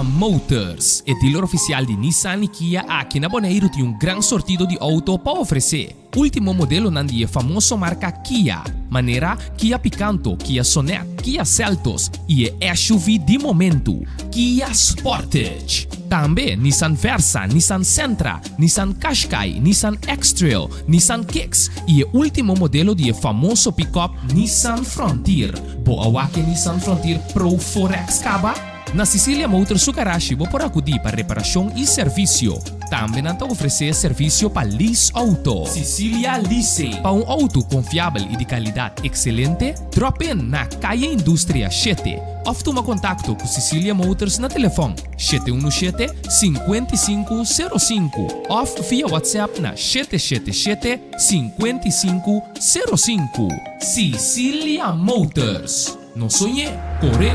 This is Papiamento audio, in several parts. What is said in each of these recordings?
Cecilia Motors, e dealer ofisial di Nissan i Kia aki na Boneiru tin un gran sortido di outo pa ofresé. Último modelonan di e famoso marka Kia, manera Kia Picanto, Kia Sonet, Kia Seltos i e SUV di momentu, Kia Sportage. Tambe Nissan Versa, Nissan Sentra, Nissan Qashqai, Nissan X-Trail, Nissan Kicks i e último modelo di e famoso pikòp Nissan Frontier. Bo a wak e Nissan Frontier Pro 4X kaba? Na Cecilia Motors su garashi bo por akudí pa reparashon i servisio. Tambe nan ta ofresé servisio pa lease outo. Cecilia Leasing. Pa un outo konfiabel i di kalidat ekselente, drop in na Kaya Industria shete òf tuma kontakto ku Cecilia Motors na telefòn 717 5505 òf via WhatsApp na 777 5505. Cecilia Motors. No soñ'é, kor'é!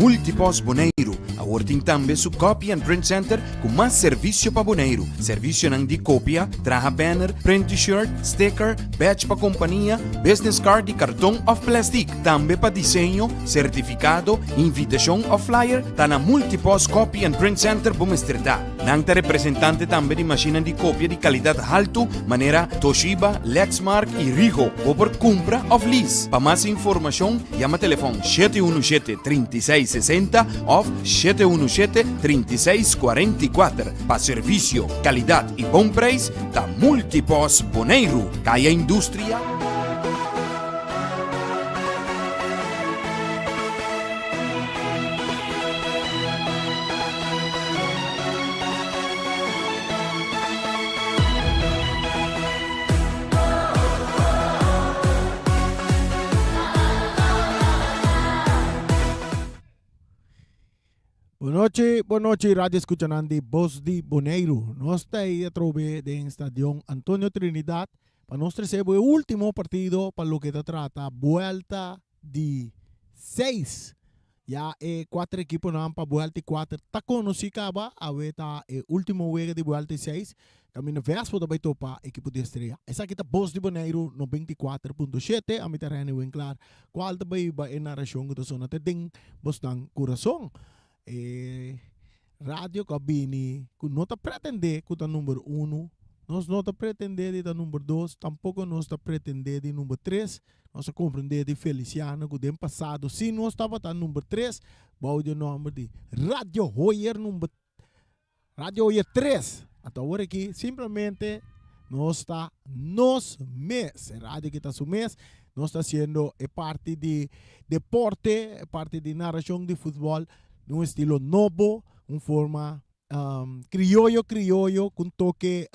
Multipost Boneiru awor tin tambe su Copy and Print Center ku mas servisio pa Boneiru. Servisionan di kopia, traha banner, print T-shirt, sticker, badge pa kompania, business card di karton òf plèstik. Tambe pa diseño, sertifikado, invitashon òf flyer ta na Multipost Copy and Print Center bo mester ta. Nan ta representante tambe di mashinnan di kopia di kalidat haltu manera Toshiba, Lexmark i Ricoh. Bo por kumpra òf lease. Pa mas informashon yama telefòn 717 36 60 òf 717 36 44. Pa servisio, kalidat i bon preis ta Multipos Boneiru, Kaya Industria. Bon nochi, bon nochi radio escuchanan di Bos di Boneiru. Nos ta ahí atrobe den Stadion Antonio Trinidad pa nos trece bo e ultimo partido pa loke ta trata buelta di seis. Ya e kuater ekiponan pa buelta i kuater ta konosí kaba. Awe ta e último wega di buelta i seis. Kaminda Vespo ta bai topa ekipo di Estrella. Esaki ta Bos di Boneiru 94.7. Ami ta Renny Winklaar, kual ta bai ba e narashon ku ta sona te den bosnan kurason. E radio ku a bini ku no ta pretendé ku ta number uno, nos no ta pretendé di ta number dos, tampoko nos ta pretendé di number tres. Nos a comprende di Feliciano cu den pasado si nos tabata number tres bou di e nomber di Radio Hoyer number Radio Hoyer tres. Anto awor aki simplemente nos ta nos mes. E radio aki ta su mes. Nos ta haciendo e parti di deporte, e parti di narracion di futbol den un estilo nobo, un forma crioyo crioyo cu un toke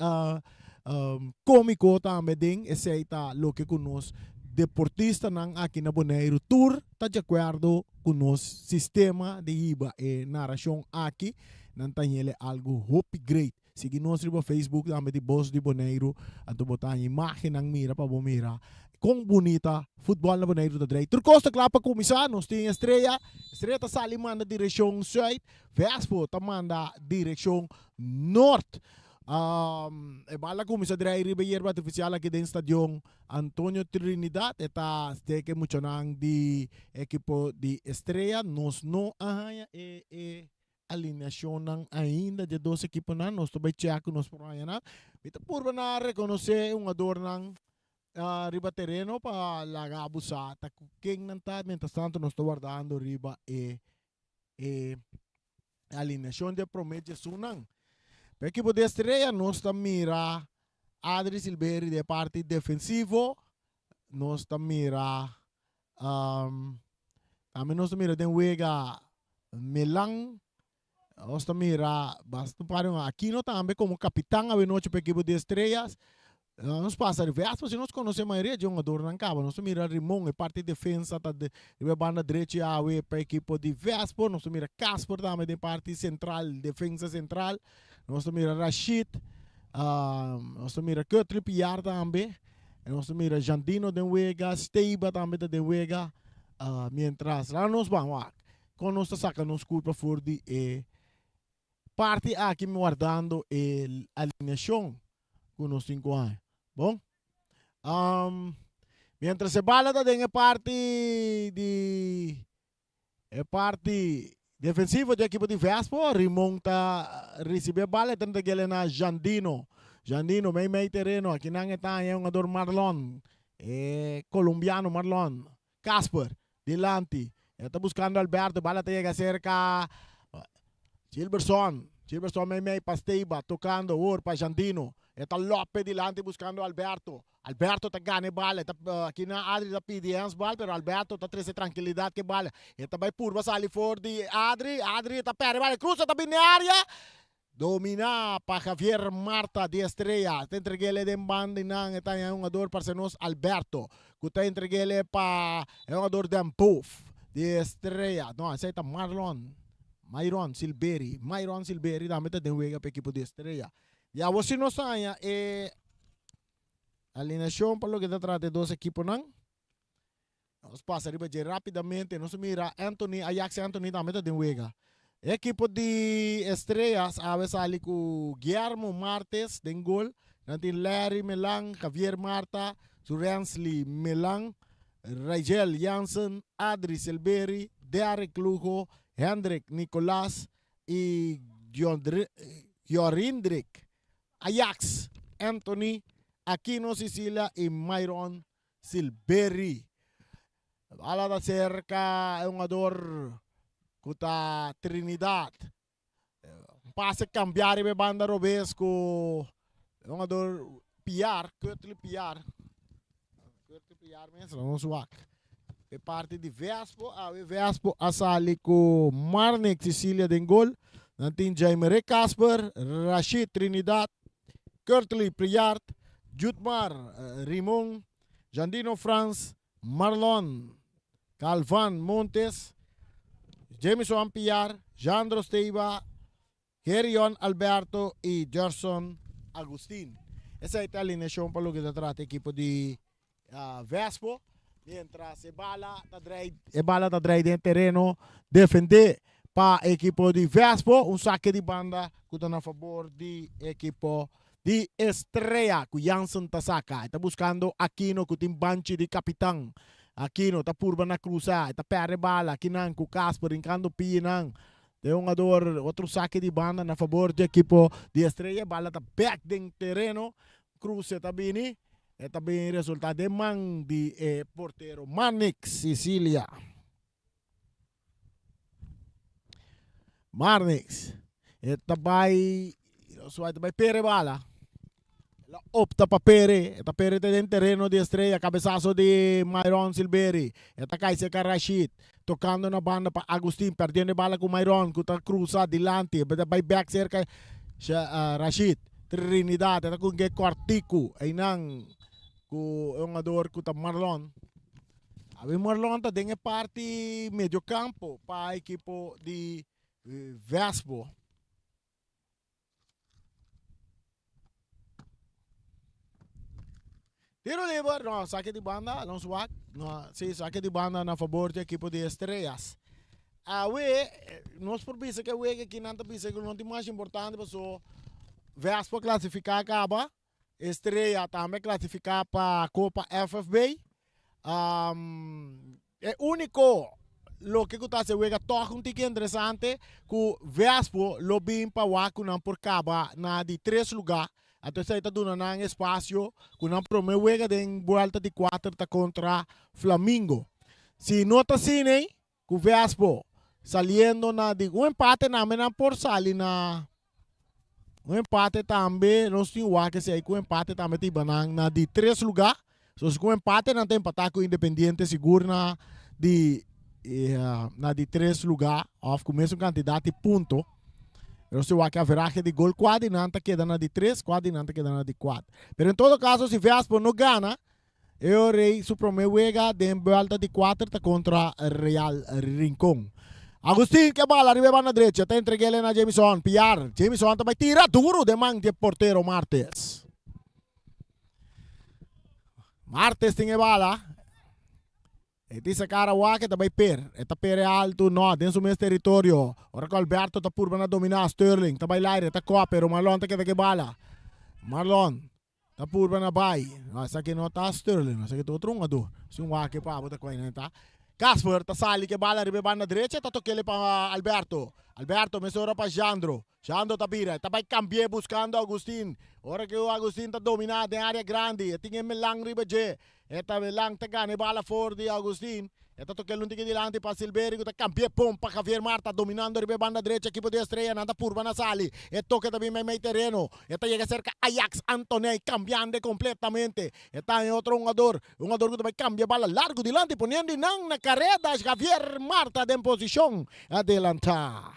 comico tambe den esey ta loke cu nos deportistanan aki na Boneiru tur ta di acuerdo cu nos sistema di hiba e naracion aki nan ta hele algo hopi great sigui nos riba Facebook tambe di Bos di Boneiru anto bo ta haña imagennan mira pa bo mira Kon bunita futbòl na Boneiru ta drei. Tur kos ta kla pa kuminsá. Nos tin Estrella. Estrella ta sali manda direkshon sùit. Vespo ta manda direkshon nort. E bal a kuminsá drei riba e yerba artifisial aki den Stadion Antonio Trinidad. E ta steke muchanan di ekipo di Estrella. Nos no a haña e e alineashonnan ainda dje dos ekiponan. Nos ta bai chèk ku nos por haña nan. Mi ta purba na rekonosé e hungadornan riba tereno pa laga abusá ta ku ken nan ta. Mientras tanto nos ta wardando riba e e alineashon di e promé djesunnan. Pa ekipo di Estrella nos ta mira Adri Silveri di e parti defensivo, nos ta mira tambe nos ta mira den wega Milan Nos ta mira basta un par di Aquino tambe como capitan awenochi pa ekipo di Estrellas. Nos pasa riba Vespa si nos conoce mayoria di hungadornan caba. Nos ta mira Rimon e parti defensa ta riba e banda drechi awe pa ekipo di Vespa. Nos ta mira Casper tambe den parti central, defensa central. Nos ta mira Rashid, nos ta mira Cutler Piar tambe. Nos ta mira Jandino den wega, Steiba tambe ta den wega. Mientras laga nos ban wak. Kon nos ta saka nos kulpa for di e parti aki wardando e alineashon ku nos tin ku haña? Bon. Um, mientras e bala ta den e parti di. E parti defensivo di ekipo di Vespo, Rimon ta ricibi e bala, e ta entreg'ele na Jandino. Jandino mei mei tereno, akinan e ta haña e hungador Marlon, e colombiano Marlon. Casper, dilanti, e ta buscando Alberto, e bala ta yega cerca Gilbertson. Gilbertson mei mei pa Steiba, tocando awor pa Jandino. E ta lope dilanti buscando Alberto. Alberto ta gana e bala, e ta aki nan Adri ta pidi handsbal, pero Alberto ta trece trankilidad ku e bala. E ta bai purba sali for di Adri, Adri ta perde e bala, e cruza ta bini area, domina pa Javier Marta di Estrella, ta entreg'ele den banda y nan e ta haña e hungador parce nos Alberto, cu ta entreg'ele pa e hungador Den Boef di Estrella, no esey ta Marlon, Myron Silberi, Myron Silberi tambe ta den wega pa ekipo di Estrella. Y awor si nos ta haña e Alineacion pa loke ta trata e dos ekiponan. Nos pasa riba dje rapidamente. Nos mira Anthony, Ajax Anthony tambe ta den wega. E ekipo di Estrellas awe sali ku Guillermo Martes den gol. Nan tin Larry Melan, Javier Marta, Surensley Melan, Rigel Jansen, Adri Silberi, Derrick Lugo, Hendrik Nicolas i Jorindrik Ajax, Anthony, Aquino Sicilia y Myron Silberi. Bala ta cerca e hungador cu ta Trinidad. Un pase cambia riba e banda robes cu e hungador Piar, Curtly Piar. Curtly Piar mes, laat nos wak. E parti di Vespo, awe Vespo a sali ku Marnik Cecilia den gol. Nan tin Jaimere Casper, Rashid Trinidad, Kurtley Priart, Jutmar Rimon, Jandino Frans, Marlon Calvan Montes, Jamison Piar, Jandro Steiba, Gerion Alberto y Gerson Agustin. Esey ta alineacion pa loke ta trata ekipo di Vespo. Mientras e bala ta drei, e bala ta drei den tereno defende pa ekipo di Vespo. Un sake di banda ku ta na fabor di ekipo di Estrella ku Jansen ta saka. E ta buskando Aquino ku tin banchi di kapitan. Aquino ta purba na krusa, e ta perde bala. Akinan ku Casper rinkando pinan. Den hungador otro sake di banda na fabor di ekipo di Estrella. Bala ta bek den tereno. Cruce ta bini. E ta bin resulta den man di e portero Marnix Sicilia. Marnix. E ta bai, ta bai pere bala. El a opta pa pere, e ta pere te den tereno di Estrella, cabesazo di Myron Silberi, e ta cay cerca Rashid, tocando na banda pa Agustin, perdiendo e bala cu Myron cu ta cruza dilanti, e ta bay bek cerca Rashid, Trinidad, e ta cu ke cortico, eynan cu e hungador cu ta Marlon. Awe Marlon ta den e parti medio campo pa ekipo di Vespo. Tiro liber, no, saque di banda, nos wak, no, si, saque di banda na favor di equipo di Estrellas. Awe, nos por bisa que wega aki nan ta bisa que no tin mas importante paso Vespo clasifica caba, Estrella tambe clasifica pa Copa FFB. E úniko loke ku ta hasi e wega tòg un tiki interesante ku Vespo lo bin pa wak ku nan por kaba na di tres lugá. Anto esei ta duna nan espasio ku nan promé wega den buelta di kuater ta kontra Flamingo. Si no ta asina ei, ku Vespo saliendo na di un empate tambe nan por sali na un empate tambe nos tin wak esei ku empate tambe ta hiba nan na di tres lugá. So si ku empate nan ta empatá ku Independiente sigur na di na di tres lugá òf ku mesun kantidat di punto. Nos tin wak e averahe di gol kua di nan ta keda na di tres kua di nan ta keda na di kuater. Pero en todo kaso si Vespo no gana E Rey su prome wega den buelta di kuater ta kontra Real Rincon. Agustin ke bala riba e banda drecha ta entreg'el na Jamison Piar. Jamison ta bai tira duru den man di e portero Martes. Martes tin e bala. E tin sa kara wak e ta bai per. E ta per e altu no den su mes teritorio. Ora ku Alberto ta purba na domina Sterling ta bai laire ta kòp pero Marlon ta keda ke bala. Marlon Ta purba na bai. No, esaki no ta Sterling, esaki ta otro hungador. Si un wak pa abo ta koi nan ta. Casper ta sali ku e bala riba e banda drecha, ta tok'el pa Alberto. Alberto mesora pa Jandro. Jandro ta bira, e ta bai kambi'é buskando Augustin. Ora ku Augustin ta dominá den área grandi, e tin e Melan riba dje. E ta Melan ta gana e bala for di Augustin. E ta tok'el un tiki dilanti pa Silveri ku ta kambi'é pon pa Javier Marta dominando riba e banda drecha ekipo di Estrella. Nan ta purba na sali. E toke ta bin meimei tereno. E ta yega serka Ajax Antoney kambiando kompletamente. E ta e otro hungador. E hungador ku ta bai kambia e bala largu dilanti poniendo i nan na kareda Javier Marta den posishon adelantá.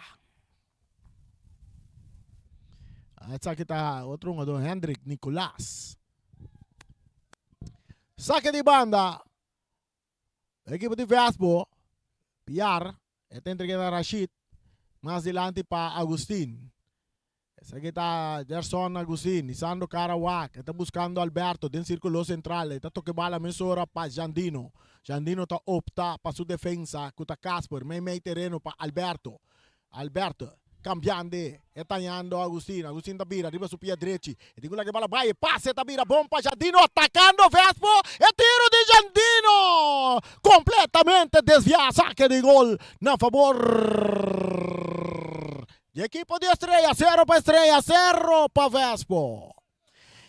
Esaki ta otro hungador Hendrik Nicolaas. Sake di banda. Ekipo di Vespo. Piar. E ta entrega na Rashid. Mas dilanti pa Agustin. Esaki ta Gerson Agustin. Isando cara wak. E ta buscando Alberto den circulo central. E ta toca e bala mesora pa Jandino. Jandino ta opta pa su defensa cu ta Casper. Mei mei tereno pa Alberto. Alberto cambiando e tañando Agustin. Agustin ta bira riba su pia drechi. E tin cu laga e bala bai. E pase ta bira bon pa Jandino atacando Vespo. E tiro di Jandino completamente desvia. Sake di gol na favor di ekipo di Estrella. Cero pa Estrella, cero pa Vespo.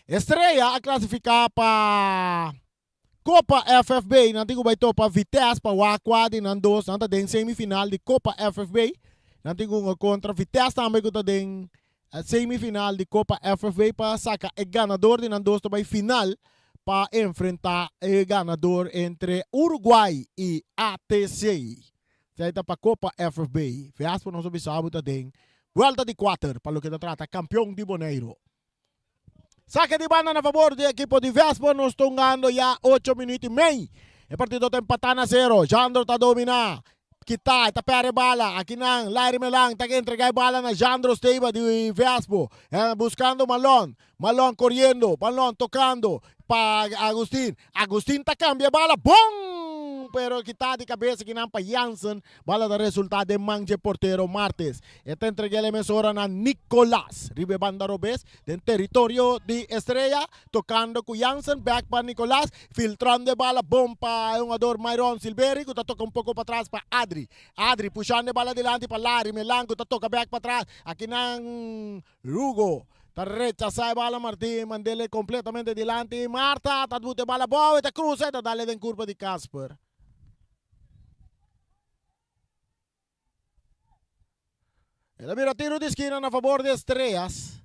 Estrella a clasifica pa Copa FFB, nan tin ku bai topa Vitesse pa wak kua di nan dos. Nan ta den semifinal di Copa FFB. Nan tin ku hunga kontra Vitesse tambe ku ta den semifinal di Copa FFB pa saka e ganador di nan dos ta bai final pa enfrenta e ganador entre Uruguay i ATC. Esei ta pa Copa FFB. Vespo nos a bisa bo ta den buelta di kuater pa loke ta trata kampeon di Boneiru. Sake di banda na fabor di ekipo di Vespo. Nos ta hungando ya ocho minuut i mei. E partido ta empatá na sero. Jandro ta dominá. Kitá, e ta pèrdè e bala. Akinan Larry Melan ta entregá e bala na Jandro Steba di Vespo. Buskando Malon. Malon koriendo. Malon tokando pa Agustin. Agustin ta kambia e bala. Bon! Pero kitá di kabes akinan pa Jansen. Bala ta resultá den man dje portero Martes. E ta entreg'é e mesora na Nicolas. Riba e banda robes den teritorio di Estrella, tokando ku Jansen, bèk pa Nicolas, filtrando e bala bon pa e hungador Myron Silveri ku ta toka un poko patras pa Adri. Adri pushando e bala dilanti pa Larry Melan ku ta toka bèk patras. Akinan Hugo ta rechasá e bala Martin mand'é kompletamente dilanti. Marta ta buta e bala abou, e ta krusa e ta dal den kurpa di Casper. El a bira tiro di skina na fabor di Estrellas.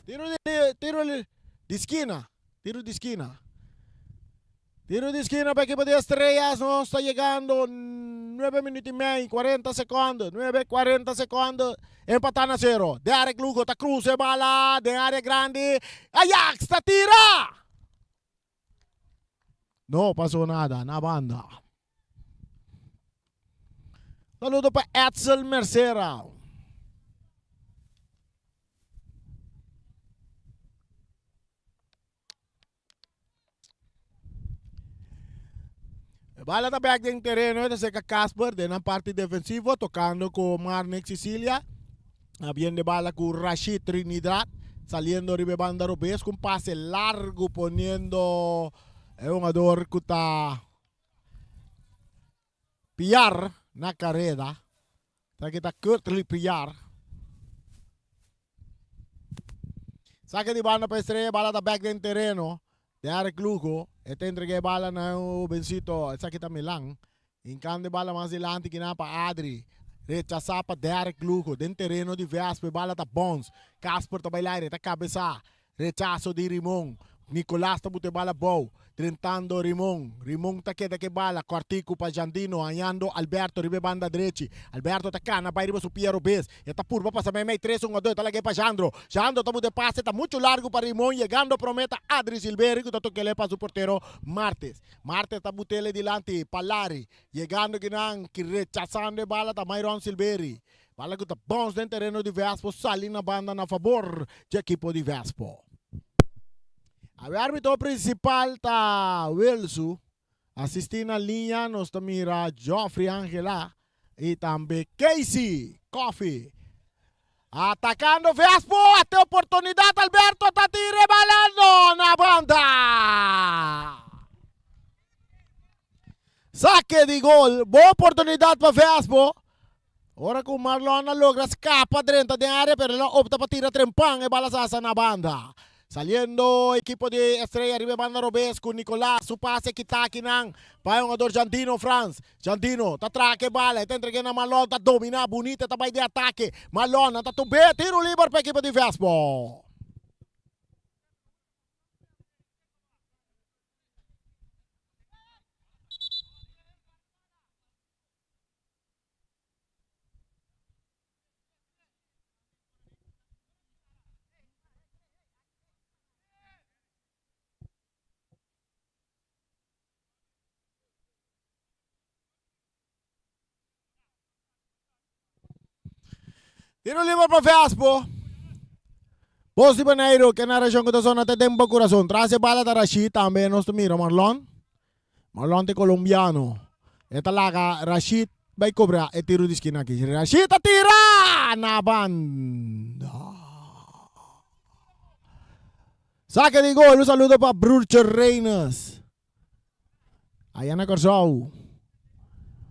Tiro di tiro di skina, tiro di skina. Tiro di skina pa ekipo di Estrellas. Nos ta yegando nuebe minuut i mei, 40 sekondo. Nuebe 40 sekondo. Empatá na sero. Derek Lugo ta krusa e bala den área grandi. Ajax ta tira! No pasó nada na banda. Saludo pa Edsel Mercera. E bala ta bek den tereno, e ta seka Casper den nan parti defensivo, tocando cu Marnick Cecilia. A bien de bala cu Rashid Trinidad, saliendo riba e banda robes cu un pase largo poniendo e hungador cu ta Piar na careda. Esaki ta Kurtley Piar. Sake di banda pa Estrella, bala ta bek den tereno. Derek Lugo, e ta entrega e bala na e hobencito, esaki ta Milan. Hincando e bala mas dilanti kinan pa Adri. Rechasa pa Derek Lugo den tereno di Vespa, e bala ta bounce. Casper ta bai laire, ta cabeza. Rechaso di Rimon. Nicolas ta buta e bala abou, drentando Rimon. Rimon ta keda ku e bala, kòrtiku pa Jandino, hañando Alberto riba e banda drechi. Alberto ta kana bai riba su pia robes. E ta purba pasa meimei tres hungadó, e ta lag'é pa Jandro. Jandro ta buta e pase, ta muchu largu pa Rimon, yegando promé ta Adri Silveri ku ta tok'el pa su portero Martes. Martes ta but'el dilanti pa Larry, yegando kinan, rechasando e bala ta Myron Silveri. Bala ku ta bons den tereno di Vespo sali na banda na fabor dje ekipo di Vespo. Awe arbitro prinsipal ta Wilsu, asisti na liña nos ta mira Geoffrey Angela i tambe Casey Coffey. Atacando Vespo, ate oportunidad Alberto ta tira bala no na banda. Saque di gol, bon oportunidad pa Vespo. Ora cu Marlon a logra scapa drenta den area pero el a opta pa tira trempan e bala sasa na banda. Saliendo ekipo di Estrella riba e banda robes cu Nicolas su pase kita akinan pa e hungador Jandino Frans. Jandino ta traha ke bala, e ta entregue na Marlon, ta domina bunita, e ta bai den atake. Marlon nan ta tumb'e, tiro liber pa ekipo di Vespo. Tiro liber pa Vespo. Bos di Boneiru, ke narashon ku ta sona te den bo kurason. Tras e bala ta Rashid, tambe nos ta mira Marlon. Marlon ta e kolombiano. E ta laga Rashid bai kobra e tiro di skina aki. Rashid ta tira na banda. Sake di gol, un saludo pa Broertje Reines. Allá na Kòrsou,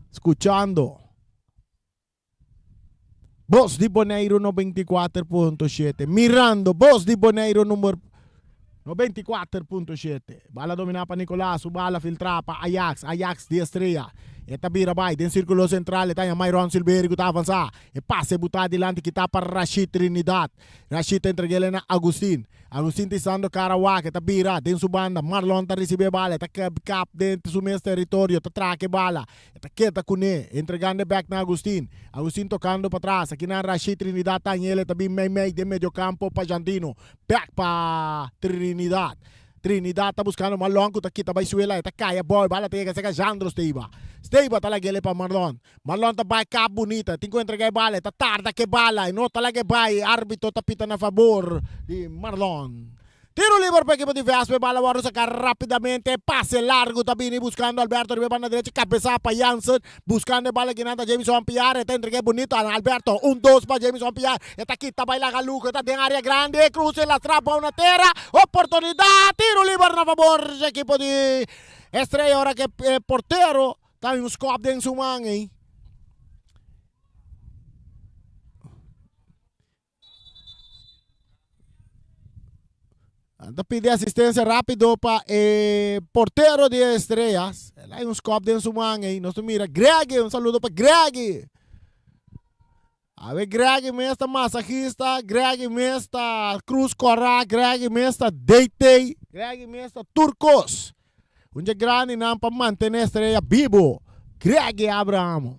skuchando Bos di Boneiru 94.7, mirando Bos di Boneiru number 94.7. Bala dominá pa Nicolas, su bala filtrá pa Ajax, Ajax di Estrella. E ta bira bai den sírkulo sentral, e ta haña Myron Silverio ku ta avansá. E pase butá dilanti kitá pa Rashid Trinidad. Rashid ta entreg'el na Agustin. Agustin ta isando kara wak, e ta bira den su banda. Marlon ta risibí e bala, e ta kap den su mes teritorio, ta traka e bala, e ta keda kuné, entregando e bèk na Agustin. Agustin tokando patras, akinan Rashid Trinidad ta hañ'el, e ta bin meimei den mediokampo pa Jandino. Bèk pa Trinidad. Trinidad ta buskando Marlon ku ta kita bai suela, e ta kai abou, e bala ta yega serka Jandro Steiba. Steiba ta lag'el pa Marlon. Marlon ta bai kap bunita, tin ku entrega e bala, e ta tarda ku e bala, e no ta laga e bai, arbitro ta pita na fabor di Marlon. Tiro liber pa ekipo di Vespa, e bala wòrdu saká rapidamente, pase largu ta bini buskando Alberto riba e banda derecha, kabesá pa Jansen, buskando e bala kinan ta Jamison Piar, e ta entrega e bunita na Alberto, un dos pa Jamison Piar, e ta kita bai laga luku, e ta den área grandi, e kruse lastra bou na tera, oportunidat, tiro liber na fabor di ekipo di Estrella ora ku e portero Ta un skop den su man ei. Ta pidi asistencia rápido pa e portero di Estrellas. El hay un skop den su man ei. Nos mira Greg, un saludo pa Greg. A ver Greg mes ta masajista, Greg mes ta Cruz Cora, Greg mes ta DT, Greg mes ta tur kos. Un dje grandinan pa mantené Estrella bibo, Greg Abraham.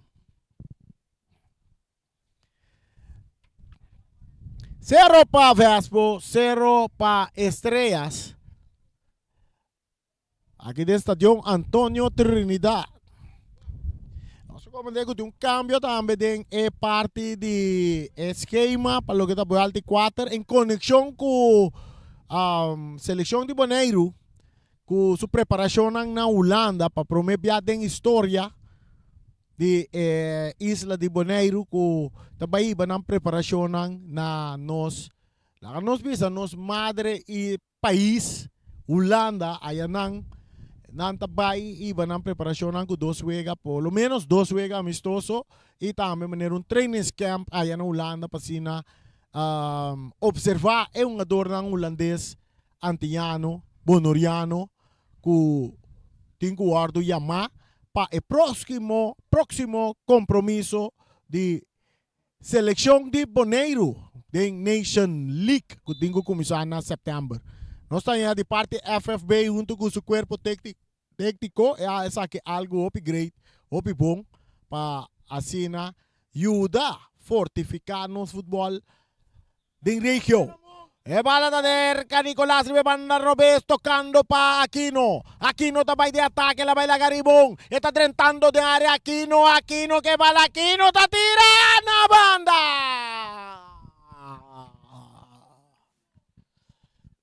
Sero pa Vespo, sero pa Estrellas. Aki den Stadion Antonio Trinidad. Nos a comprende cu tin un cambio tambe den e parti di e schema pa loke ta buelta di cuater en conexion cu um, seleccion di Boneiru cu su preparacionnan na Hulanda pa prome bia den historia di e isla di Boneiru cu ta bay hiba nan preparacionnan na nos laga nos bisa nos madre y Pais Hulanda aya nan nan ta bai hiba nan preparacionnan cu dos wega por lo menos dos wega amistoso y tambe manera un trainingscamp aya na Hulanda pa asina observa e hungadornan hulandes antiano bonoriano cu tin cu wordo yama pa e proximo proximo compromiso di Selekshon di Boneiru den Nation League ku tin ku kuminsá na sèptèmber. Nos ta haña di parti FFB huntu ku su kuerpo tékniko e a esaki algu hopi great, hopi bon pa asina yuda fortifiká nos futbòl Den regio. E bala ta derka Nicolas riba e banda robes tocando pa Aquino. Aquino ta bay den atake la bay laga ribon. E ta drentando den area Aquino, Aquino ke bala Aquino ta tira na banda.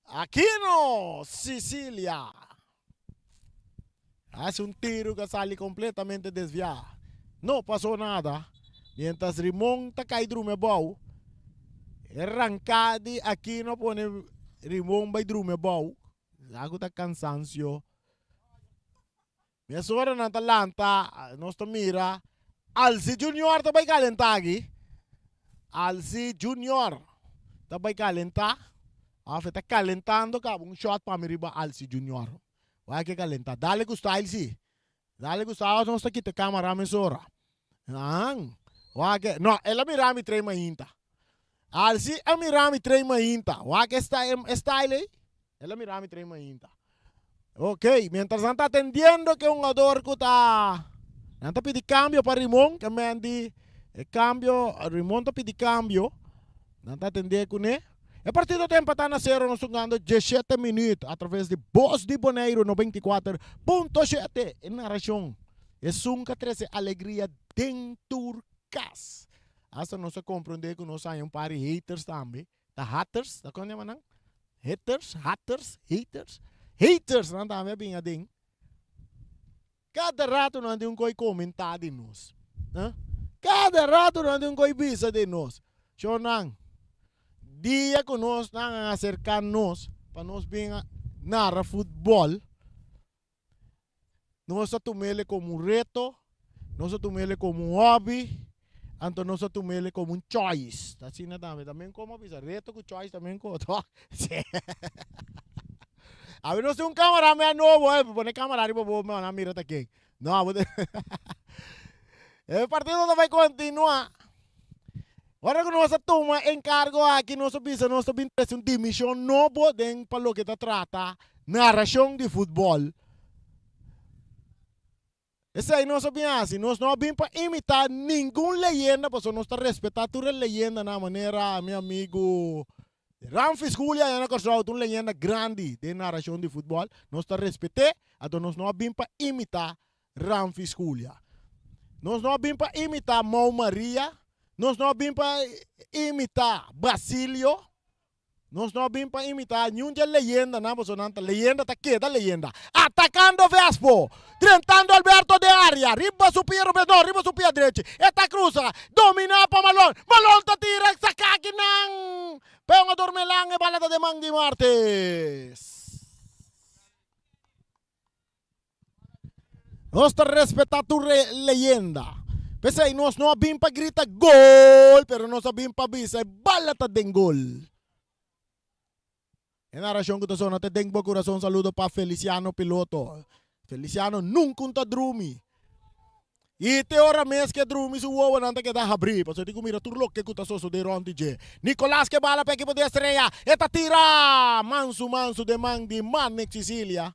Aquino Sicilia. Haci un tiro cu a sali completamente desvia. No pasó nada. Mientras Rimon ta cay drumi abou. E ranká di Aquino a pone Rimon bai drumi abou. Sa ku ta kansansio. Mesora nan ta lanta, nos ta mira Alci Junior ta bai kalentá aki. Alci Junior ta bai kalentá. Òf e ta kalentando kaba un shòt pa mi riba Alci Junior. Wak e kalentá. Dale ku style si. Dale ku style nos ta kita e kamera mesora. Ahan. Wak e. No, el a mira mi trei mainta. Alci a mira mi trei mainta. Wak e style ei. El a mira mi trei mainta. Ok, mientras nan ta atendiendo ke hungador ku ta nan ta pidi kambio pa Rimon, ke men di e kambio, Rimon ta pidi kambio, nan ta atendé kuné. E partido ta empatá na sero, nos hungando diesshete minüt atraves di Bos di Boneiru 94.7. E narashon, esun ka trese alegria den tur kas. Asta nos a komprondé ku nos haña un par di haters tambe. Ta haters, ta kon yama nan? Haters, haters, haters. Haters nan tambe a bin aden. Kada rato nan tin un koi komentá di nos. Kada rato nan tin un koi bisa di nos. Shornan, dia ku nos nan a aserká nos pa nos bin nara futbòl, Nos a tum'ele komo un reto, nos a tum'ele komo un hobby, anto nos a tum'ele komo un choice. Ta asina tambe, ta men komo a bisa, reto ku choice ta men komo, toch? Sí. Awe nos tin un cameraman nobo, eh, pone camera riba bo, nan mira ta ken. No, abo te E partido ta bai continua. Ora ku nos a tuma enkargo aki, nos a bisa nos ta bin trese un dimishon nobo den pa loke ta trata narashon di futbòl. Esei nos a bin hasi. Nos no a bin pa imitá ningun leyenda pasobra nos ta respetá tur e leyendanan manera mi amigu Ramfis Julia allá na Kòrsou ta un leyenda grandi den narashon di futbòl. Nos ta respet'é, anto nos no a bin pa imitá Ramfis Julia. Nos no a bin pa imitá Mou Maria, nos no a bin pa imitá Basilio, nos no a bin pa imitá niun dje leyendanan, pasobra nan ta leyenda ta keda leyenda. Atakando Vespo, drentando Alberto den área, riba su pia robes, no, riba su pia drechi, e ta krusa, dominá pa Malon, Malon ta tira, saka akinan, pa e hungador Melan, e bala ta den man di Martes. Nos ta respetá tur leyenda. P'esei nos no a bin pa grita gol, pero nos a bin pa bisa e bala ta den gol. E narashon ku ta sona te den bo kurason saludo pa Feliciano Piloto. Feliciano nunka un ta drumi. I te ora mes ke drumi su wowonan ta keda habrí, pasobra e tin ku mira tur loke ku ta sosodé rònt di dje. Nicolas ke bala pa ekipo di Estrella, e ta tira mansu mansu den man di Marnix Cicilia.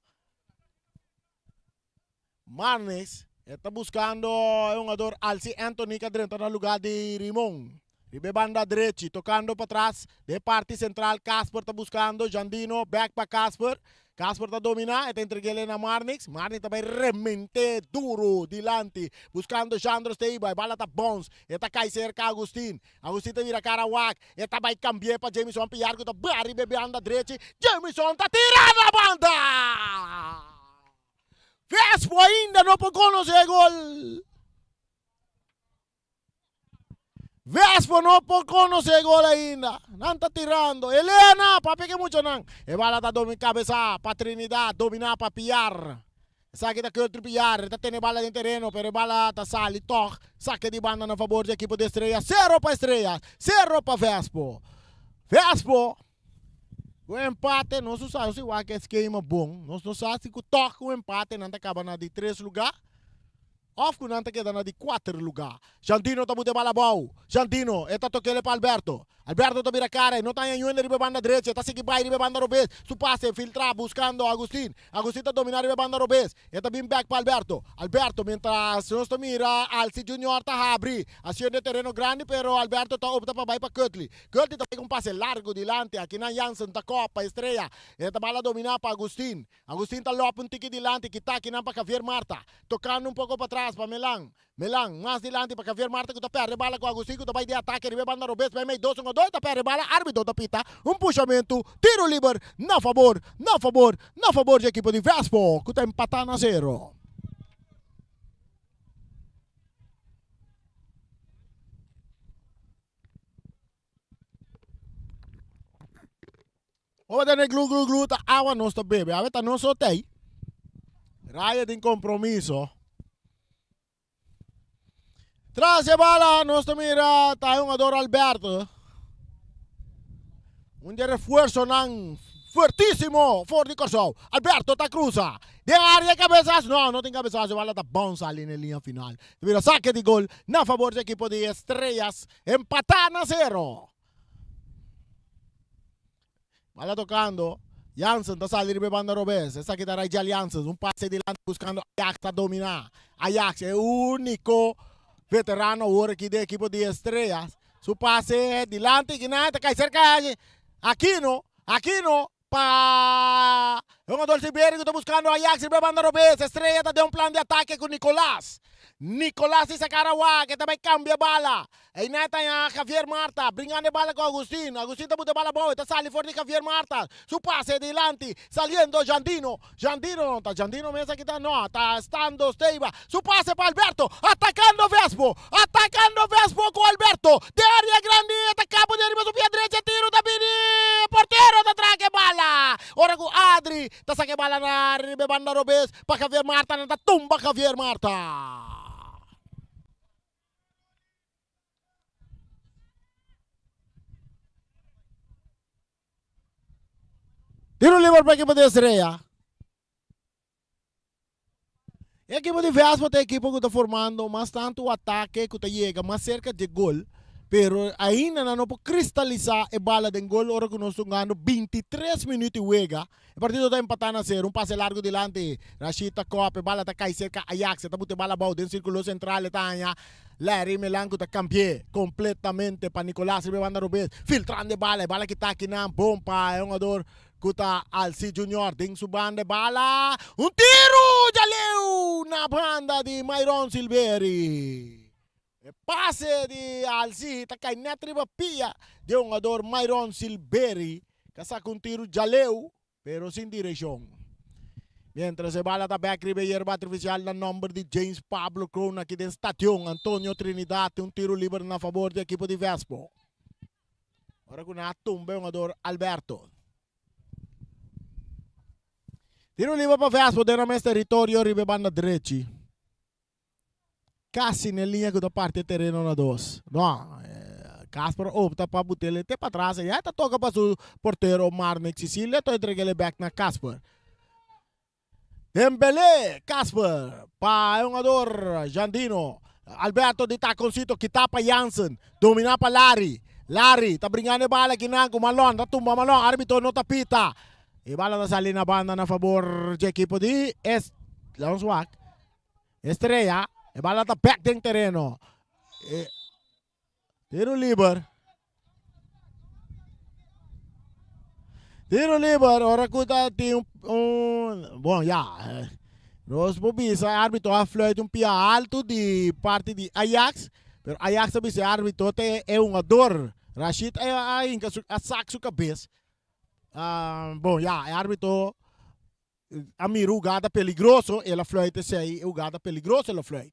Marnix e ta buskando e hungador Alci Anthony ka drenta na lugá di Rimon. Riba e banda drechi, tokando patras den parti sentral Casper ta buskando Jandino, bèk pa Casper. Casper ta dominá, e ta entreg'é na Marnix. Marnix ta bai rement'é duru dilanti, buskando Jandro Steiba. E bala ta bòns, e ta kai serka Agustin. Agustin ta bira kara wak, e ta bai kambi'é pa Jamison Piar ku ta bai riba e banda drechi. Jamison ta tira na banda! Vespo ainda no por konosé gol. Vespo no por konosé gol ainda. Nan ta tirando. Elena, papia ke muchanan. E bala ta domi kabesa pa Trinidad, dominá pa Piar. Esaki ta Keutri Piar, e ta tene bala den tereno, pero e bala ta sali tòg. Sake di banda na fabor di ekipo di Estrella. Sero pa Estrella, sero pa Vespo. Vespo ku empate, nos no sa si wak e skema bon. Nos no sa si ku tòg ku empate nan ta kaba na di tres lugá. Of ku nan ta keda na di kuater lugá. Jandino ta buta e bala abou. Jandino, e ta tok'el pa Alberto. Alberto ta bira kara, e no ta haña yuende riba e banda drechi, e ta sigui bai riba e banda robes. Su pase filtrá buskando Agustin. Agustin ta dominá riba e banda robes. E ta bin bèk pa Alberto. Alberto, mientras nos ta mira Alci Junior ta habri hasiendo e tereno grandi, pero Alberto ta opta pa bai pa Curtly. Curtly ta bai ku un pase largu dilanti. Akinan Jansen ta kòp pa Estrella. E ta bala dominá pa Agustin. Agustin ta lòp un tiki dilanti, kita kinan pa Javier Marta, tokando un poko patras pa Melan. Melan, mas dilanti pa Javier Marta ku ta pèrdè bala ku Agustin ku ta bai di atake riba e banda robes meimei dos un a dos ta pèrdè bala, árbitro ta pita un pushamentu, tiro liber na fabor, na fabor, na fabor di ekipo di Vespo ku ta empatá na sero. Bo tene glu glu glu ta awa nos ta bebe. Awe ta nos so tei. Raya tin compromiso. Tras e bala nos ta mira ta e hungador Alberto. Un di e refuerzonan fuertísimo for di Kòrsou. Alberto ta krusa den área kabesas. No, no tin kabesas. E bala ta bounce sali na e liña final. Ta bira sake di gol na fabor di ekipo di Estrellas. Empatá na sero. Bala tocando. Jansen ta sali riba e banda robes. Esaki ta Rigel Jansen. Un pase dilanti buscando Ajax ta domina. Ajax e unico veterano awor aki den ekipo di Estrellas. Su pase dilanti kinan ta kai cerca Aquino. Aquino pa e hungador Silverio cu ta buscando Ajax riba e banda robes. Estrella ta den un plan di atake cu Nicolas. Nicolas di Sacarawak e ta bay cambia bala. Einan ta haña Javier Marta bringando e bala ku Agustin. Agustin ta buta e bala abou, e ta sali for di Javier Marta. Su pase dilanti, saliendo Jandino. Jandino no ta Jandino mes aki ta? No, ta Stando Steiba. Su pase pa Alberto, atakando Vespo, atakando Vespo ku Alberto. Den area grandi e ta kapo di ariba su pia drecha, tiro ta bini, portero ta traka e bala. Ora ku Adri ta saka e bala na riba e banda robes pa Javier Marta, nan ta tumba Javier Marta. Tiro liber pa ekipo di Estrella. E ekipo di Vespa ta ekipo ku ta formando mas tantu atake ku ta yega mas serka dje gol, pero ainda nan no por kristalisá e bala den gol ora ku nos ta hungando 23 minüt di wega. E partido ta empatá na sero, un pase largu dilanti, Rashid ta kòp, e bala ta kai serka Ajax, e ta buta e bala abou den sirkulo sentral, e ta haña Larry Melan ku ta kambi'é kompletamente pa Nicolas riba e banda robes, filtrando e bala, e bala kita akinan, bon pa e hungador ku ta Alci Junior den su banda e bala, un tiru djaleu na banda di Myron Silveri. E pase di Alci ta kai nèt riba pia di e hungador Myron Silveri ku a saka un tiru djaleu pero sin direkshon. Mientras e bala ta bèk riba e yerba artifisial na nòmber di James Pablo Kroon aki den Stadion Antonio Trinidad tin un tiru liber na fabor di ekipo di Vespo. Ora ku nan a tumba e hungador Alberto. Tiru liber pa Vespo den nan mes teritorio riba e banda drechi. Casi n'e liña cu ta parti e tereno na dos. No, Casper opta pa butele te patras y ya e ta toca pa su portero Marnick Cecilia to entregele bek na Casper. Dembele, Casper pa e hungador Jandino. Alberto di taconcito kita pa Jansen, domina pa Larry. Larry ta bringando e bala kinan cu Malon, ta tumba Malon, arbitro no ta pita. E bala ta sali na banda na fabor dje ekipo di es Leon Swak. Estrella, e bala ta bek den tereno. E tiro liber. Tiro liber, ora ku ta tin un, un bon ya. Nos por bisa arbitro a fluit un pia alto di parti di Ajax, pero Ajax a bisa e arbitro te e hungador. Rashid a, a hinka su, a sak su kabes. Ah, bon ya, e arbitro A mira hugada peligroso, el a fluit esei, e hugada peligroso el a fluit.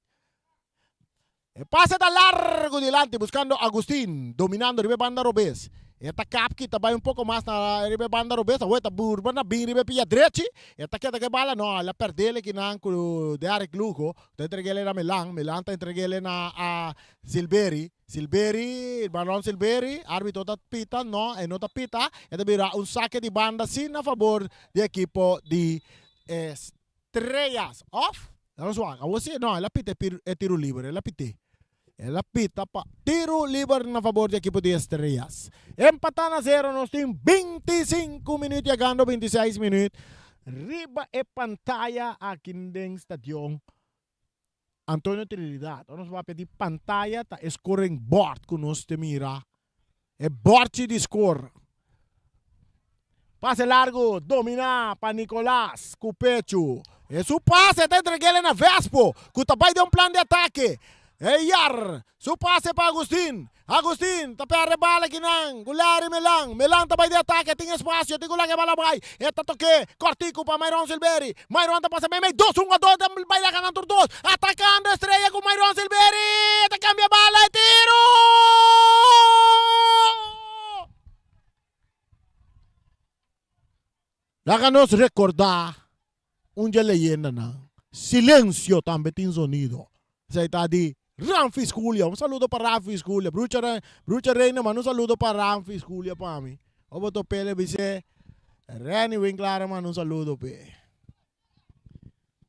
E pase ta largo dilanti buscando Agustin, dominando riba e banda robes. E ta kap kita bai un poco mas na riba e banda robes, awor e ta burba na bin riba e pia drechi, e ta keda ku e bala, no, el a perdele kinan ku Derrick Lugo, ta entregele na Milan, Milan ta entregele na a Silveri, Silveri, balon Silveri, arbitro ta pita, no, e no ta pita, e ta bira un sake di banda si na fabor di ekipo di Estrellas. Of, nos wak, awor si, no, el a pita e tiro liber, el a pit'é. El a pita pa tiro liber na fabor di ekipo di Estrellas. Empatá na zero, nos tin 25 minuut yegando 26 minuut riba e pantaya aki den stadion Antonio Trinidad. Ora nos papia di pantaya ta e scoring board ku nos te mira. E bordchi di score. Pase largo, dominá pa Nicolas ku pechu. E su pase ta entreg'el na Vespo ku ta bai den un plan di atake. E yar su pase pa Agustin. Agustin ta perde bala kinan ku Larry Melan. Melan ta bai di atake, tin espasio, tin ku laga e bala bai. E ta tok'é kòrtiku pa Myron Silveri. Myron ta pasa meimei dos hungadó ta bai laga nan tur dos. Atakando Estrella ku Myron Silveri. E ta kambia bala, e tiru! Laga nos rekordá un dje leyendanan, Silencio tambe tin zonido. Esei ta di Ramfis Julia. Un saludo pa Ramfis Julia. Brucha, Brucha Reina manda un saludo pa Ramfis Julia pa mi. O bo top'el bis'é Renny Winklaar a manda un saludo p'e.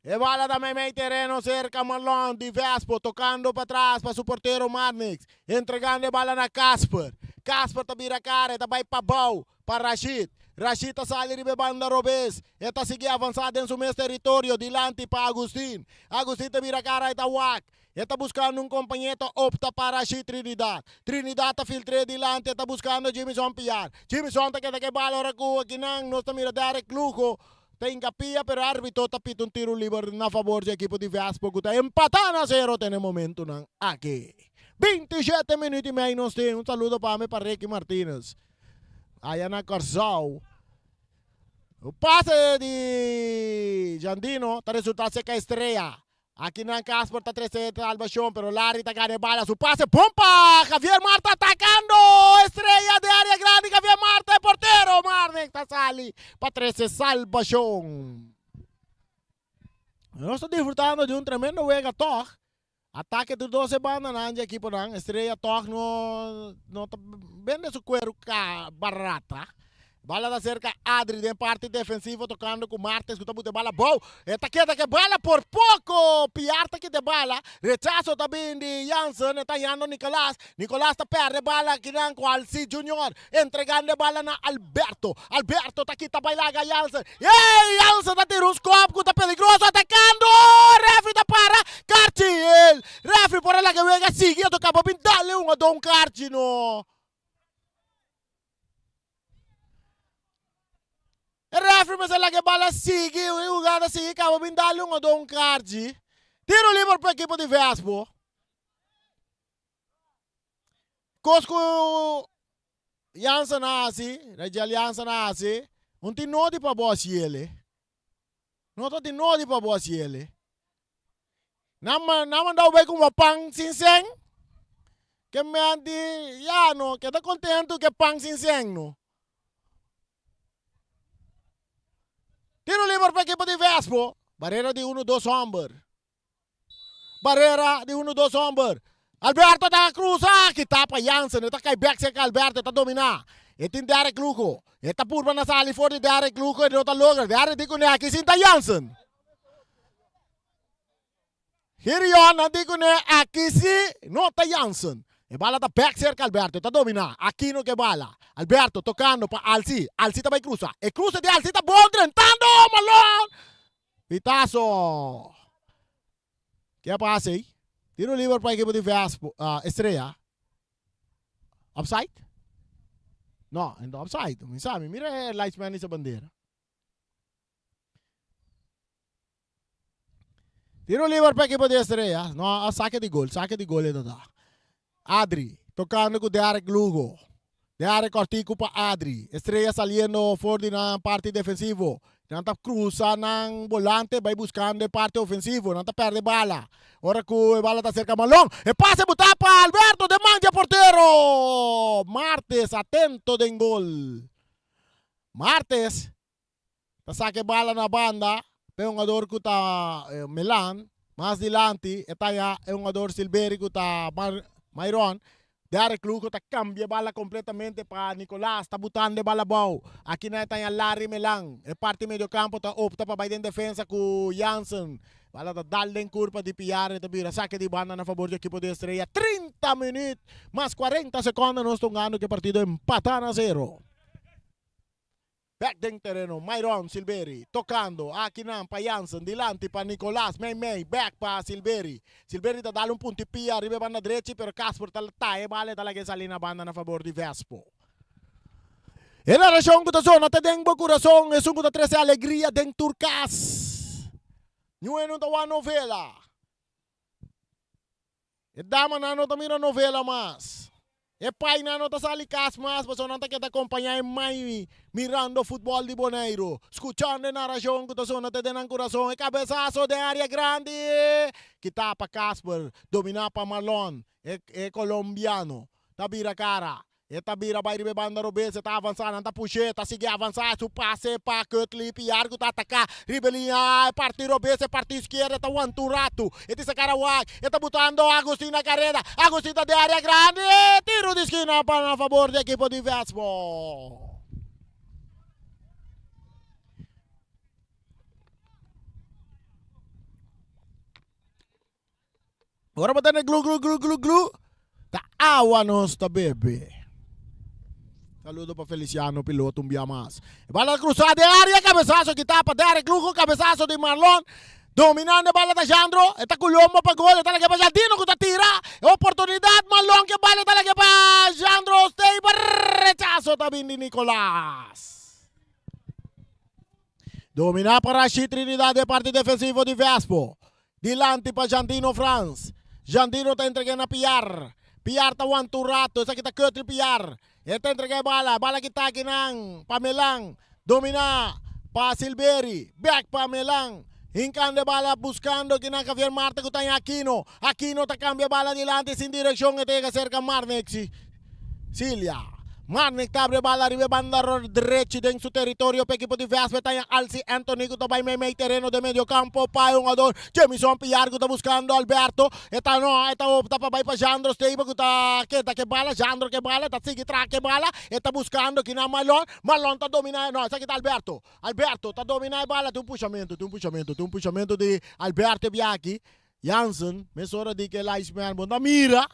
E bala ta meimei tereno serka Marlon di Vespo tokando patras pa su portero Marnix entregando e bala na Casper. Casper ta bira kara e ta bai pabou pa Rashid. Rashid ta sali riba e banda robes e ta sigui avansa den su mes teritorio dilanti pa Agustin. Agustin ta bira kara e ta wak. E ta buskando un kompañé ta opta pa Rashid Trinidad. Trinidad ta filtr'é dilanti e ta buskando Jimison Piar. Jimison ta keda ku e bala ora ku akinan nos ta mira Derrick Lugo Ta hincapia pero arbitro ta pita un tiro liber na fabor dje ekipo di Vespo cu ta empata na cero te n'e momentonan aki. 27 minuut y mei nos tin. Un saludo pa mi pa Ricky Martinez aya na Corsou. Un pase di Jandino ta resulta seca Estrella. Aki nan Casper ta trece salbacion pero Larry ta gana e bala su pase bon pa Javier Marta atacando Estrella den area grandi Javier Marta e portero Marnix ta sali pa trece salbacion. Nos ta disfrutando di un tremendo wega toch. Atake tur dos e bandanan dje ekiponan. Estrella toch no no ta bende su cuero ca barata. Bala ta serka Adri den parti defensivo tokando ku Martes ku ta buta e bala bou. E ta keda ku e bala por poko. Piar ta kita e bala. Rechaso ta bin di Jansen. E ta yando Nicolas. Nicolas ta perde e bala akinan ku Alcid Junior. Entregando e bala na Alberto. Alberto ta kita bai laga Jansen. Ey! Jansen ta tira un skop ku ta peligroso atakando. Refri ta para. Karchi! El refri por a laga e wega sigui. A toka pa bin dale un a don karchi no. E refri mester laga e bala sigui, e hugada sigui kaba bin dal un o un karchi. Tiro liber pa ekipo di Vespo. Kos ku Jansen a hasi, Rajel Jansen a hasi, un tin nodi pa bo hasi ele. No ta tin nodi pa bo hasi ele. Nan nan manda bo bai kuma pan sin sen. Ke menti ya no keda kontentu ke pan sin sen no. Tiro liber pa ekipo di Vespo. Barera di uno dos homber. Barera di uno dos homber. Alberto ta cruza, kita pa Jansen, e ta kai bek cerca Alberto, e ta domina. E tin Derek Lugo. E ta purba na sali for di Derek Lugo, e no ta logra. Derek di kuné aki sinta Jansen. Girion a di kuné aki si no ta Jansen. E bala ta bek cerca Alberto, e ta domina. Aquino ke bala. Alberto tocando pa Alci. Alci ta bai cruza. E cruza di Alci ta bon drentando Malon. Pitazo! Ke a pasa ei? Tiro liber pa ekipo di Vespo, Estrella. Offside? No, en ta offside. Mi sa, mi mira e linesman hisa bandera. Tiro liber pa ekipo di Estrella. No, a sake di gol, sake di gol e ta da. Adri, tocando cu Derek Lugo. Derek cortico pa Adri. Estrella saliendo for di nan parti defensivo. Nan ta cruza nan volante bay buscando e parti ofensivo. Nan ta perde bala. Ora cu e bala ta cerca Malon. E pase buta pa Alberto den man dje portero. Martes atento den gol. Martes Ta saka e bala na banda pa e hungador ku ta Milan. Mas dilanti e ta ya e hungador Silveri ku ta Myron. Derrick Lugo ta kambia e bala kompletamente pa Nicolas. Ta butando e bala abou. Akinan e ta ya Larry Milan. E parti mediokampo ta opta pa bai den defensa ku Jansen. Bala ta dal den kurpa di Piar. E ta bira sake di banda na fabor di ekipo di Estrella. 30 minüt mas 40 sekonda nos ta hungando ku e partido empatá na sero. Bek den tereno Myron Silveri tocando akinan pa Jansen dilanti pa Nicolas mei mei bek pa Silveri. Silveri ta dal un punti pia riba e banda drechi pero Casper ta taha e bala e ta laga e sali na banda na fabor di Vespo. E narashon ku ta zona ta den bo kurason esun ku ta trese alegria den tur kas. Ñue no ta wak novela. E damanan no ta mira novela mas. E painan no ta sali kas mas pasobra nan ta keda kompañá e mai mirando futbòl di Boneiru, skuchando e narashon ku ta sona te den nan kurason. E kabesaso den área grandi kitá pa Casper, dominá pa Marlon, e kolombiano ta bira kara. E ta bira bai riba e banda robes, e ta avansá, nan ta push'é, e ta sigui avansá, su pase pa Curtley Piar ku ta ataká riba e liña, e parti robes, e parti iskierda, e ta wanta un ratu, e tin sa kara wak, e ta butando Agustin na kareda, Agustin ta den área grandi, tiro di skina pa na fabor di ekipo di Vespo. Ora bo tende glu glu glu glu glu, ta awa nos ta bebe. Saludo pa Feliciano Piloto un bia mas. E bala ta cruza den area, cabezazo kita pa Derek Lugo, cabezazo di Marlon. Dominando e bala ta Jandro, e ta cu lombo pa gol, e ta lage pa Jardino cu ta tira. E oportunidad, Marlon ke bala e ta lage pa Jandro Stable, rechazo ta bin di Nicolas. Domina pa Rashid Trinidad den parti defensivo di Vespo. Dilanti pa Jandino Frans. Jandino ta entreg'é na Piar. Piar ta wanta un rato. Esaki ta Curtly Piar. E ta entreg'é e bala. Bala kita akinan pa Melan. Dominá pa Silberi. Bèk pa Melan. Hinkando e bala buskando kinan Javier Marte ku ta den Aquino. Aquino ta kambia e bala dilanti sin direkshon. E ta yega serka Marnix. Cilia. Marnik ta abri e bala riba e banda drechi den su teritorio pa ekipo di Vespe ta yan Alci Anthony ku ta bai meimei tereno den medio kampo pa e hungador Jamison Piar ku ta buskando Alberto e ta no e ta opta pa bai pa Jandro Stable ku ta keda ke bala Jandro ke bala ta sigui traha ke bala e ta buskando kinan Marlon Marlon ta domina no esaki ta Alberto Alberto ta domina e bala tin un pushamento tin un pushamento tin un pushamento di Alberto e biaha aki Jansen mesora di ke linesman bo ta mira.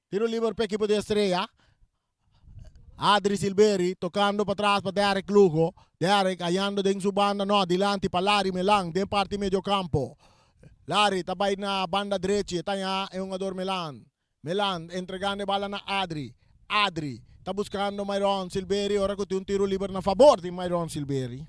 Tiro liber pa ekipo di Estrella. Adri Silberi tocando patras pa Derek Lugo. Derek hayando den su banda, no, dilanti pa Larry Melan den parti medio campo. Larry ta bay na banda drechi, e ta haña e hungador Melan. Melan entregando e bala na Adri. Adri ta buscando Myron Silberi ora cu tin un tiro liber na fabor di Myron Silberi.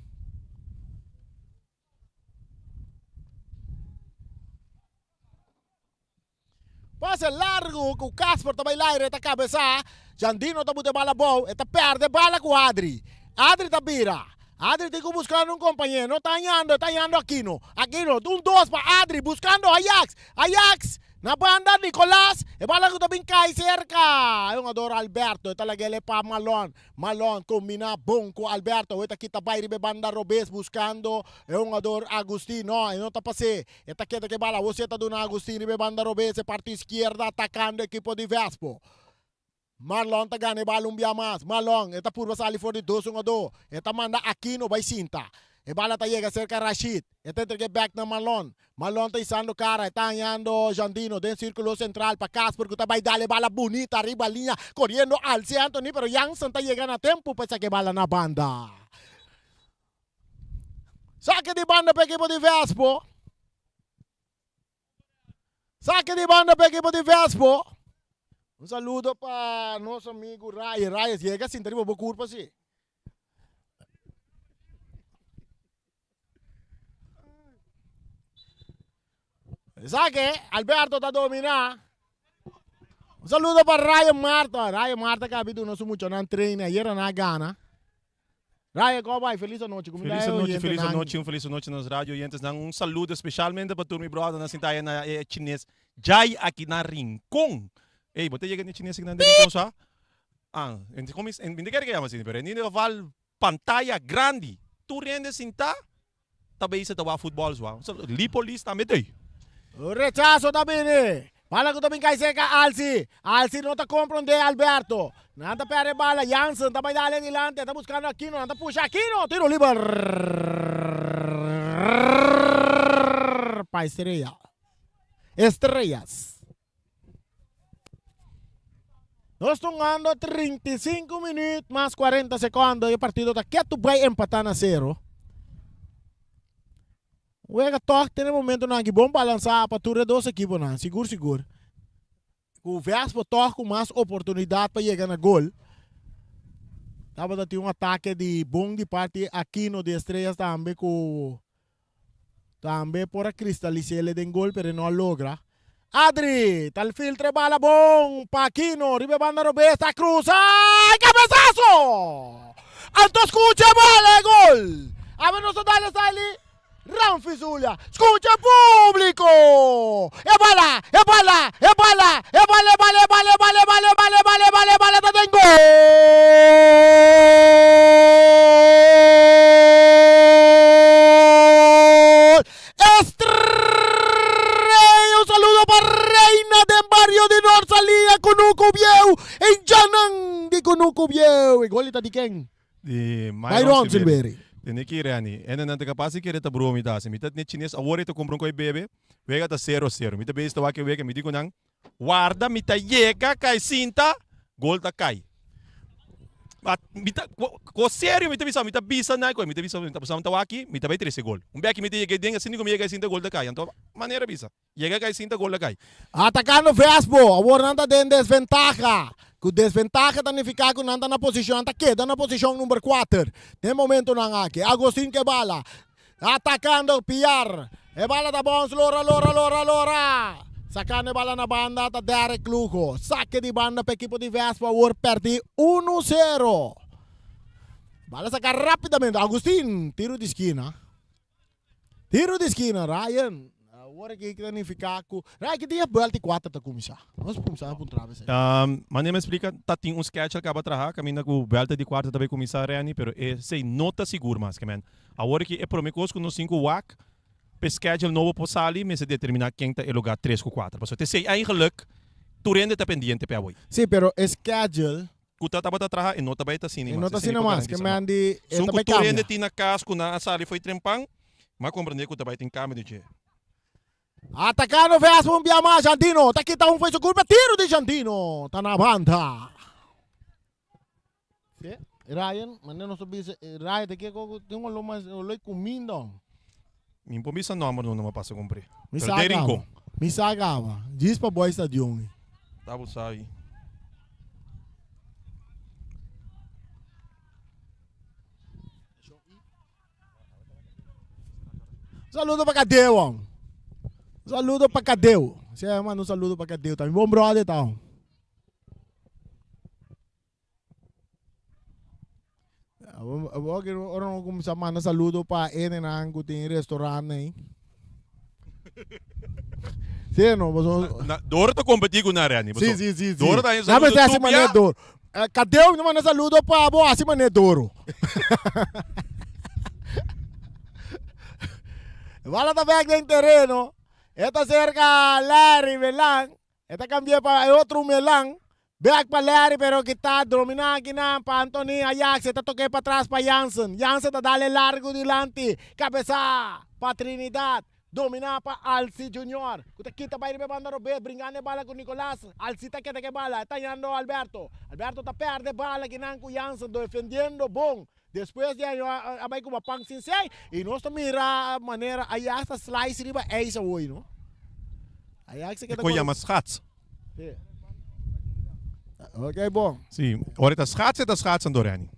Pase largu ku Casper ta bai laire e ta kabesá. Jandino ta buta e bala abou, e ta pèrdè e bala ku Adri. Adri ta bira. Adri tin ku buskando un kompañero, no ta hañando, e ta hañando Aquino. Aquino, un dos pa Adri, buskando Ajax. Ajax na banda Nicolas, e bala ku ta bin kai serka e hungador Alberto, e ta lag'el e pa Malon. Malon kombiná bon ku Alberto, awor e ta kita bai riba e banda robes buskando e hungador Agustin. No, e no ta pas'é. E ta keda ke bala. Awor si e ta duna Agustin riba e banda robes, e parti iskierda atakando ekipo di Vespo. Marlon ta gana e bala un bia mas. Marlon, e ta purba sali for di dos hungadó. E ta manda Aquino bai sinta. E bala ta yega serka Rashid. E ta entreg'é bèk na Marlon. Marlon ta isando kara. E ta hañando Jandino den sirkulo sentral pa Casper ku ta bai dal e bala bunita riba liña koriendo Alci Anthony pero Jansen ta yega na tempu pa e saka e bala na banda. Sake di banda pa ekipo di Vespo. Sake di banda pa ekipo di Vespo. Un saludo pa nos amigo Ryan. Ryan, yega sinta riba bo kurpa si. Sake, Alberto ta domina. Un saludo pa Ryan Marta. Ryan Marta kabi duna su muchanan train. Ayer nan a gana. Raya ko bai felis anochi ku mi Felis da e anochi, oyente felis nan. anochi, un felis anochi nos radio oyentes nan. Un saludo especialmente pa tur mi brother nan sinta aya na e chines Jai aki na Rincon. Ey, bo ta yega na e chines aki na Rincon sa? Ah, en komo en mi ta kere ke yama asina, pero en ieder geval pantaya grandi. Tur hende sinta ta bezig ta wak futbol swa. Un saludo. Lipolis tambe ta ey. Un rechaso ta bini. Bala ku ta bin kai serka Alsi. Alsi no ta komprondé Alberto. Nan ta pèrdè bala. Jansen ta bai dale dilanti. E ta buskando Aquino. Nan ta pusha Aquino. Tiro liber pa Estrella. Estrellas. Nos ta hungando 35 minuut mas 40 sekondo. E partido ta ketu bai empatá na sero. Wega tòg tene momentonan aki bon balansá pa tur e dos ekiponan, sigur sigur. Ku Vespo tòg ku mas oportunidat pa yega na gol. Tabata tin un atake di bon di parti Aquino di Estrellas tambe ku tambe por a kristalis'é den gol pero e no a logra. Adri ta filtra e bala bon pa Aquino riba e banda robes ta cruza y cabezazo! Anto scucha e bala e gol! Awe nos ta dal esaki Ramfis Zulia. Scucha e publico! Tiro! E bala! E bala! E bala! E bala! E bala! E bala! E bala! E bala! E bala! E bala! E bala! E bala ta den gol! Estrella! Un saludo pa Reina den bario di Noord Salia Kunuku Bieu en Janan di Kunuku Bieu. E gol ta di ken? Di Myron Silveri. Tene ki Reni. Ene nan ta kapas di kere ta broma mi ta hasi. Mi ta ne chines awor e ta kumpra un koi bebe. Wega ta sero sero. Mi ta bezig ta wak e wega. Mi di ku nan, warda mi ta yega kai sinta, gol ta kai. Ma mi ta ko serio mi ta bisa, mi ta bisa nan koi, mi ta bisa mi ta pasá mi ta wak aki, mi ta bai trese gol. Un beki mi ta yega den asina ku mi yega sinta gol ta kai. Anto manera bisa. Yega kai sinta gol a kai. Atakando Vespo, awor nan ta den desventaha. Ku desventaha ta nifiká ku nan ta na posishon, nan ta keda na posishon number kuater den momentonan aki. Agustin ke bala, atakando Piar. E bala ta bòns lora lora lora lora. Sakando e bala na banda ta Derrick Lugo. Sake di banda pa ekipo di Vespo awor pèrdí unu sero. Bala saka rápidamente. Agustin, tiro di skina. Tiro di skina, Ryan. Awor aki ta nifiká ku Ryan ki dia buelta i kuater ta kuminsá? Nos kuminsá puntra esei. Manera mi a splika, ta tin un schedule kaba traha kaminda ku buelta di kuater ta bai kuminsá Renny, pero esei no ta sigur mas. Ke men, awor aki e promé kos ku nos tin ku wak pa e schedule nobo por sali mester determiná ken ta e lugá tres ku kuater. Pasobra ta esei eigenlijk tur hende ta pendiente p'e awor. Sí, pero e schedule Ku ta tabata traha e no ta bai ta asina E mas. no ta Esei mi asina por mas, ke garantisa no. men di e Sun ta ku bai tur kambia. hende tin na kas ku nan a sali fo'i trempan, m'a komprendé ku ta bai tin kambio di dje. Atakando Vespa un bia mas, Jandino ta kita un fo'i su kurpa, tiro di Jandino ta na banda. Sí, Ryan, manera nos ta bisa, Ryan ta ke ku tin un oló mas, oló di kuminda. Mi por bisa nomber no no pasa compré. Mi Pero sa de kaba. Rincon. Mi sa kaba. Djis pa boy stadion. Ta bo sabi. Saludo pa Kadeo. Un saludo pa Kadeo. Si, manda un saludo pa Kadeo tambe. Bon brother ta. Ora nos kuminsá manda saludo pa hendenan ku tin restaurant ei. Sí o no? Boso. Na, Doro ta kompetí ku nan, Renny. Sí, sí, sí, sí. Doro ta haña Nan saludo mester hasi tur manera bia. Doro. Kadeo mi ta manda saludo pa bo hasi manera Doro. Bala ta bek den tereno. E ta serka Larry Belan. E ta cambi'é pa e otro Melan. Bek pa Larry pero kita domina akinan pa Anthony Ajax e ta tok'é patras pa Jansen. Jansen ta dal e largo dilanti. Cabeza pa Trinidad. Domina pa Alci Junior cu ta kita bay riba e banda robes bringando e bala cu Nicolas. Alci ta keda cu e bala e ta yando Alberto. Alberto ta perde e bala akinan cu Jansen defendiendo bon. Despues di año a bay cu Bapang sin sei y nos ta mira manera Ajax ta slice riba ijs awoy no. Ajax se E keda ko yama schats. Si. Ok bon. Si, ora e ta schats e ta schats anto Renny.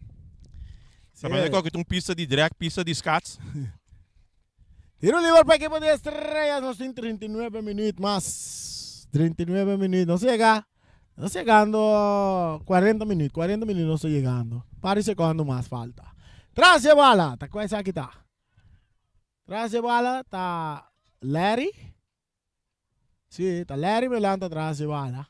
Si. Ta manera ku aki ta un pista di drag, pista di schats. Tiro liber pa ekipo di Estrellas nos tin 39 minuut mas. 39 minuut nos yega. Nos yegando 40 minuut, 40 minuut nos ta yegando. Par di secondo mas falta. Tras e bala, ta cu esaki ta? Tras e bala ta Larry. Si, ta Larry Melan ta tras e bala.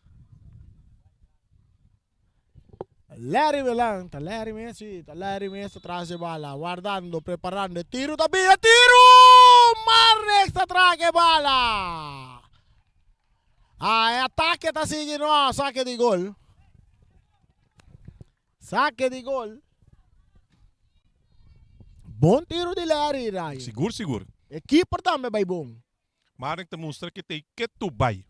Larry Melan, ta Larry mes, si, ta Larry mes ta tras e bala. Guardando, preparando, e tiro ta bira, tiro! Marnix ta tras e bala. Ah, e atake ta sigui no, sake di gol. Sake di gol. Bon tiro di Larry, Ryan. Sigur, sigur. E keeper tambe bai bon. Marek ta mustra ke tei ketu bai.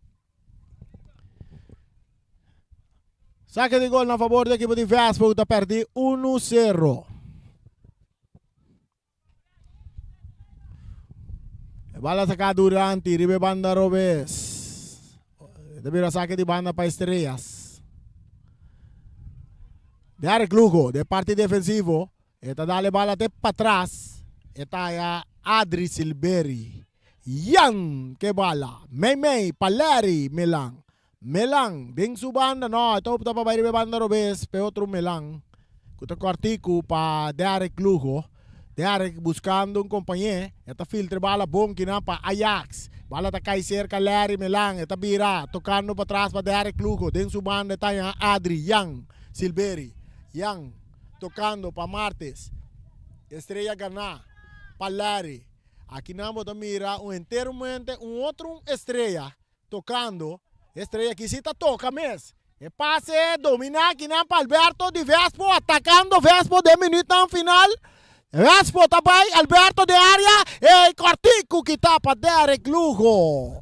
Sake di gol na favor di ekipo di Vespo ku ta perdi 1-0. E bala saca Duranti riba e banda robes. E ta bira saque di banda pa Estrellas. Derek Lugo de parti defensivo. E ta dale bala te patras. E ta haya Adri Silberi. Yan ke bala. Mei mei pa Larry Melan. Melan den su banda no e ta opta pa bai riba e banda robes p'e otro Melan ku ta kòrtiku pa Derrick Lugo. Derrick buskando un kompañé e ta filtra e bala bon kinan pa Ajax. Bala ta kai serka Larry Melan, e ta bira tokando patras pa Derrick Lugo. Den su banda e ta haña Adri Jan Silberi. Jan tokando pa Martes. Estrella ganá pa Larry. Akinan bo ta mira un enteramente un otro estrella tokando. E estrella aki si ta toka mes. E pase dominá akinan pa Alberto di Vespo atakando Vespo den minütnan final. Vespo ta bai Alberto den área e kòrtiku kita pa Derrick Lugo.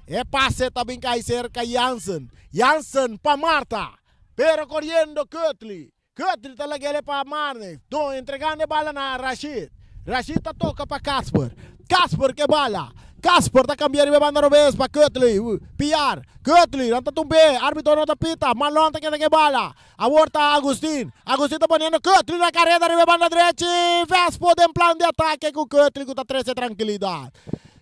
E pase ta bin kai serka Jansen. Jansen pa Marta. Pero koriendo Kutli. Kutli ta lag'el pa Marnix. Don entregando e bala na Rashid. Rashid ta toka pa Casper. Casper ke bala. Casper ta kambia riba e banda robes pa Kutli. Piar. Kutli nan ta tumb'é. Arbitro no ta pita. Marlon ta keda ke bala. Awor ta Agustin. Agustin ta poniendo Kutli na kareda riba e banda drechi. Vespo den plan di atake ku Kutli ku ta trese trankilidat.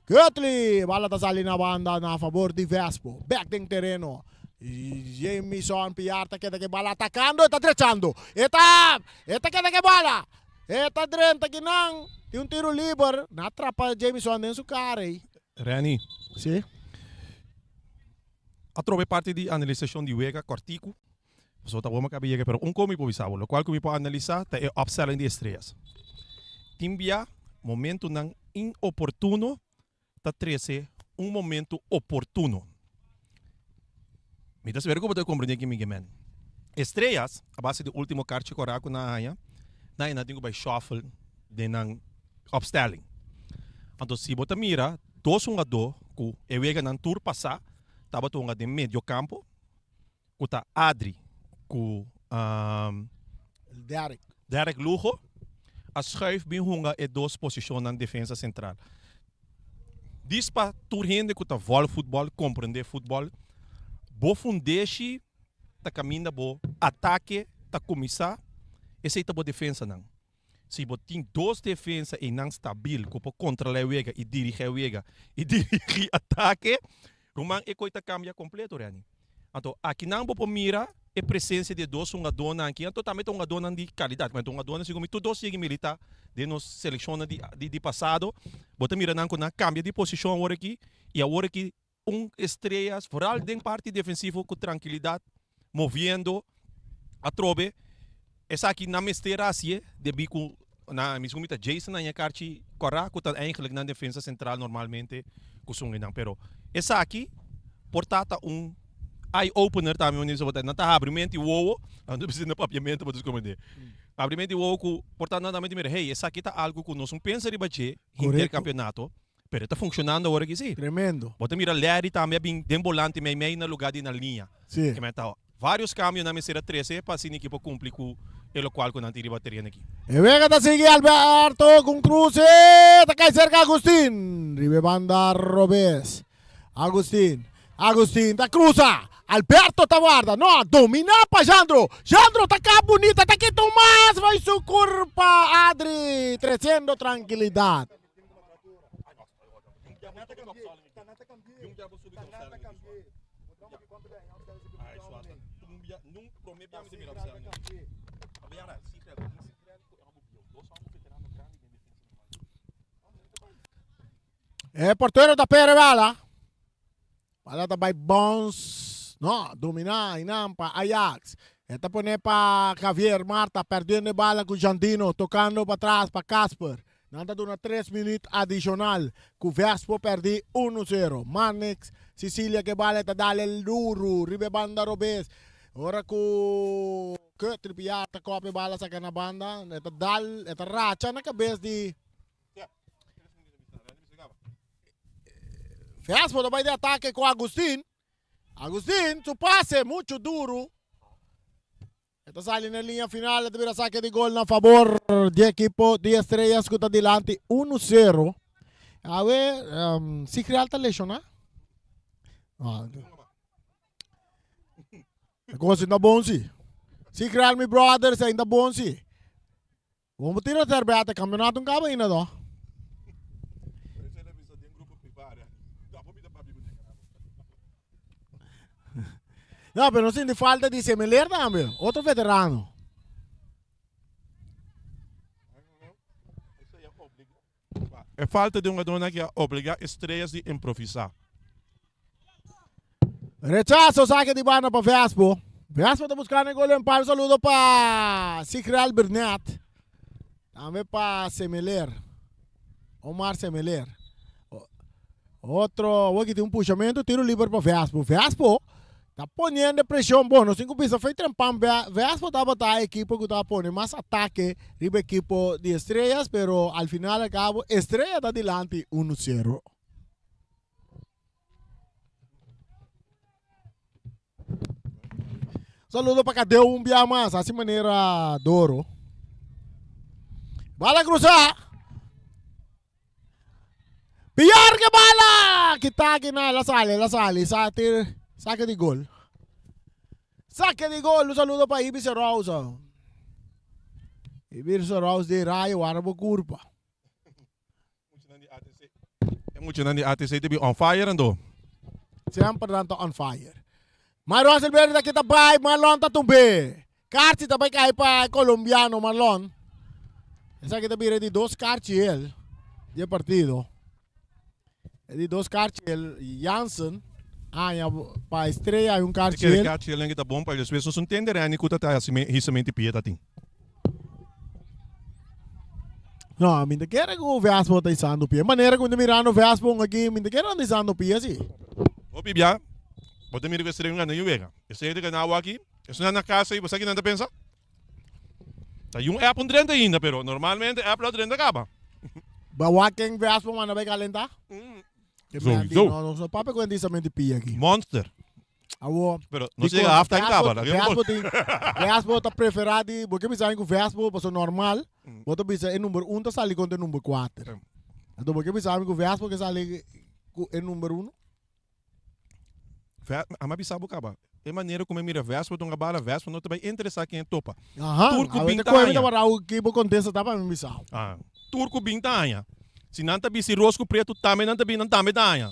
Kutli. Bala ta sali na banda na fabor di Vespo. Bek den tereno. Jamison Piar ta keda ke bala atakando, e ta drechando. E ta, e ta keda ke bala. E ta drenta kinan. Tin un tiro liber. Na atrapa Jamison den su kara ei. Renny. Si. Atrobe parti di analisashon di wega kòrtiku. Pasobra ta bon mi kabe yega, pero un kon mi por bisa bo, lokual ku mi por analisá ta e opstelling di estrellas. Tin bia momentunan inoportuno ta trese un momento oportuno. Mi ta spera ku bo ta komprendé ki mi ke men. Estrellas, a base di ultimo karchi kòrá ku nan a haña, nan e nan tin ku bai shuffle den nan opstelling. Anto si bo ta mira dos hungadó ku e weganan tur pasá tabata hunga den medio kampo, ku ta Adri ku Derek. Derek Lugo a schuif bin hunga e dos posishonnan defensa sentral. Dis pa tur hende ku ta vòl futbòl, komprendé futbòl, bo fundeshi ta kaminda bo atake ta kuminsá, esei ta bo defensanan. Si bo tin dos defensa einan stabil ku por kontrolá e wega i dirigí e wega i dirigí atake, ruman e koi ta kambia kompleto, Renny. Anto akinan bo por mira e presensia di e dos hungadónan aki. Anto tambe ta hungadónan di kalidat. Anto hungadónan segun mi tur dos yega militá den nos selekshonnan di di pasado. Bo ta mira nan ku nan kambia di posishon awor aki i awor aki un estrellas, vooral den parti defensivo ku trankilidat moviendo atrobe. Esaki nan mester hacié debí ku na mi segun mi ta Jason haña karchi kòrá ku ta eigenlijk nan defensa sentral normalmente ku sun einan. Pero esaki por ta ta un eye opener tambe manera bisa bo ta nan ta habri mente i wowo, nan ta bisa na papiamento pa nos komprendé. Habri mente i wowo ku por ta nan ta mira hey esaki ta algu ku nos no pensa riba dje henter kampionato Pero e ta funcionando awor aki si. Tremendo. Bo ta mira Larry tambe a bin den bolante mei mei na lugar di na liña. Si. Ke men ta varios cambionan mester a trece pa asina ekipo cumpli cu e locual cu nan tin riba tereno aki. E wega ta sigui Alberto cu un cruce ta cay cerca Agustin riba e banda robes. Agustin, Agustin ta cruza Alberto ta warda no domina pa Jandro Jandro ta cay bunita ta kita un mas bay su curpa Adri treciendo tranquilidad. E portero ta pere bala. Bala ta bai bounce. No, domina Inam pa Ajax. E ta pone pa Javier Marta perdiendo e bala ku Jandino tocando pa tras pa Casper. Nan ta duna tres minuut adicional ku Vespo perdi uno sero. Marnix Cecilia ke bala e ta dale duru riba e banda robes. Ora ku Kurt Piar ta kopi e bala saka na banda e ta dal e ta racha na kabes di Vespo ta bai di atake ku Agustin. Agustin su pase mucho duru. E ta sali na liña final, e ta bira sake di gol na fabor di ekipo di Estrellas ku ta dilanti 1-0. Awe, um, Sigreal ta lesioná. Ah, e kos ta bon si. Sigreal mi brothers ainda bon si. Bo tira terbete, campeonato no caba ainda no. No, pero no sinti falta di Semeler tambe, otro veterano. E falta di hungadónan aki a obligá Estrellas di improvisá. Rechaso sake di banda pa Vespo. Vespo ta buskando e gol en palo. Saludo pa Sigrel Bernet. Tambe pa Semeler. Omar Semeler. Otro, awor aki tin un pushamento, tiro liber pa Vespo. Vespo ta poniendo presion. Bon, nos tin ku bisa fei trempan Vespo tabata e ekipo ku ta pone mas atake riba ekipo di Estrellas, pero al final al cabo Estrella ta dilanti 1-0. Saludo pa Cadeo un bia mas, así manera Doro. Bala cruza. Pior que bala! Kita aquí na, la sale, la sale, saque, saque de gol. Saque de gol, un saludo pa Ibis Rosa. Ibis Rosa de Rayo, guarda bo curpa. E muchanan di ATC ta bin on fire ando. Semper nan ta on fire. Marlon Silverio ta kita bai, Marlon ta tumbe. Karchi ta bai kai pa e colombiano Marlon. Esaki ta bira di dos karchi el di e partido. E di dos karchi el Jansen aña pa Estrella hay un karchi el. E karchi el ta bon pa despues nos no tende Renny ku ta ta hisamenti pia ta tin. No, mi ta kere ku Vespo ta isando pia. Manera ku mi ta mirando Vespo un aki, mi ta kere nan ta isando pia si. Hopi bia, bo ta mira ku Estrella gana yu wega. Estrella ta gana awa aki, esun na kasa i bo sa ki nan ta pensa? Ta yun app un drenta ainda, pero normalmente app lo drenta kaba. Ba wak ken Vespo manda bai kalenta? Sowieso. No, nos no papia ku hende isamenti pia aki. Monster. Awo. Pero no llega half time kaba. Vespo tin, Vespo ta prefera di, bo ke bisa ku Vespo paso normal, bo ta bisa e number 1 ta sali kontra e number 4. Anto bo ke bisa ku Vespo ke sali ku e number 1? Ama bisa bo kaba. E manera ku mi mira Vespo ta un bala, Vespo no ta bai interesa ken e topa. Aha, Tur ku awe bin ta ta koe mi haña. ta wara ki bo kontesta ta pa mi bisa. Ah, tur ku bin ta haña. Si nan ta bisti ros ku pretu tambe nan ta bin, nan tambe ta haña.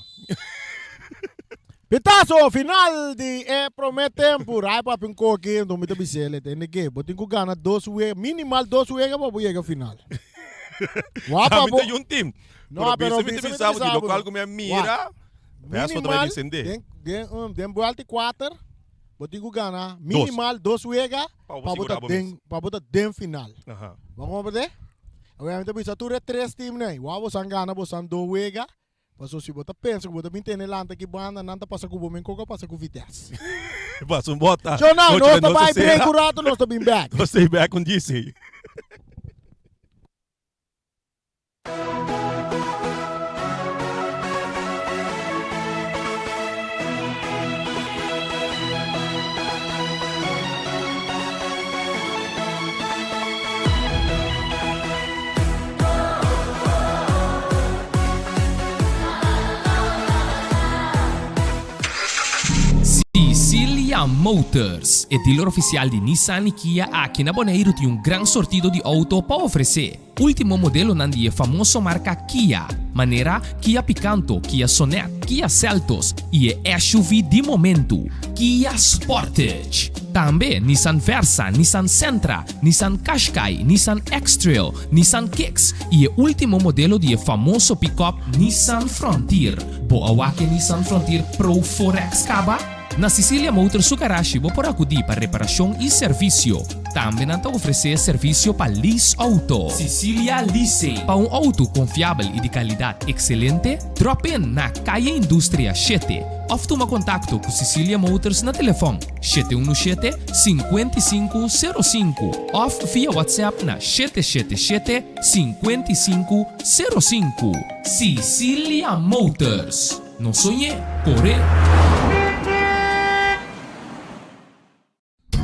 Pitazo final di e prome tempu. Rai papia un koki, enton mi ta bis'el, tende ke bo tin ku gana dos wega, minimal dos wega pa bo yega final. Wak pa Ami bo. ta yun team. No, Pero pero bisa mi ta bisa mi ta bisa bo di bisa bo. lokual ku mi a mira, Wak, Vespo ta bai minimal desende. den den um, den buelta i kuater, bo tin ku gana minimal dos wega Pa bo pa bo ta sigurá bo den mes. pa bo ta den final. Aha. Bo a komprendé? Awor mi ta bisa tur e tres teamnan ei, wak boso a gana boso dos wega, Paso si bo ta pensa ku bo ta bin tene lanta ki banda, nan ta pasa ku bo men koko a pasa ku Vitesse. Pasa un bota. Shona, Nochi nos ta nos bai sera. break un rato, nos ta bin back. Nos ta back un djisi. Sicilia Motors, e dealer oficial di Nissan y Kia aki na Boneiru tin un gran sortido di auto pa ofrece. Ultimo modelonan di e famoso marca Kia, manera Kia Picanto, Kia Sonet, Kia Seltos y e SUV di momento, Kia Sportage. Tambe Nissan Versa, Nissan Sentra, Nissan Qashqai, Nissan X-Trail, Nissan Kicks y e ultimo modelo di e famoso pick-up Nissan Frontier. Bo a wak e Nissan Frontier Pro 4X caba? Na Sicilia Motors su garashi bo por acudi pa reparacion y servicio. Tambe nan ta ofrece servicio pa lease auto. Sicilia Leasing. Pa un auto confiabel y di calidad excelente, drop in na Calle Industria shete of tuma contacto cu Sicilia Motors na telefon 717 5505 of via WhatsApp na 777 5505. Sicilia Motors. No soñ'é, cor'é!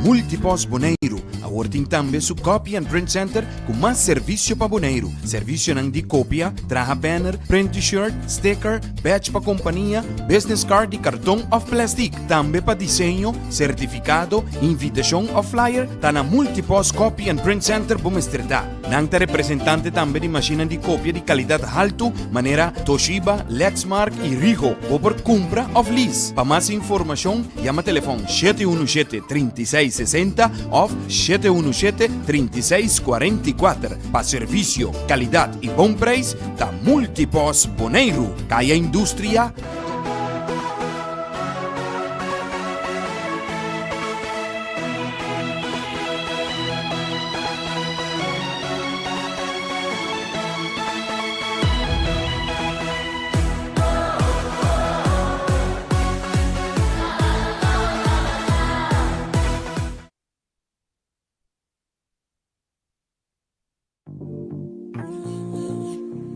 Multipost Boneiru awor tin tambe su Copy and Print Center ku mas servisio pa Boneiru. Servisionan di kopia, traha banner, print t-shirt, sticker, badge pa kompania, business card di karton òf plèstik. Tambe pa diseño, sertifikado, invitashon òf flyer ta na Multipost Copy and Print Center bo mester ta. Nan ta representante tambe di mashinnan di kopia di kalidat haltu manera Toshiba, Lexmark i Ricoh. Bo por kumpra òf lease. Pa mas informashon yama telefòn 717 36. 60 òf 717 36 44. Pa servisio, kalidat i bon preis ta Multipost Boneiru, Kaya Industria,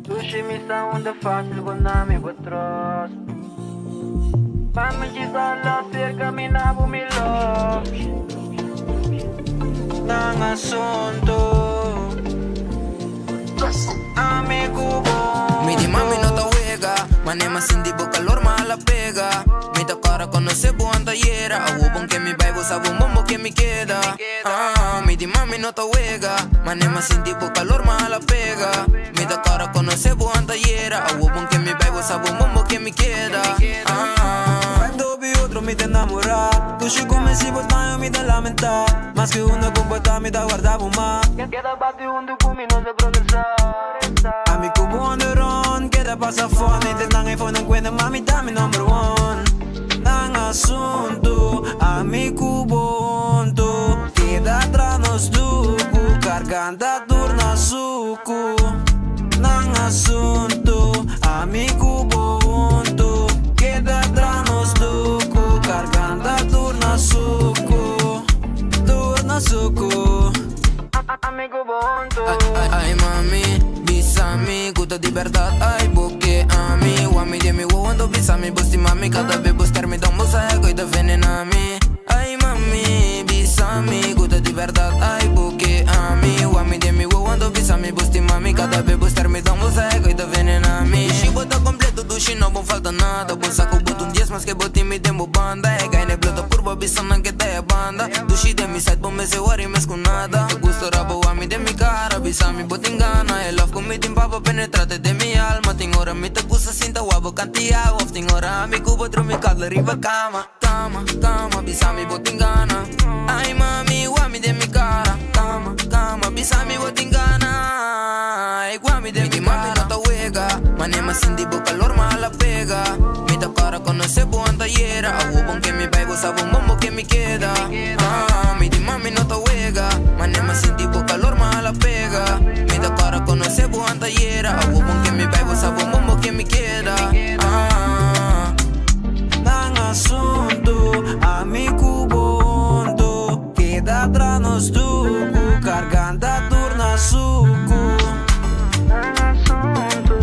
Dushi mi sa unda fácil bo na mi bo trust Pa mi djis ala cerca mi na bo mi love Nan asunto Ami cu bo Mi di mami no ta wega Mane ma sinti bo calor ma ala pega Mi ta cora conoce bo antayera Awo bon ke mi bai bo sa bo mombo ke mi keda Ah, mi di mami no ta wega Mane ma sinti bo calor ma ala pega Mi ta cora conoce bo antayera Awo bon ke mi bai bo sa bo mombo ke mi keda Ah. Cuando vi otro mi ta enamorá Dushi come si bo taño mi ta lamentá Mas que una comportá mi ta guarda bo ma Keda bati hunto cu mi no sa progresá Ami cu bo on the run Keda pasa fun Te nan e phone nan cuenta mami ta mi number one Nan asuntu Ami cu bo hunto Keda tra nos duku Garganta tur na suku Nan asuntu Ami cu bo hunto Keda tra nos duku Garganta tur na suku Tur na suku Ami cu bo hunto. Ay mami, bisa mi ku ta di berdad Ay bo ke ami Wak mi den mi wowo anto bisa mi bo stima mi Kada be bo ster mi don bo sa e koe ta venena mi Ay mami, bisa mi ku ta di berdad Ay bo ke ami Wak mi den mi wowo anto bisa mi bo stima mi Kada be bo ster mi don bo sa e koe ta venena mi Dushi bo ta completo, dushi no bo falta nada Bo sa ku bo ta un dies maske bo tin mi den bo banda E gai ne blo ta purba bisa nan ke ta e banda Dushi den mi side bo mester worry mes ku nada Te gusta ora bo wak mi den mi cara Bisa mi bo tin gana E love ku mi tin pa bo penetrate den mi alma Tin ora mi ta gusta sinta wak bo kanti awa Of tin ora ami ku bo drumi cuddle riba cama Cama, cama, bisa mi bo tin gana Ay mami, wak mi den mi cara Cama, cama, bisa mi bo tin gana Ay wak mi den mi cara Mi mami no ta wega Mane m'a sinti bo calor m'a hala pega Mi ta para conoce bo antayera Awo bon ke mi bai bo sa bo mombo ke mi keda Ah, mi di mami no ta wega Mane m'a sinti bo calor m'a hala pega Mi ta para conoce bo antayera Awo bon ke mi bai bo sa bo mombo ke mi keda Ah. Nan asuntu, ami ku bo huntu Keda tra nos duku, garganta tur na suku Nan asuntu,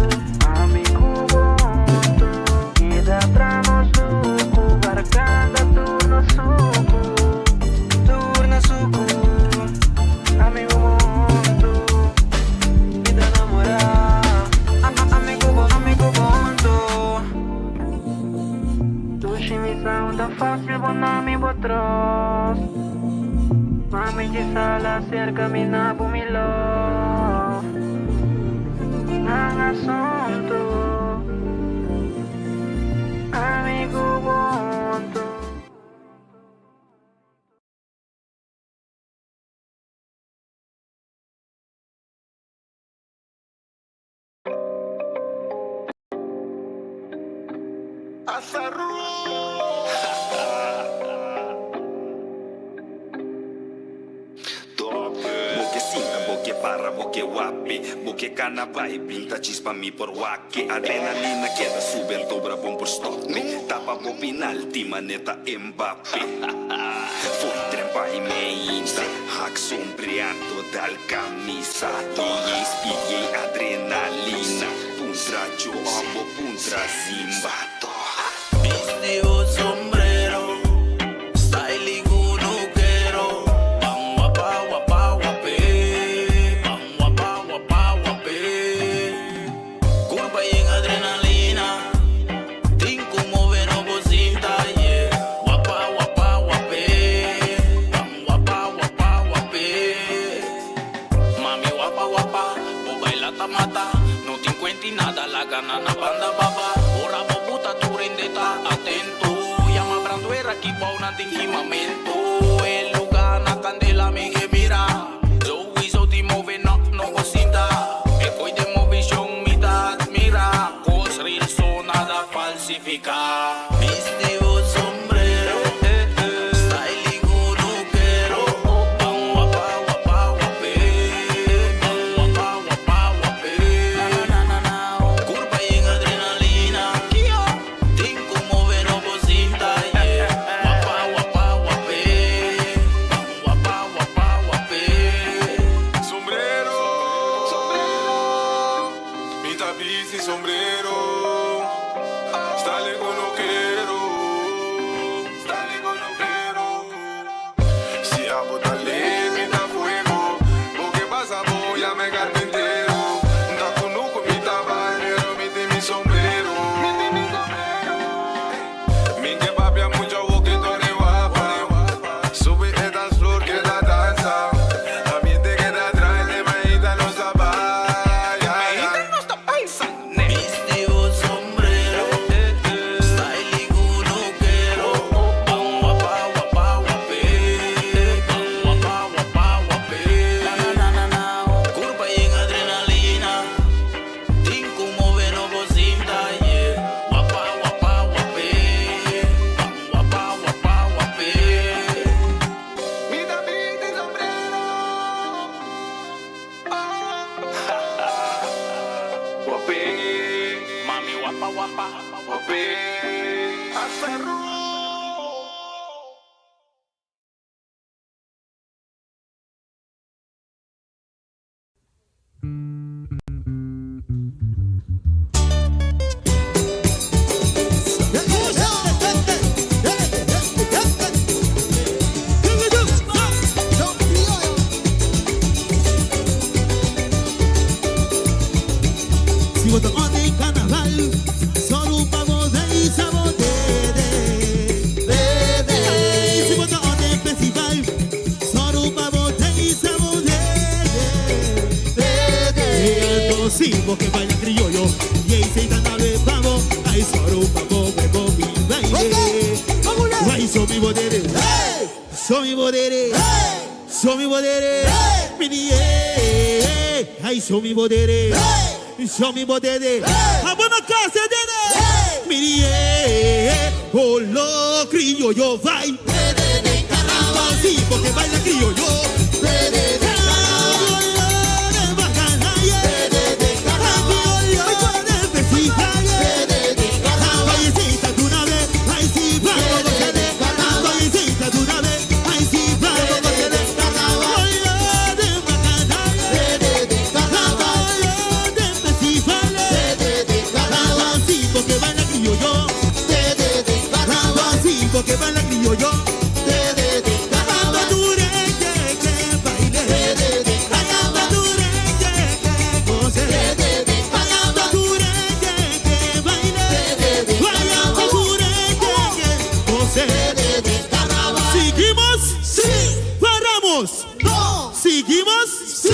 ami ku bo huntu Keda tra nos duku, garganta tur na suku Tur na suku, ami ku bo huntu Mi ta namorá, ami ku bo, ami ku bo huntu Dushi mi sa unda fácil bo na mi bo trust Mami djis ala cerca mi na bo mi love Nan asuntu Ami ku bo huntu. Bo ke sinta, bo ke para, bo ke wape Bo ke kana bai, binta chispa mi por wak Adrenalina keda sube el dobra bon por stop me Tapa bo pinalti maneta Mbappe Fo'i trempa y meinta Hak sombreado dal camisa DJ speed yey adrenalina Puntra Joe bo puntra Zimba Bisti bo sombrero, style y kunukero Ban wapa wapa wap'é, ban wapa wapa wap'é Kurpa yen adrenalina, tin ku move no bo sinta, yeah Wapa wapa wap'é, ban wapa wapa wap'é Mami wapa wapa, bo baila ta mata No tin cuenti nada, laga nan na banda baba Ora bo buta tur hende ta atento Yama branduera ki bou nan tin kimamento E lugar. mi bodere, show mi bodere, show mi bodere, mini ay show mi bodere, show mi bodere, abona casa dede, mini olo criollo vai, sí, porque baila criollo. Que baila criollo, ¿Seguimos? Sí. ¿Paramos? No. ¿Seguimos? Sí.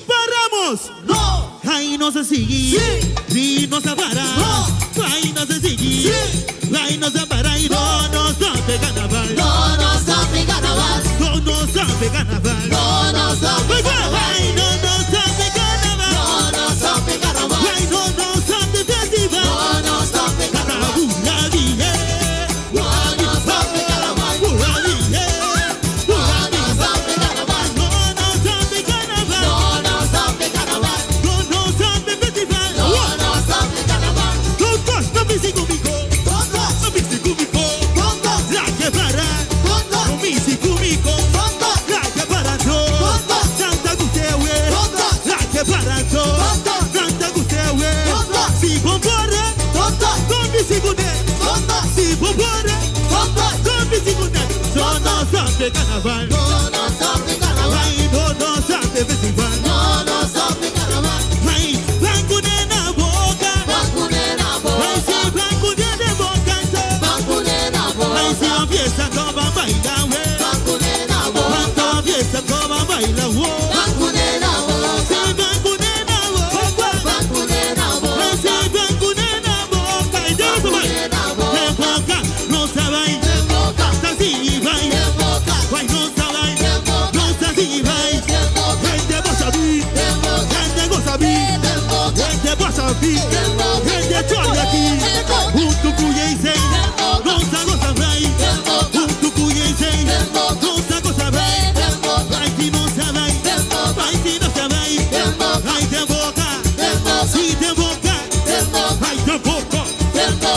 ¿Paramos? No. Ahí no se sigue. Sí. No se para. No. Ahí no se sigue. Sí. Ahí no se para y no nos sabe carnaval. No nos sabe carnaval. No nos sabe carnaval. No nos sabe carnaval. Ay, no nos sabe carnaval. No nos sabe carnaval. Ay, no nos sabe festival. No nos sabe carnaval. No nos sabe carnaval. No nos sabe carnaval. No nos sabe carnaval. No nos sabe carnaval. No nos sabe festival. No nos sabe carnaval. Todos no me conmigo. Todos. No me conmigo. Todos. La que para. Todos. No me conmigo. Todos. La que para Todos. Santa Gustavo. Todos. La que para Todos. Santa Gustavo. Todos. Si bombora. Todos. Con mi segunda. Todos. Si bombora. Todos. Con mi segunda. No nos sabe carnaval. No nos sabe carnaval. Ay, no nos sabe festival. No nos sabe carnaval. Ay, blanco nena boca. Vacunera Ay, boca. si blanco nena boca. Vacunera Ay, si boca. la fiesta no va a bailar, güey. Vacunera boca. Cuánta fiesta no va a bailar, güey. Vacunera boca. Si blanco nena boca. Vacunera Ay, boca. si blanco nena boca. Y ya no se va. Vacunera De boca. boca, no se va. De boca. Así va. De boca. Ay, no se va. De boca. No se así va. De boca. Gente goza vi. De boca. Gente goza vi. De boca. Gente goza vi. Gente chorra aquí. Junto cuye y sei. Goza, goza, vai. Junto cuye y sei. Goza, goza, vai. Vai que não se vai. Vai que não se vai. Vai de boca. Si de boca. Vai de boca.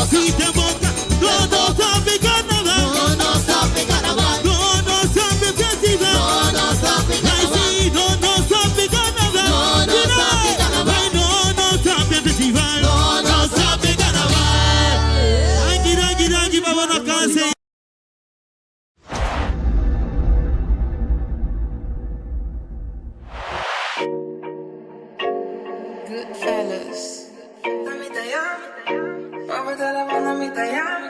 Si de boca. No, no sabe carnaval. No nos sabe carnaval. No, no sabe festival. No nos sabe Ay, carnaval. sí, no, no sabe carnaval. No, no sabe carnaval. Ay, no, no sabe festival. No, no sabe carnaval. Ay, danki, danki, pa na casa. Goodfellas. Dame te llamo, papá te la mano, mi te llamo.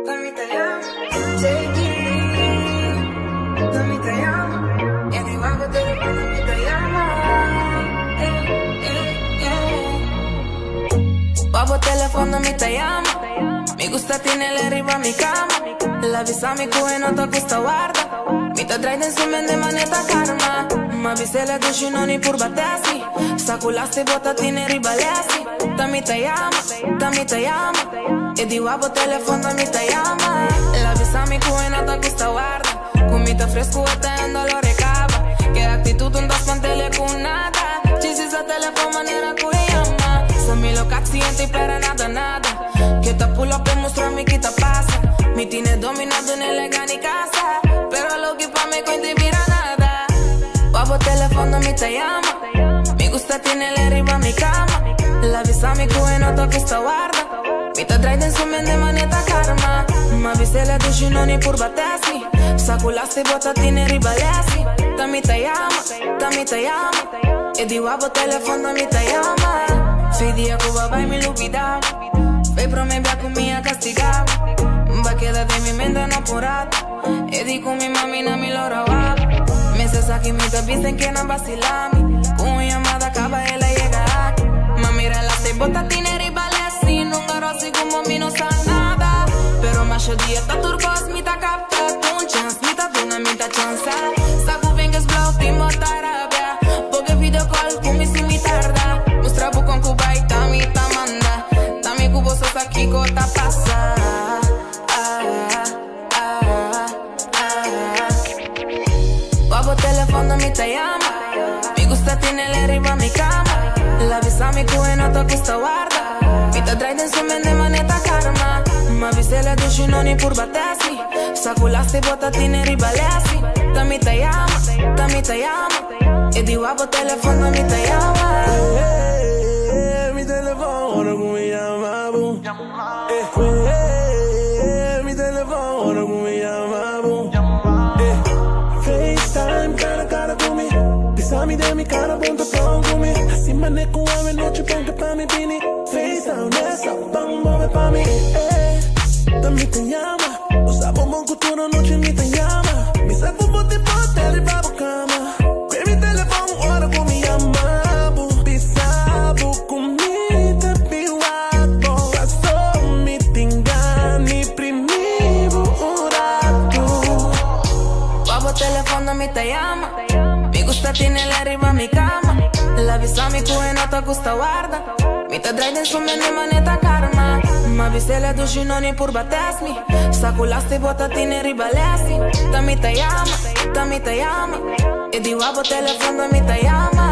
Dame te llamo, take it. Dame te llamo, y arriba te teléfono, mi te llamo. Papo teléfono, mi te llamo. Mi gusta tiene el arriba mi cama. La visa mi cuhe no te gusta guarda. Mi te trae en su mente maneta karma. Ma visele dushi no ni pur batesi. Sakulaste bota tiene ribalesi. Tami te llama, tami te llama. E di guapo teléfono mi te llama. La visa mi cuhe no te gusta guarda. Comita fresco está en dolor recaba. Que actitud un dos pantele con nada. Chisis a teléfono manera que llama. Se mi loca accidente y para nada nada. Que te pull up y mostrar mi quita pasa. Mi tiene dominado en el ni casa. Pero lo que pa' me cuenta y mira nada. Papo teléfono mi te llama. Mi gusta tiene el arriba mi cama. La visa mi cuhe no te gusta guarda. Mi te trae en su mente maneta karma. Ma visele dushi no ni pur batesi. Sakulaste bota tiene ribalesi. Tami te llama, tami te llama. E di guapo teléfono mi te llama. Fidi a Cuba vai mi lupida. Ve pro me via con mi castigado. Va queda de mi mente no por rato. E di con mi mami na mi lora guapo. Meses aquí mi te dicen que no vacilami. Con llamada acaba él a llegar. Mami, mira la te bota tiene ribalesi. Nunca así como mi no sa nada. Pero más Ocho dia ta tur kos mi ta kapta Un chans mi ta duna mi ta chansa Sa ku vingers blauw tin bo ta rabia Bo ke video call ku mi si mi tarda Mustra bo kon ku bai ta mi ta manda Ta mi ku bo so sa kiko ta pasa Ah, ah, ah. Pa bo telefono mi ta yama Mi gusta tinele riba mi kama El a bisa mi ku e no ta gusta warda Mi ta drai den su mente maneta karma M'a bis'el e dushi no ni purba test mi Sa ku lasti bo ta tine riba lesi Ta mi ta yama, ta mi ta yama E di wak bo telefono mi ta yama. Mi telefono ku mi yama bo Eh, mi telefono ku mi yama bo Eh, FaceTime cara cara ku mi Bisa mi den mi cara bon ta pon ku mi Así mane ku awe nochi pon ke pa mi bini FaceTime esa ban move pa mi Eh, ta mi ta yama Bo sa bon bon ku tur anochi mi ta yama Mi sa ku bo tin poder riba bo kama Kwe mi telefon ora ku mi yama bo Bisa bo ku mi ta biwak bo Paso mi tin gana primi bo un rato. Pa bo telefono mi ta yama Mi gusta tinele riba mi kama El a bisa mi ku e no ta gusta warda Mi ta drai den su mente maneta karma M'a bis'el e dushi no ni purba test mi Sa ku lasti bo ta tine riba lesi Ta mi ta yama, ta mi ta yama E di wak bo telefono mi ta yama.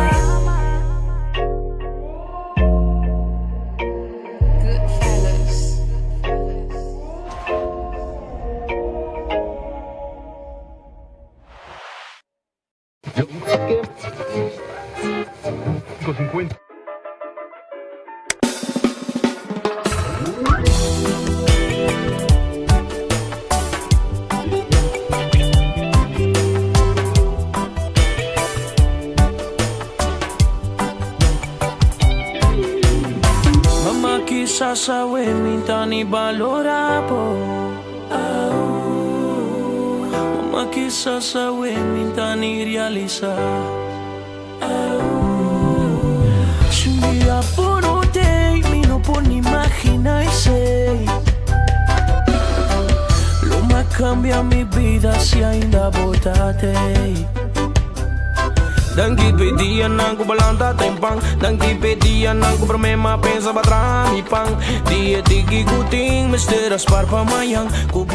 Mama kisas awe mi ta ni balora bo Mama kisas awe mi ta ni realisa Si un dia bo no tey mi no por ni imagina esey Lo m'a cambia mi bida si ainda bo ta tey. Danki p'e dianan ku bo lanta tempan Danki p'e dianan ku promé m'a pensa pa traha mi pan Di e tiki ku tin mester a spar pa mañan Ku bo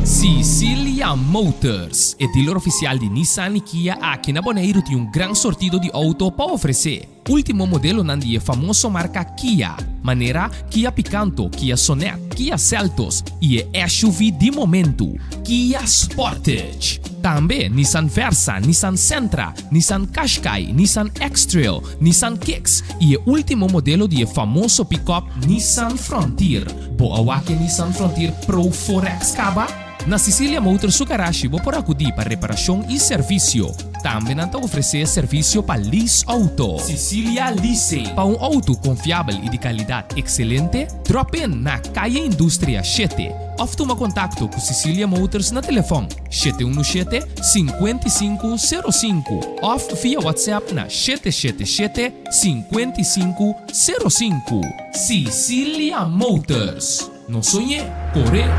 Sicilia Motors, e dealer oficial di Nissan y Kia aki na Boneiru tin un gran sortido di auto pa ofrece. Ultimo modelonan di e famoso marca Kia, manera Kia Picanto, Kia Sonet, Kia Seltos y e SUV di momento, Kia Sportage. Tambe Nissan Versa, Nissan Sentra, Nissan Qashqai, Nissan X-Trail, Nissan Kicks y e ultimo modelo di e famoso pick-up Nissan Frontier. Bo a wak e Nissan Frontier Pro 4X caba? Na Sicilia Motors su garashi bo por acudi pa reparacion y servicio. Tambe nan ta ofrece servicio pa lease auto. Sicilia Leasing. Pa un auto confiabel y di calidad excelente, drop in na Calle Industria shete of tuma contacto cu Sicilia Motors na telefon 717 5505 of via WhatsApp na 777 5505. Sicilia Motors. No soñ'é, cor'é!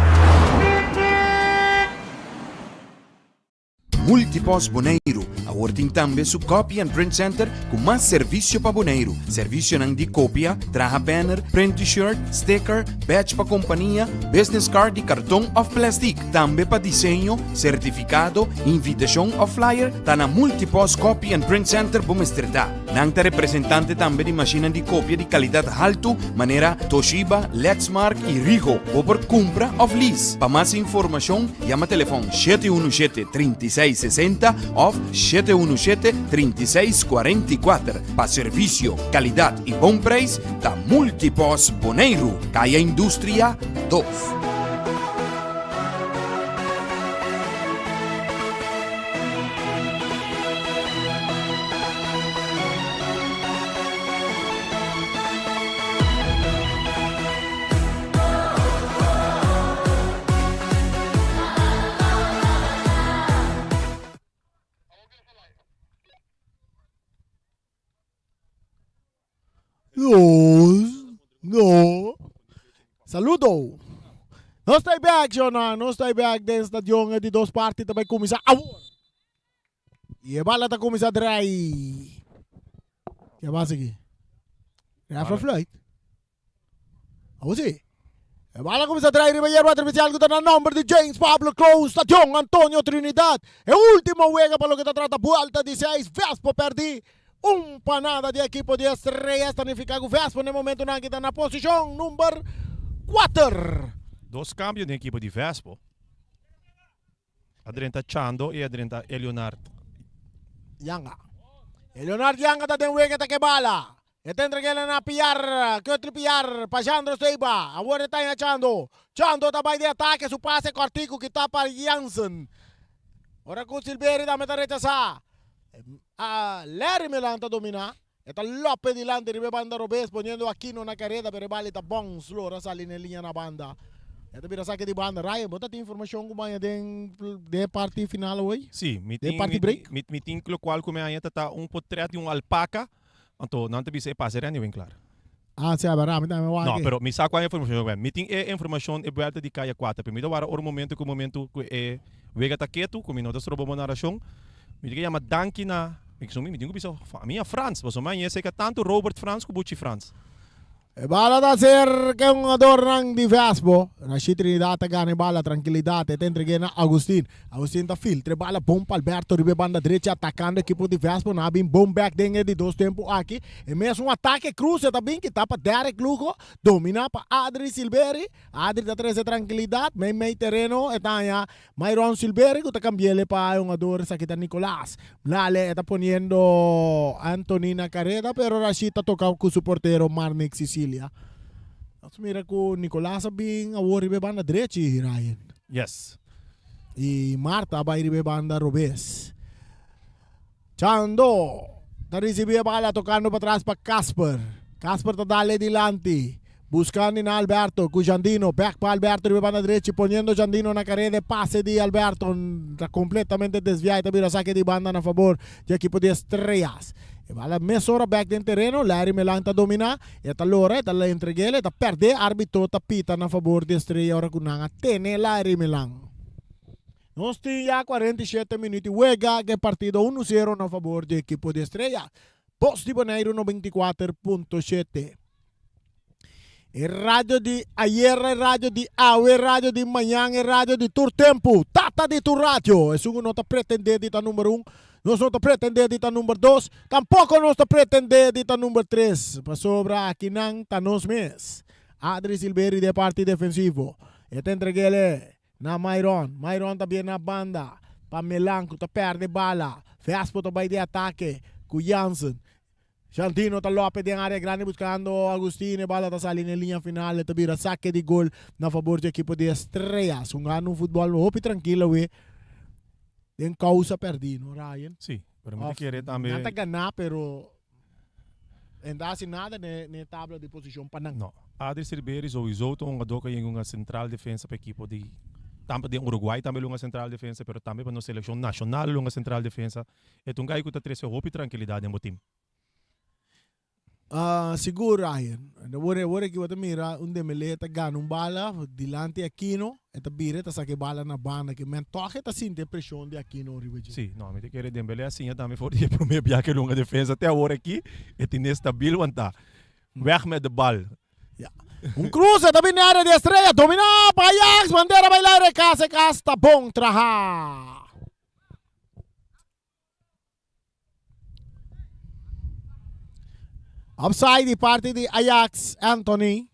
Multipost Boneiru awor tin tambe su Copy and Print Center ku mas servisio pa Boneiru. Servisionan di kopia, traha banner, print t-shirt, sticker, badge pa kompania, business card di karton òf plèstik. Tambe pa diseño, sertifikado, invitashon òf flyer ta na Multipost Copy and Print Center bo mester ta. Nan ta representante tambe di mashinnan di kopia di kalidat haltu manera Toshiba, Lexmark i Ricoh. Bo por kumpra òf lease. Pa mas informashon yama telefòn 717 36 60 òf 717 36 44. Pa servisio, kalidat i bon preis ta Multipos Boneiru, Kaya Industria dos. Saludo. Nos ta back, Jonah. Nos ta back den stadion. E di dos parti ta bai kuminsá awor. I e bala ta kuminsá drai. Ke a pasa aki? Ref a fluit. Awor si. E bala kuminsá drai riba yerba artifisial ku ta na nomber di James Pablo Close, Stadion Antonio Trinidad. E ultimo wega pa loke ta trata buelta di seis, Vespo pèrdí un pa nada di ekipo di Estrellas. Ta nifiká ku Vespo na e momentunan aki ta na posishon number kuater. Dos kambio den ekipo di Vespo. A drenta Chando i a drenta Elionard. Yanga. Elionard Yanga ta den wega ta ke bala. E ta entreg'el na Piar, Kutli Piar, pa Jandro Seiba. Awor e ta haña Chando. Chando ta bai den atake, su pase kòrtiku kita pa Jansen. Ora ku Silveri tambe ta rechasá. Larry Melan ta dominá. E ta lope dilanti riba e banda robes poniendo Aquino na careda pero e bali ta bons lora sali na e liña na banda. E ta bira sake di banda. Ryan, bo ta tin informacion cu baña den den e parti final awoy? Si, mi Den tin parti break? mi mi tin locual cu mi haña ta ta un potret di un alpaca, anto nan ta bisa e pase Randy Winklaar. Ah, si, a mi tambe wak No, e. pero mi sa cua informacion cu mi tin e informacion e buelta di caya cuater, pero mi ta wara ora momento cu momento cu e wega ta ketu, cu mi no ta stroba bo naracion, mi tin cu yama danki na, mi mi tin cu bisa famia Frans, pasobra mi a yega tanto Robert Frans cu Buchi Frans. E bala ta cerca e hungadornan di Vespo. Rashid Trinidad ta gana e bala trankilidat. E ta entreg'é na Agustin. Agustin ta filtra e bala bon pa Alberto riba e banda drechi atakando ekipo di Vespo. Nan a bin bon bek den e di dos tempu aki. E mesun atake cruce ta bin kita pa Derrick Lugo. Domina pa Adri Silveri. Adri ta trece trankilidat. Mei mei tereno e ta haña Myron Silveri cu ta cambiele pa e hungador esaki ta Nicolas. Lale e ta poniendo Anthony na careda pero Rashid ta toca cu su portero Marnick Sicilia. Nos mira cu Nicolas a bin awor riba e banda drechi Ryan. Yes. Y Marta a bay riba e banda robes. Chando ta ricibi e bala tocando patras pa Casper. Casper ta dale dilanti. Buscando na Alberto cu Jandino. Back pa Alberto riba banda drechi poniendo Jandino na careda. E pase di Alberto ta completamente desvia y ta bira saque di banda na favor di equipo di Estrellas. E bala mesora back den tereno. Larry Melan ta domina. E ta lora, e ta entreguele, e ta perde. Arbitro ta pita na favor di Estrella ora cu nan a tene Larry Melan. Nos tin ya 47 minuut di wega ku e partido unu sero na fabor di ekipo di Estrella. Bos di Boneiru 94.7. E radio di ayer, e radio di awe, e radio di mañan, e radio di tur tempu. Tata di tur radio. Esun ku no ta pretendé di ta number un, nos no ta pretendé di ta number dos, tampoko nos ta pretendé di ta number tres, pasobra akinan ta nos mes. Adri Silveri di e parti defensivo. E ta entreg'é Na Myron. Myron ta bien na banda pa Melan ku ta perde bala. Vespo ta bai den atake ku Jansen. Jantino ta lope den area grandi buskando Agustin. E bala ta sali na e liña final. E ta bira sake di gol na fabor di ekipo di Estrellas. Hungando un futbol hopi trankil awe den kousa perdi, no Ryan? Si, pero mi ta kere tambe. Nan ta gana pero En ta hasi nada n'e tabla di posishon pa nan. No. Adri Silveri souiso ta un hungador ku a yega un sentral defensa pa ekipo di tambe den Uruguay tambe lo hunga sentral defensa pero tambe pa nos selekshon nashonal lo hunga sentral defensa. E ta un guy ku ta trese hopi trankilidat den bo tim. Sigur Ryan. Awor aki bo ta mira un Dembélé ta gana un bala dilanti Aquino, e ta bira e ta saka e bala na banda ke men tòg e ta sinti e preshon di Aquino riba dje. Sí, no, mi ta kere Dembélé a siña tambe for di e promé biaha ke lunga defensa te awor aki e tin estabil wantá. Weg met de bal. Ya. Un cruce ta bini área di Estrella, dominá pa Ajax, bandera bai laire, kas e kas ta bon traha. Offside di parti di Ajax, Anthony.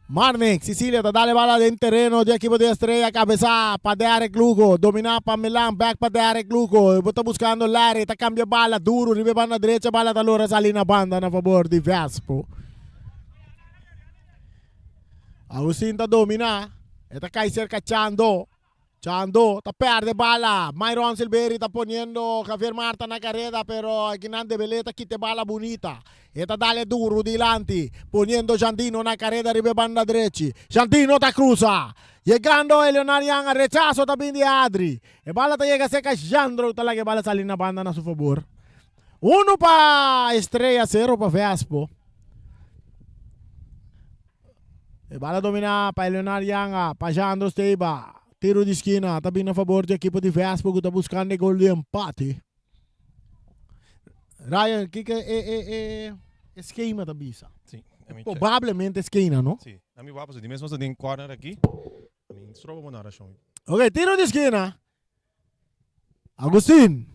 Marnik, Sicilia ta dale bala den tereno di equipo di Estrella, cabeza pa Derek Lugo, domina pa Milan, back pa Derek Lugo, bo ta buscando Larry, ta cambia bala duro riba e banda derecha, bala ta logra sali na banda na favor di Vespo. Agustin ta domina, e ta cai cerca Chando. Chando ta perde bala. Myron Silveri ta poniendo Javier Marta na careda pero akinan Dembélé ta kita e bala bunita. E ta dale duro dilanti poniendo Jandino na careda riba e banda drechi. Jandino ta cruza. Yegando Eleonard Yanga rechazo ta bin di Adri. E bala ta yega cerca Jandro ta laga e bala sali na banda na su fabor. Uno pa Estrella cero pa Vespo. E bala domina pa Leonard Yanga, pa Jandro Steba. Tiro di skina ta bini na fabor di ekipo di Vespo ku ta buskando e gol di empate. Ryan, kiko e e e e skema ta bisa? Si, ami check. Probablemente skena, no? Si, ami wak pasobra di mes nos ta den corner aki. Ami stroba bo narashon. Ok, tiro di skina. Agustin,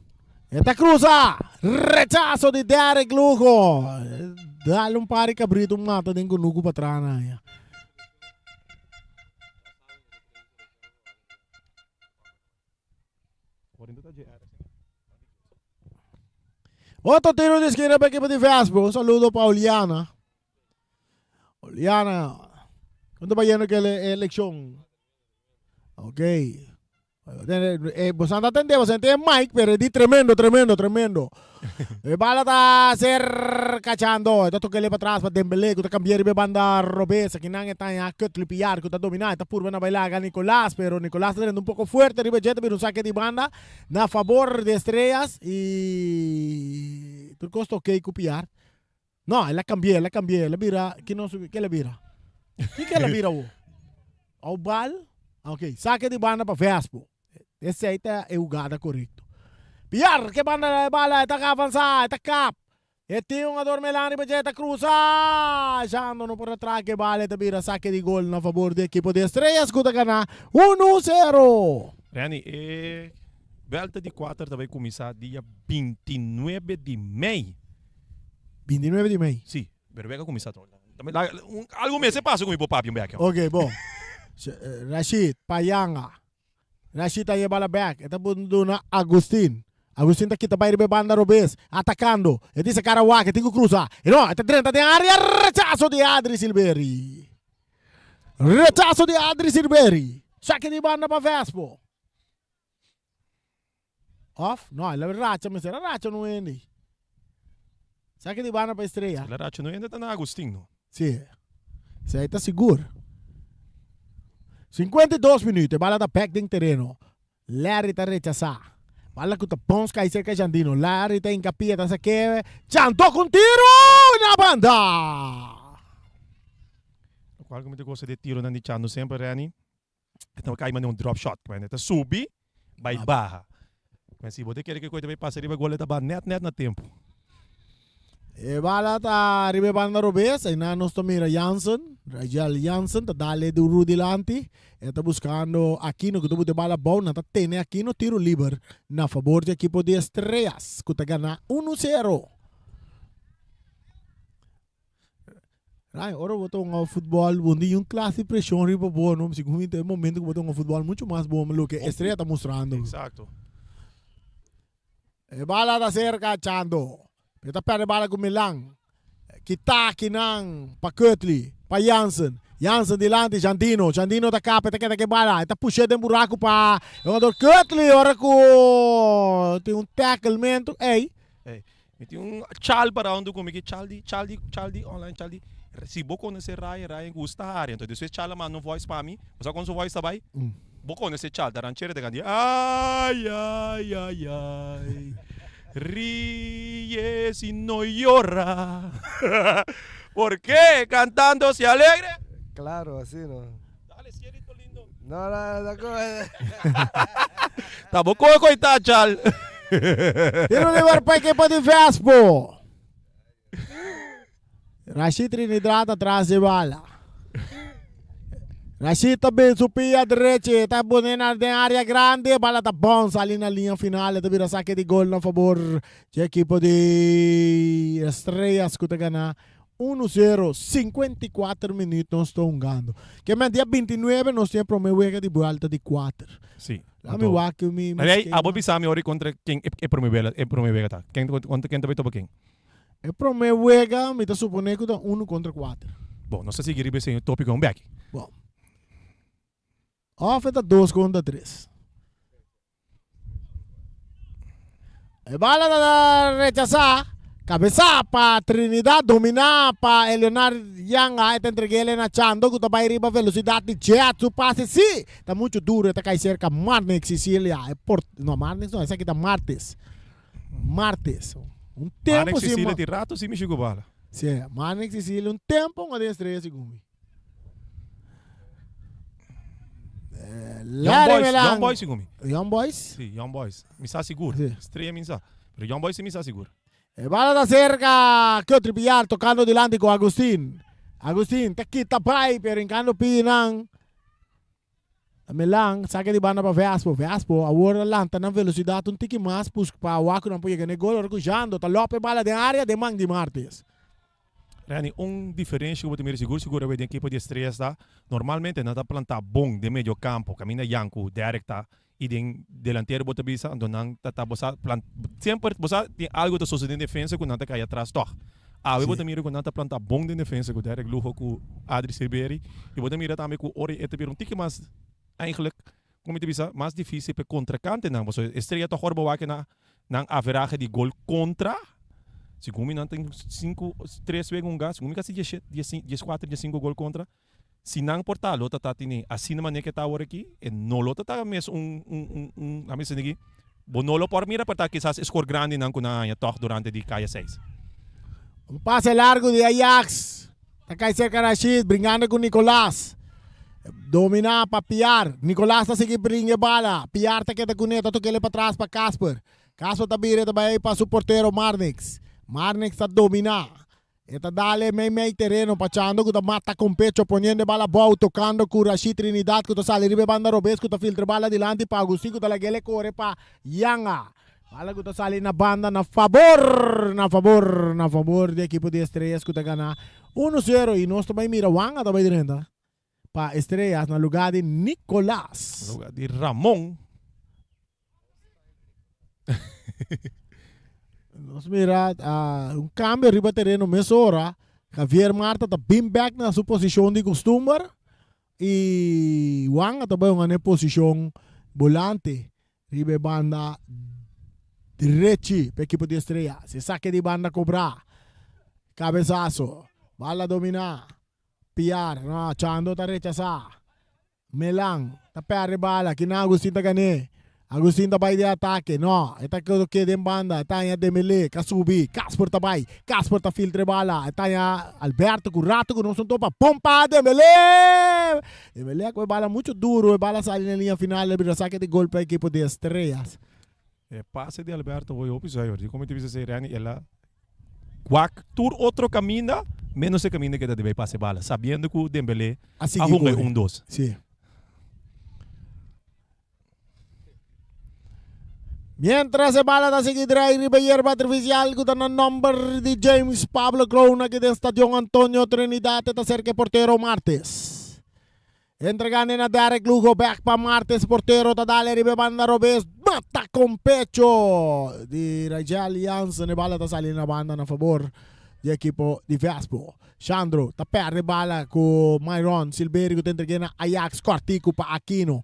e ta cruza. Rechazo di Derek Lugo. Dale un par di cabrito mata den cunucu pa tra na ya. Otro tiro di esquina pa equipo di Vespo. Un saludo pa Oliana. Oliana, ¿cuánto va yendo que le elección? Ok. Eh, vos anda atende, vos ente Mike, pero di tremendo, tremendo, tremendo. E bala ta ser cachando. Eta toque le para atrás pa Dembélé, que ta cambiar riba banda robes. Aquí nan está ya Kutli Piar, que ta domina, eta purba na bailaga Nicolás, pero Nicolás está un poco fuerte riba jet, pero un saque di banda na favor de Estrellas y tur costo ok ku Piar. No, el a cambié, el a cambié, el a bira, ki no subi, ke el a bira? Ki ke el a bira wo? Au bal? Ok, saque di banda pa Vespo. Esei ta e hugada korekto. Piar, ke banda e bala, e ta avansa, e ta kap. E tin un jugador Melan riba dje, ta krusa. Jando no por atraka e bala, e ta bira saque di gol na fabor di ekipo di Estrellas ku ta gana 1-0. Renny, e welta di kuater ta bai kuminsá dia 29 di mei. 29 di mei. Sí, pero wega kuminsá tòg. Algu mester pasa ku mi por papia un bèk. Ok, bon. Rashid, Payanga. Rashid ta yeba la bèk. E ta duna Agustin. Agustin ta kita bai riba e banda robes. Atakando. E tin sa kara wak, e tin ku krusa. E no, e ta drenta den área. Rechaso di Adri Silveri. Rechaso di Adri Silveri. Saki di banda pa Vespo. Of, no, el a racha, mester a racha no hende. Sa ke di banda pa Estrella? El a racha no hende ta na Agustin, no? Si. Esei ta sigur. 52 minuut, e bala ta bek den tereno. Larry ta rechasá. Bala ku ta bons kai serka Jandino. Larry ta hinka pia, ta sak'é. Chantó ku un tiro na banda! Lokual ku mi ta gosta di e tironan di Chando semper, Renny, E ta kai manera un drop shot. E ta subi, bai baha. Men si bo ta kere ke koi ta bai pasa riba gol e ta baha net net na tempo. E bala ta riba e banda robes, einan nos ta mira Jansen, Rajel Jansen ta dale duru dilanti, e ta buskando Aquino ku ta buta e bala abou, nan ta tene Aquino tiro liber na fabor di ekipo di Estrellas ku ta gana uno sero. Rai, ora bo ta hunga futbol, bo no tin un klas di preshon riba bo, no? Segun mi ta e momento ku bo ta hunga futbol mucho mas bon loke Estrella ta mustrando. Exacto. E bala ta serka Chando. E ta perde bala ku Milan. Kita kinan pa Kutli, pa Jansen. Jansen dilanti Jandino. Jandino ta kapa, e ta keda ku e bala. E ta push'é den buraku pa e hungador Kutli ora ku tin un tacklementu. Ey. Ey, Mi tin un chal para huntu ku mi ki chal di chal di chal di online chal di si bo konosé Ryan Ryan gusta hari anto despues chal a manda un voice pa mi bo sa kon su voice ta bai bo konosé chal ta ranchero ta kanta ay ay ay ay ríe si no llora porque cantando se alegre. Claro así no. Dale cielito lindo. No no no como. Ta bo koe koe ta chal. Tiro liber pa ekipo di Vespo. Rashid Trinidad atras di bala. Rashid ta bin su pia drechi, ta pone na den area grandi, bala ta bounce sali na linea final, ta bira saque di gol na favor di ekipo di Estrellas ku ta gana 1-0, 54 minuut nos ta hungando. Ke men dia 29 nos tin e prome wega di buelta di kuater. Sí. Laat mi wak mi mi Maar hey, skema. abo bisa mi ori kontra ken e, e prome wega, e prome wega ta. Ken kontra ken ta bai topa ken? E prome wega mi ta supone ku ta 1 kontra 4. Bon, nos ta sigui riba ese topiko un beki. Bon. Of e ta 2 kontra 3. E bala ta rechasá. Kabesá pa Trinidad, dominá pa Eleonard Yanga. E ta entreg'é na Chando ku ta bai riba velosidat di jet. Su pase sí ta muchu duru, e ta kai serka Marnix Sicilia. E por, no, Marnix no, esaki ta Martes. Martes. Un tempu Marnix si. Sicilia tin rato sin mishi ku bala. Sí, Marnix Sicilia un tempu un a den estrella segun mi. Young Larry Boys, Melan. Young Boys segun mi. Young Boys? Si, Young Boys. Mi sa sigur. Estrella mi sa. Pero Young Boys si mi sa sigur. E bala ta cerca Kutri Villar tocando dilanti cu Agustin. Agustin ta kita bai pero hincando pinan. Melan saca di banda pa Vespo. Vespo awor a lanta nan velocidad un tiki mas pus pa wak cu nan por yega n'e gol ora cu Jando ta lop e bala den area den man di Martes. Renny, un diferencia cu bo ta mira sigur sigur awe den ekipo di Estrellas ta, normalmente nan ta planta bon den medio campo, caminda Jan cu Derek ta y den delantero bo ta bisa, anto nan ta ta bo sa plant, semper bo sa tin algo ta sosode den defensa cu nan ta cay atras tog. Awe bo ta mira cu nan ta planta bon den defensa cu Derek Lugo cu Adri Silveri y bo ta mira tambe cu ora e ta bira un tiki mas eigenlijk, como mi ta bisa, mas dificil pa e contracantenan, pasobra Estrella tog ora bo wak na Nan averahe di gol kontra, segun mi nan tin sinku, tres wega un gas, segun mi kasi dieshet, dieskuater, diesinku gol kontra. Si nan por ta lo ta ta tene asina manera ke ta awor aki, e no lo ta ta mes un, un, un, un, laat mi sende aki, bo no lo por mira por ta kisas e skor grandinan ku nan haña tòg durante di kaya seis. Un pase largo di Ajax. Ta kai serka Rashid, bringando ku Nicolas. Dominá pa Piar. Nicolas ta sigui bringa e bala. Piar ta keda kuné, ta tok'é patras pa Casper. Casper ta bira e ta bai pa su portero Marnix. Marnix ta dominá. E ta dal e mei mei tereno pa Chando ku ta mata kon pecho poniendo e bala abou, tokando ku Rashid Trinidad ku ta sali riba e banda robes ku ta filtra e bala dilanti pa Agustin ku ta lag'é el kore pa Yanga. Bala ku ta sali na banda na fabor, na fabor, na fabor di ekipo di Estrellas ku ta gana uno sero i nos ta bai mira Wanga ta bai drenta pa Estrellas na luga di Nicolas. Na luga di Ramon. Nos mira un cambio riba tereno mesora. Javier Marta ta bin bek na su posicion di costumber i Wanga ta bai hunga na e posicion bolante. Riba e banda drechi pa ekipo di Estrella. Si sake di banda kobrá. Kabesaso. Bala dominá. Piar. No, Chando ta rechasá. Melan ta pèrdè bala. Kinan Agustin ta gan'é. Agustin ta bai den atake. No, e ta keda den banda. E ta haña Dembélé. Ka subi. Kasper ta bai. Kasper ta filtra e bala. E ta haña Alberto ku rato ku nos no topa. Pon pa Dembélé! Dembélé a kohe bala mucho duro. E bala sali na liña final. E bira sake di gol pa ekipo di Estrellas. E pase di Alberto hoy hopi zuiver. Di como ti bisa esey Renny el a wak tur otro caminda menos e caminda ke ta debe pase bala sabiendo ku Dembélé A a sigui hunga e kore. un dos. Sí. Mientras e bala ta sigui drai riba e yerba artificial cu ta na nomber di James Pablo Kroon aki den Stadion Antonio Trinidad e ta cerca e portero Martes. Entregando na Derek Lugo bek pa Martes portero ta dale riba e banda robes mata con pecho di Rajel Jansen e bala ta sali na banda na favor di ekipo di Vespo. Shandro ta perde bala cu Myron Silberio cu ta entregue na Ajax cortico pa Aquino.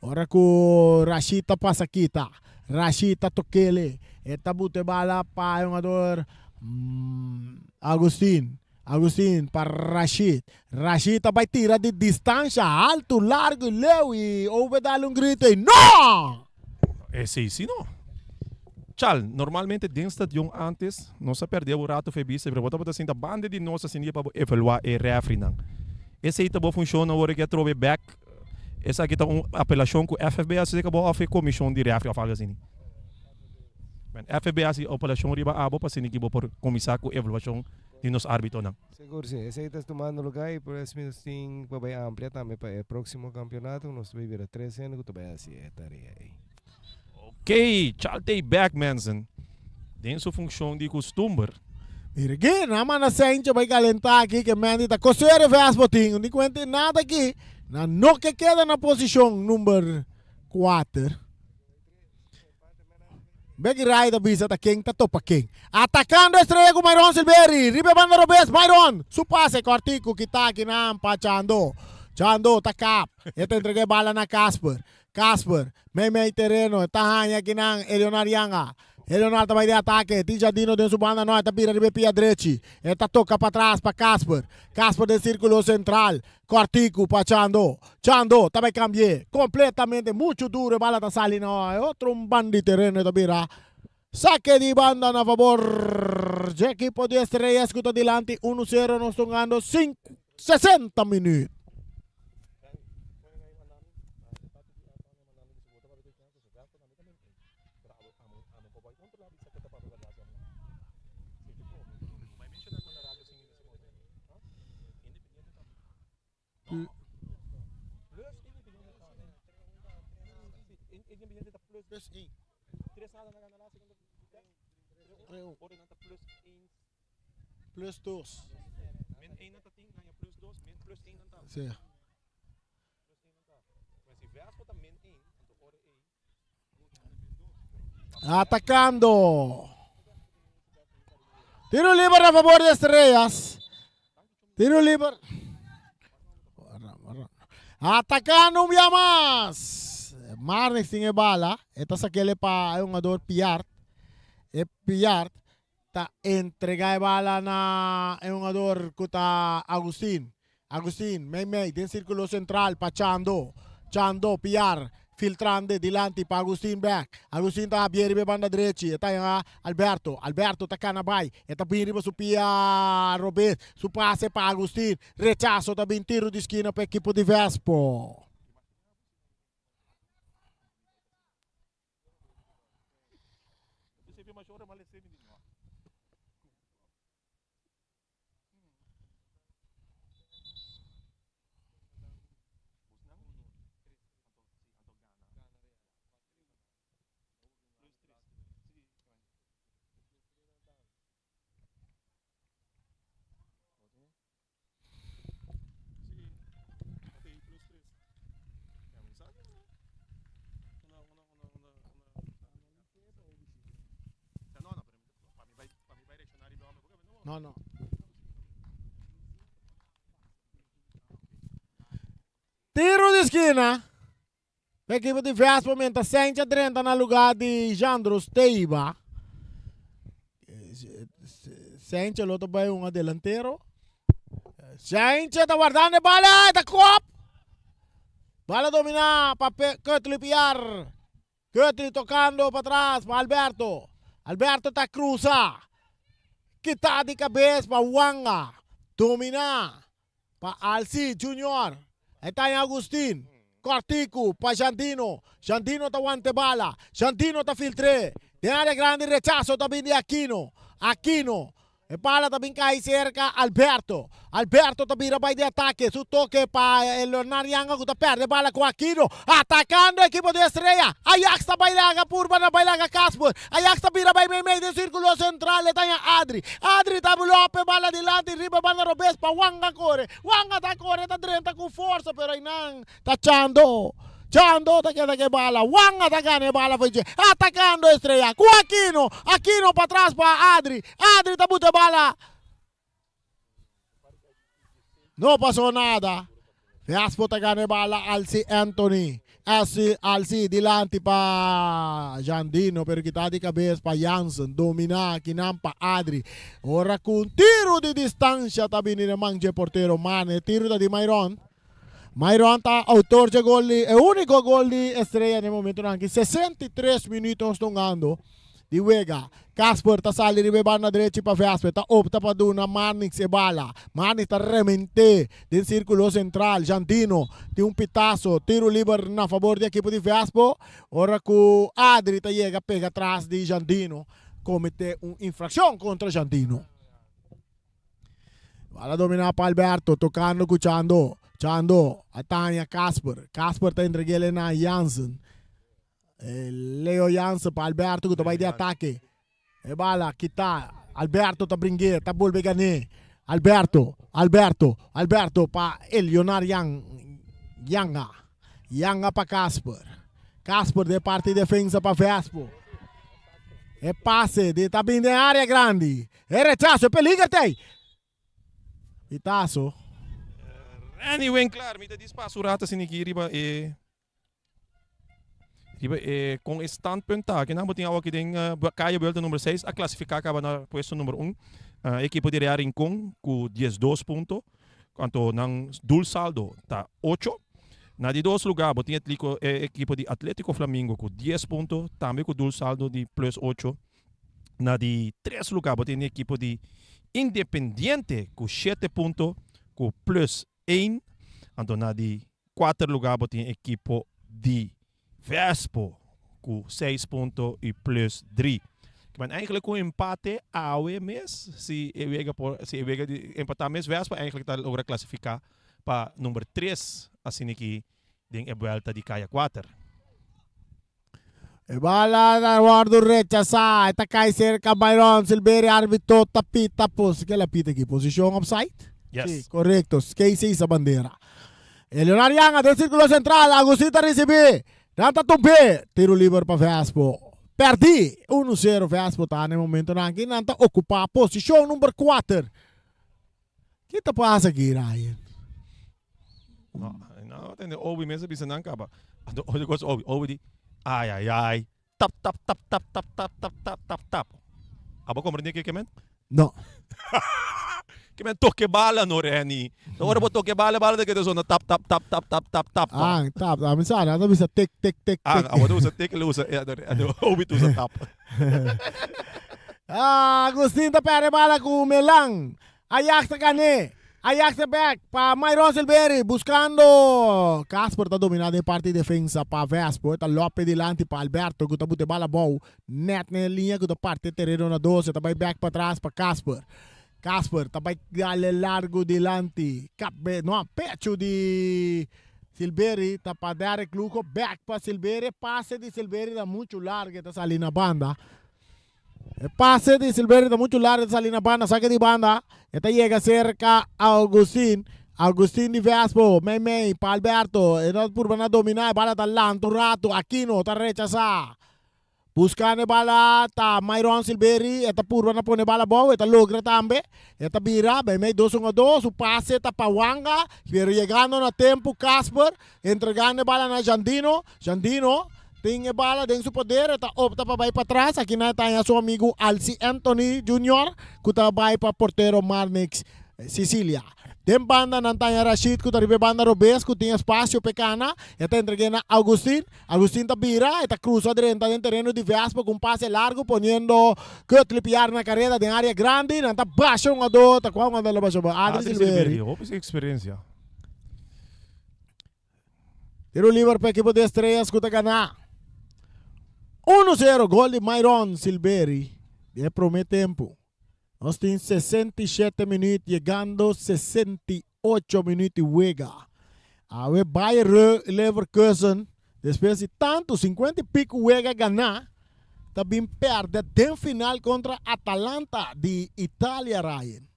Ora cu Rashid ta pasa kita, Rashid ta tokele, e ta buta e bala pa e hungador Agustin, Agustin pa Rashid, Rashid ta bay tira di distancia alto, largo y leu y Ove dale un grito y no! Esey si no. Chal, normalmente den stadion antes nos a perde un rato fe bista, pero bo tabata sinta banda di nos asina pa bo evalua e refrinan. Esey ta bo funcion awor ke atrobe bek. Esaki ta un apelashon ku FFB a hasi ku bo òf e komishon di refri òf algu asina? Ben, FFB a hasi apelashon riba abo pa asina ki bo por kuminsá ku evaluashon di nos árbitonan. Sigur si, esei ta tumando lugá i por es mi nos tin pa bai amplia tambe pa e próksimo kampionato ku nos ta bai bira tres hende ku ta bai hasi e tarea ei. Ok, Charltey bek mensen. Den su funshon di kustumber. Mira aki, nan manda Sencho bai kalentá aki ke Mendy ta kosé revés botin. No di kuenta nada aki. Nan no ke keda na posishon number kuater. Becky Rai ta bisa ta ken ta topa ken. Atakando Estrella ku Myron Silveri. Riba e banda robes Myron. Su pase kòrtiku kita aki nan pa Chando. Chando ta kap. E ta entrega e bala na Casper. Casper, mei mei tereno, e ta haña kinan Eleonard Yanga. Eleonard ta bai den atake, tin Jardino den su banda no, e ta bira riba e pia drechi. E ta toka patras pa Casper. Casper den sirkulo sentral, kòrtiku pa Chando. Chando ta bai kambi'é kompletamente, muchu duru e bala ta sali na e otro un banda di tereno e ta bira sake di banda na fabor dje ekipo di Estrellas ku ta dilanti uno sero nos tungando 60 minüt. Plus 1. Plus 2. Sí. Atacando. Tiro libre a favor de Estrellas. Tiro libre. Atacando un via mas. Marnix tin e bala. E ta sakele pa e hungador Piart. E Piart ta entrega e bala na e hungador ku ta Agustin. Agustin mei mei den sirkulo sentral pa Chando. Chando Piar filtrande dilanti pa Agustin bek. Agustin ta habie riba e banda drechi. E ta yanga Alberto. Alberto ta kana bai. E ta bin riba su pia robes. Su pase pa Agustin. Rechaso ta bin tiro di skina pa ekipo di Vespo. No, no. Tiro di skina. Ekipo di Vespo mientras Sencha drenta na lugar di Jandro Steiba. Sencha lo ta bai un delantero. Sencha ta guardando e bala, ta kop. Bala domina pa Curtly Piar. Curtly tocando pa atras pa Alberto. Alberto ta cruza. Kita di cabez pa Wanga. Domina pa Alci Junior. E ta Agustin. Cortico pa Jandino. Jandino ta wanta e bala. Jandino ta filtr'é. Den área grandi rechaso ta bin di Aquino. Aquino. E bala ta bin kai serka Alberto. Alberto ta bira bai di atake. Su toke pa Leonard Yanga ku ta pèrdè e bala ku Aquino. Atakando ekipo di Estrella. Ajax ta bai laga purba na bai laga Casper. Ajax ta bira bai meimei den sirkulo sentral. E ta haña Adri. Adri ta lòp e bala dilanti riba e banda robes pa Wanga kore. Wanga ta kore ta drenta ku forsa pero einan ta Chando. Chando ta keda ku e bala. Wanga ta gana e bala for dje. Atakando Estrella ku Aquino. Aquino patras pa Adri. Adri ta buta e bala. No pasó nada. Vespo ta gana e bala Alci Anthony. Alci, Alci dilanti pa Jandino pero kita di kabes pa Jansen. Domina kinan pa Adri. Ora ku un tiro di distansha ta bini den man dje portero Mane. Tiro ta di Myron. Myron ta autor dje gol di e úniko gol di Estrella den momentonan aki. 63 minuut nos ta hungando di wega. Casper ta sali riba e banda drechi pa Vesper. Ta opta pa duna Marnix e bala. Marnix ta rement'é den sirkulo sentral. Jandino tin un pitaso. Tiro liber na fabor di ekipo di Vespo. Ora ku Adri ta yega pega tras di Jandino komete un infrakshon kontra Jandino. Bala domina pa Alberto, tocando cu Chando. Chando a taña Casper. Casper ta entreg'el na Jansen. Leo Jansen pa Alberto cu ta bay di atake. E bala kita. Alberto ta bringu'e, ta bolbe gan'e. Alberto, Alberto, Alberto pa Elionar Yang, Yanga. Yanga pa Casper. Casper den parti defensa pa Vespo. E pase di ta bin den area grandi. E rechaso, e peliger ta ei. Pitazo. Randy Winklaar, mi ta dispa su rato asina aki riba e riba e con e standpunt ta. Kinan bo tin awo aki den Calle Vuelta number 6 a clasifica caba na puesto number 1. E ekipo di Real Rincon cu 12 punto. Anto nan doel saldo ta 8. Na di dos lugar bo tin e ekipo di Atletico Flamingo cu 10 punto, tambe cu doel saldo di plus 8. Na di tres lugar bo tin e ekipo di Independiente ku shete punto ku plus ein. Anto na di kuater lugar bo tin e ekipo di Vespo ku seis punto i plus dri. Kiman eigenlijk un empate awe mes si e wega por si e wega di empatá mes Vespo eigenlijk ta logra klasifiká pa number tres asina ki den e buelta di kaya kuater. E bala ta wòrdu rechasá. E ta kai serka Byron Silveria. Arbitro ta pita pos. Ke la pita aki? Posishon offside? Yes. Sí, korekto. Casey hisa bandera. E Leonard Yanga den sirkulo sentral. Agustin ta risibí. Nan ta tumb'é. Tiru liber pa Vespo. Pèrdí. Unu sero Vespo ta na e momentonan aki. Nan ta okupá posishon number kuater. Ki ta pasa aki, Ryan? No, no, tende Obi mes a bisa nan kaba. Anto oye kos Obi, Obi di, ai ai ai, tap tap tap tap tap tap tap tap tap tap. Abo komprende ke ke men? No. Ke men toke bala no Renny. Ta ora bo toke bala, bala ta keda sona tap tap tap tap tap tap tap. Ah, tap, ami sa, nan ta bisa tik tik tik Ah, tik. abo ta usa tik, el usa, Obi ta usa tap. Ah, Agustin ta perde bala ku Melan. Ajax ta gané. Ajax ta bek pa Myron Silveri buscando. Casper ta domina den parti defensa pa Vespo. Ta Lope dilanti pa Alberto ku ta bute bala abou. Net na e liña ku ta parti e tereno na dos. E ta bai bek patras pa Casper. Casper ta bai dale largo dilanti. Kabe, no, pecho di Silveri ta pa Derrick Lugo. Bek pa Silveri. Pase di Silveri ta mucho largo. E ta sali na banda. E pase di Silverio ta mucho largo, ta sali na banda, sake di banda. E ta yega cerca Augustin. Augustin di Vespo, mei mei pa Alberto. E ta purba na domina, e bala ta lanta un rato. Aquino ta rechasa. Buscando e bala ta Myron Silveri. E ta purba na pone bala abou, e ta logra tambe. E ta bira, mei mei dos un a dos. Su pase ta pa Wanga, pero yegando na tempo Casper. Entregando e bala na Jandino. Jandino tin e bala den su poder, e ta opta pa bai patras. Akinan e ta haña su amigu Alcy Anthony Junior ku ta bai pa portero Marnix Cicilia. Den banda nan ta haña Rashid ku ta riba e banda robes ku tin espasio p'e kana. E ta entreg'é na Augustin. Augustin ta bira, e ta krusa drenta den tereno di Vespa ku un pase largu poniendo Kutli Piar na kareda den área grandi. Nan ta basha un hungadó, ta kua hungadó lo basha? Adri Adri Silveri. Silveri, hopi eksperensia. Tiro liber pa ekipo di Estrellas ku ta gana 1-0 gol di Myron Silveri di e prome tempu. Nos tin 67 minuut yegando 68 minuut di wega. Awe Bayer Leverkusen despues di tantu 50 y pico wega gana ta bin perde den final kontra Atalanta di Italia Ryan.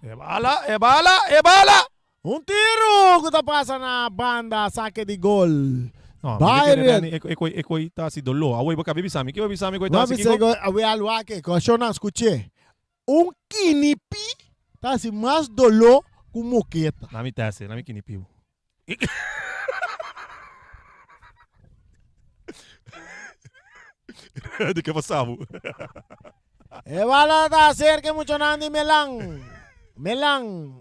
E bala, e bala, e bala! Un tiru ku ta pasa na banda, sake di gol. No, Bayern. E koi, e koi ta hasi doló. Awor bo kabi bisa mi. Ke bo bisa mi koi ta No hasi bisa kiko? Awe al wak ko shona skuché. Un kinipi ta hasi mas doló ku moketa. Na mi tese, na mi kinipi. Di ke pasabu? E bala ta acerca e muchanan di Melan. Melan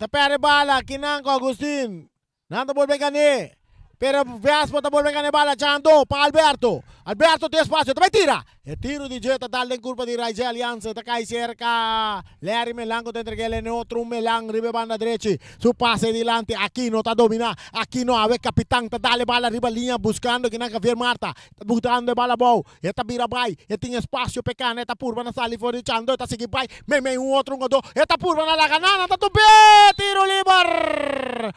ta perde bala kinan ku Agustin. Nan ta bolbe gané. Pero Vespo ta bolbe gana e bala Chando pa Alberto. Alberto tin espacio ta bai tira. E tiro di dje ta dal den curpa di Raijel Jansen ta cay cerca Larry Melan cu ta entreg'el en otro Melan riba e banda drechi. Su pase dilanti Aquino ta domina. Aquino awe capitan ta dal e bala riba liña buscando kinan Javier Marta. Ta butando e bala abou. E ta bira bay. E tin espacio p'e cana. E ta purba na sali for di Chando. E ta sigui bay. Meimei un otro hungador. E ta purba na laga nan. Nan ta tup'e! Tiro liber!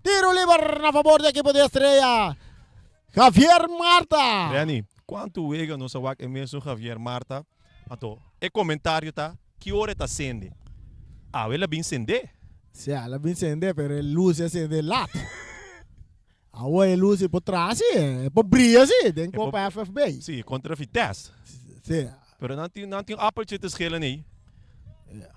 Tiro liber na fabor di ekipo di Estrella. Javier Marta. Renny, kuantu wega nos a wak e mesun Javier Marta? Anto, e komentario ta, ki ora e ta sende? Awe el a bin sende. Si, el a bin sende, pero e lus a sende lat. Awe e lus e por traha si, e por bria si, den Copa FFB. Si, kontra Vitesse. Si. Pero nan tin, nan tin appeltje te schillen ei. Ja.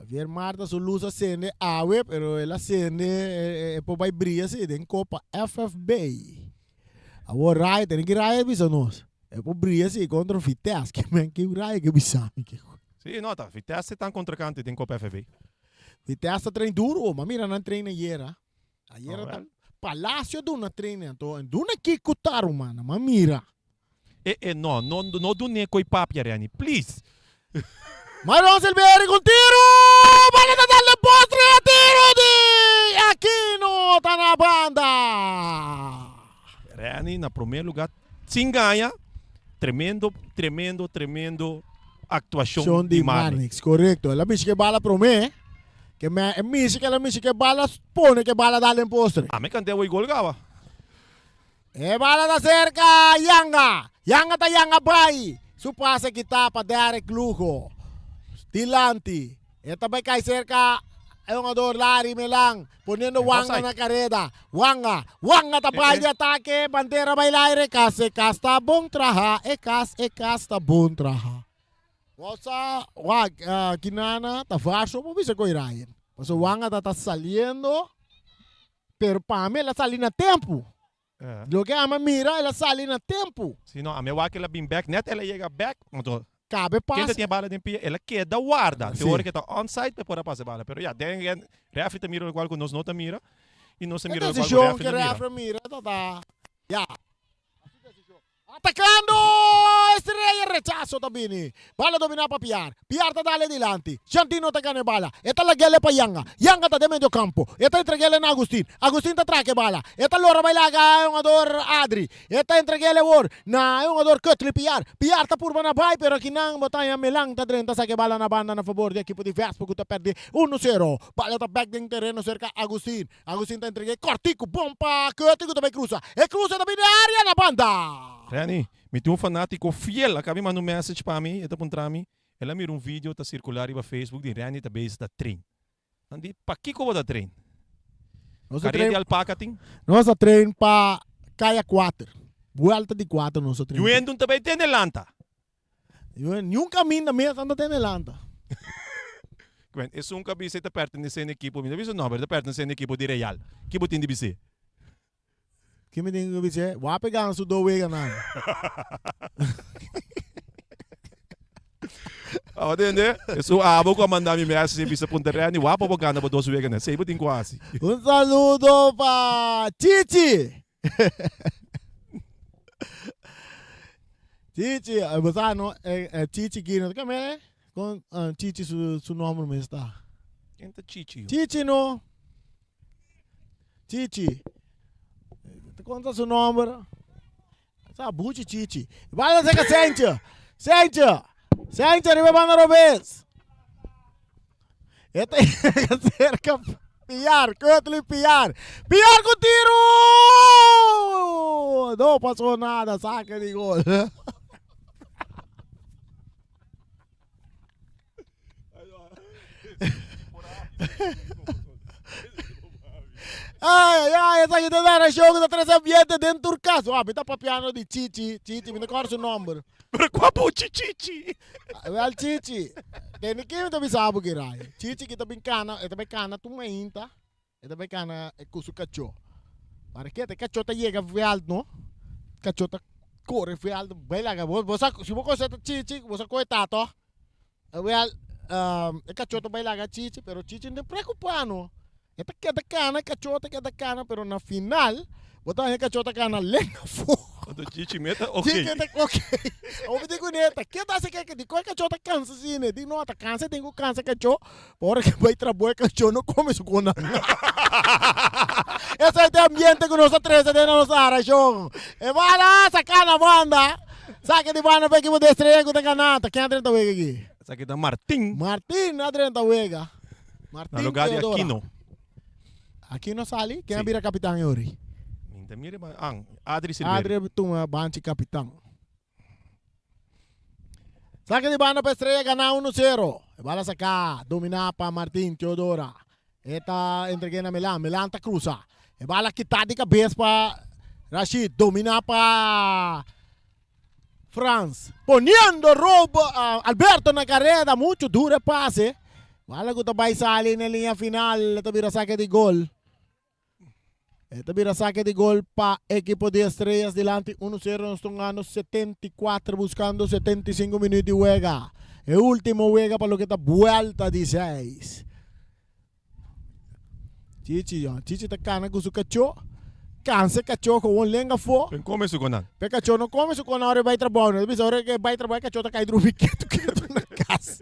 Javier Marta su luz a sende awe, pero el a sende e, e por bai bria si den Copa FFB. Awor Raya, tene ki Raya bisa nos. E por bria si kontra Vitesse. Ke men ki Raya ke bisa mi ke. Si, no, ta Vitesse tan kontrikante den Copa FFB. Vitesse ta train duro, ma mira nan train ayera. Ayera ta Alright. Palacio duna training anto duna kiko ta ruman ma mira. E e no no no dun'e koi papia Renny please. Myron Silveri con tiro! Bala ta dal den postre e tiro di Aquino ta na banda. Renny na prome lugar sin gaña tremendo tremendo tremendo actuacion Shon di di Marnix. Marnix, correcto. El a mishi ke bala prome. Ke me e mishi ke el a mishi ke bala pone ke bala dal den postre. Ami kante awor gol gaba. E bala ta serka Yanga. Yanga ta yanga bai. Su pase kita pa Derek Lugo. Dilanti. E ta bai kai serka e hungador Larry Melan. Poniendo Wanga na kareda. Wanga. Wanga ta bai di atake. Bandera bai laire. Kas e kas ta bon traha. E kas e kas ta bon traha. Bo sa wak kinana ta vaso bo bisa koe Ryan. Paso Wanga ta ta saliendo. Pero pa mi el a sali na tempu. Loke ami a mira el a sali na tempu. Si no, ami a wak el a bin bek, net el a yega bek, anto Cabe ken ta pas. tin e bala den pia, el a keda warda te Si. ora ke ta onside pa e por a pasa e bala. Pero ya, den again, refri ta mira lokual ku nos no ta mira i nos ta E mira lokual ku desishon refri ke ta mira. refri mira ta ta ya. Atacando Estrella rechazo ta bini. Bala domina pa Piar. Piar ta dale dilanti. Jantino ta gana e bala. E ta lagele pa Yanga. Yanga ta den medio campo. E ta entregele na Agustin. Agustin ta traka e bala. E ta lora bai laga e hungador Adri. E ta entregele awor na e hungador Cutly Piar. Piar ta purba na bai pero akinan bo ta haña Melan ta drenta saka e bala na banda na fabor di ekipo di Vespo ku ta perde uno sero. Bala ta bek den tereno serka Agustin. Agustin ta entreg'é kòrtiku bon pa Curtis ku ta bai krusa. E krusa ta bini área na banda. Renny, mi tin un fanátiko fiel a kabi manda un message pa mi, e ta puntra mi, el a mira un video ta sirkulá riba Facebook di Renny ta bezig ta train. Nan di, pakiko bo ta train? Nos ta Karea di train, alpaka tin? nos ta train pa kaya kuater. Buelta di kuater nos ta train. Juventus ta bai tene lanta. Niun kaminda mes nan ta tene lanta. Gwen, esun ku a bisa e ta pertenesé na ekipo, mi ta bisa no, pero e ta pertenesé na ekipo di Real. Ki bo tin di bis'é? Ki mi tin ku bis'é? Wak pe gana su do weganan. Abo tende? Esun abo ku a manda mi message e bisa punta Renny, wak pa bo gana bo dos weganan. Esei bo tin ku hasi. Un saludo pa Chichi. Chichi, eh, bo sa no, eh, eh, Chichi Gino, ke me? Kon eh, Chichi su, su nombre mes ta? Ken ta Chichi? yo? Chichi no. Chichi. Te konta su nombre. Sa buchi Chichi. Bala seka Sentje. Sentje. Sentje riba banda robes. Eta cerca Piar, Curtly Piar. Piar con tiro! No pasó nada, saque de gol. Ay, ay, ay, esaki ta dara show ku ta trese ambiente den tur kas. Wah, mi ta papiando di Chichi, Chichi, mi no kòrda su nòmber. Pero kua buchi Chichi? Wel Chichi, tende ke mi ta bisa bo ki rai. Chichi ki ta bin kana, e ta bai kana tur mainta, e ta bai kana ku su kachó. Para ke te kachó ta yega vèlt no, kachó ta kore vèlt bai laga bo, bo sa si bo konosé Chichi, bo sa koe ta tòg. Wel, e kachó ta bai laga Chichi, pero Chichi no ta preokupá no. E ta keda kana, e kachó ta keda kana, pero na final bo ta haña e kachó ta kana lenga afó. Anto Chichi me ta ok. Chichi ta ok. Awor mi di kuné, ta ke ta hasi ke? Dikon e kachó ta kansa asina? E di no, ta kansa e tin ku kansa e kachó, pa ora ke bai trabou e kachó no kome su konan. Esei ta e ambiente ku nos a trese den nos narashon. E bala saká na banda. Saka di banda pa ekipo di Estrella ku ta gana. Ta ken a drenta wega aki? Esaki ta Martin. Martin a drenta wega. Martin Na lugar di Teodora. Aquino. Aquino sali? Ken a Sí. bira kapitan e ori? Mi ta mira ma an Adri Silverio. Adri tuma banchi kapitan. Saka di banda pa Estrella gana 1-0. E bala saka, domina pa Martin Teodora. E ta entregue na Milan. Milan ta cruza. E bala kita di cabes pa Rashid. Domina pa Frans. Poniendo Rob, uh, Alberto na carrera. Mucho duro e pase. Bala ku ta bai sali na linea final. Ta bira saque di gol. E ta bira saque di gol pa equipo di Estrellas dilanti 1-0. Nos tongando 74 buscando 75 minuut di wega. E ultimo wega pa loke ta vuelta di 6. Chichi, yo. Chichi ta cana cu su cachó. Cansa e cachó gewoon lenga afó. Pen come su conan. Pe cachó no come su conan ora e bai trabou. No bisa ora e bai trabou e cachó ta cai drumi ketu ketu na cas.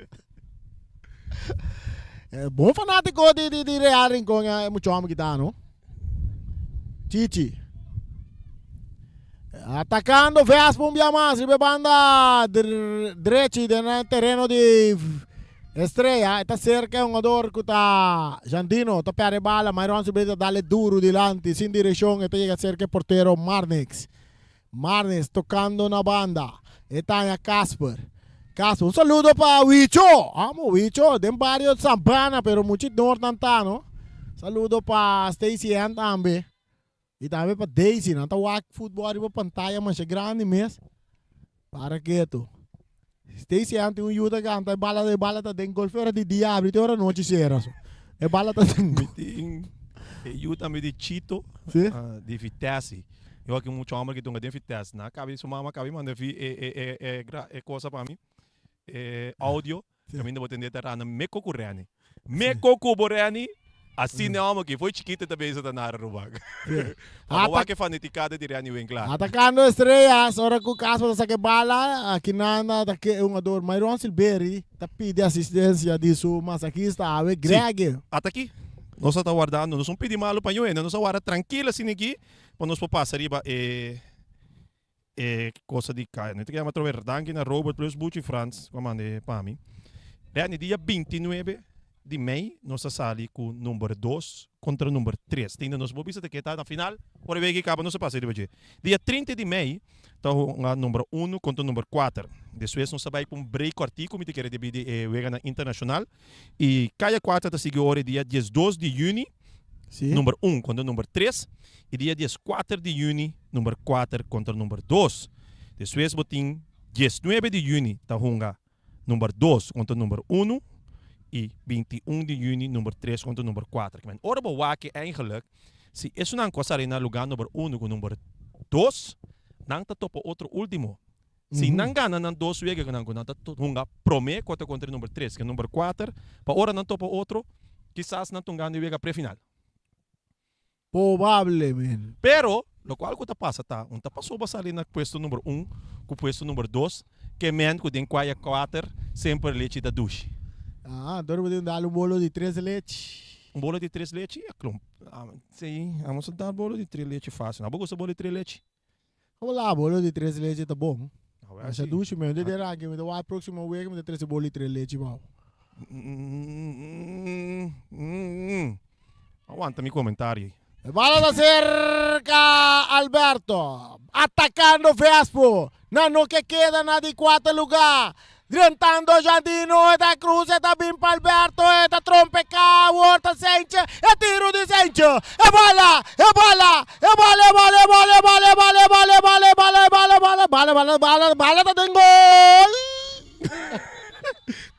Eh, bon fanatico di, di, di Real Rincon eh, mucho hombre kita no. Chichi. Atacando Vespa un bia mas riba banda drechi den terreno di. Estrella ta cerca e hungador cu ta Jandino, ta perde bala, Myron Silverio ta dale duro dilanti, sin direccion, e ta yega cerca e portero Marnix. Marnix tocando na banda, e ta haña Casper. Casper, un saludo pa Wicho! Amo Wicho, den bario Sambana, pero muchi Noord nan ta, no? Saludo pa Stacy Ann tambe. Y tambe pa Daisy, nan ta wak futbol riba pantaya masha grandi mes. Para keto. Stacy Ann tin un yu ta canta e bala e bala ta den gol fuera di dia abri te ora nochi cera so. E bala ta den Mi tin e yu tambe di Chito, Sí? ah, di Vitesse. Yo aki mucho homber ki tunga den Vitesse. Na kabi su mama kabi manda vi e e e e gra e cosa pa mi. E audio. Caminda bo tende ta rana me koku reni. Me koku bo reni, asina e homo aki foi chikito ta bezig ta nara ruman. Pa bo wak e fanaticada di Reni Winklaar. Atacando Estrellas, ora cu Casper ta saca e bala, akinan ta ke e hungador Myron Silberi ta pidi asistencia di su masajista awe Greg. Ata aki, nos a ta wardando, nos no pidi malo pa ñoe, nos a warda trankil asina aki pa nos por pasa riba e E cosa di kaya. No te yama trobe danki na Robert plus Buchi Frans ku a manda e pa mi. Reni dia 29 di mei nos a sali ku number dos kontra number tres. Tinda nos bo bisa ta ke ta na final ora wega i kaba nos a pasa riba dje. Dia 30 di mei ta hunga number uno kontra number kuater. Despues nos a bai ku un break kòrtiku mi ta kere debí di e weganan internashonal. I kaya kuater ta sigui ora e dia 12 di yüni. Number un kontra number tres i dia 14 di yüni number kuater kontra number dos. Despues bo tin 19 di yüni ta hunga number dos kontra number unu i 21 di yüni number tres kontra number kuater. Kimen ora bo wak eigenlijk si esunnan ku a sali na lugá number unu ku number dos nan ta topa otro ultimo. Si nan gana nan dos wega ku nan ku nan ta hunga promé ku ta kontra e number tres ku e number kuater, pa ora nan topa otro, kisas nan ta hungando e wega prefinal. Probablemente. Pero, lokual ku ta pasa ta, un ta pasobra sali na puesto number un ku puesto number dos, ke men ku den kuaya kuater semper lechi ta dushi. Ah, anto bo tin dal un bolo di tres lechi. Un bolo di tres lechi? A klomp. Si, amos a dal bolo di tres lechi fácil. Abo gusta bolo di tres lechi? Hola, bolo di tres leche ta bon. Masha dushi mi ta dera aki, mi ta wak proximo week mi ta trece bolo di tres leche pa bo. Aguanta mi comentario ei. E bala ta cerca Alberto, atacando Vespo, nan no ke keda na di cuarto lugar. Drentando Jandino, e ta cruza, e ta bin pa Alberto, e ta trompeca, awor ta Sentje, e tiro di Sentje, e bala, e bala, e bala, e bala, e bala, e bala, e bala, e bala, e bala, e bala, e bala, e bala, bala, bala, bala, bala ta den gol!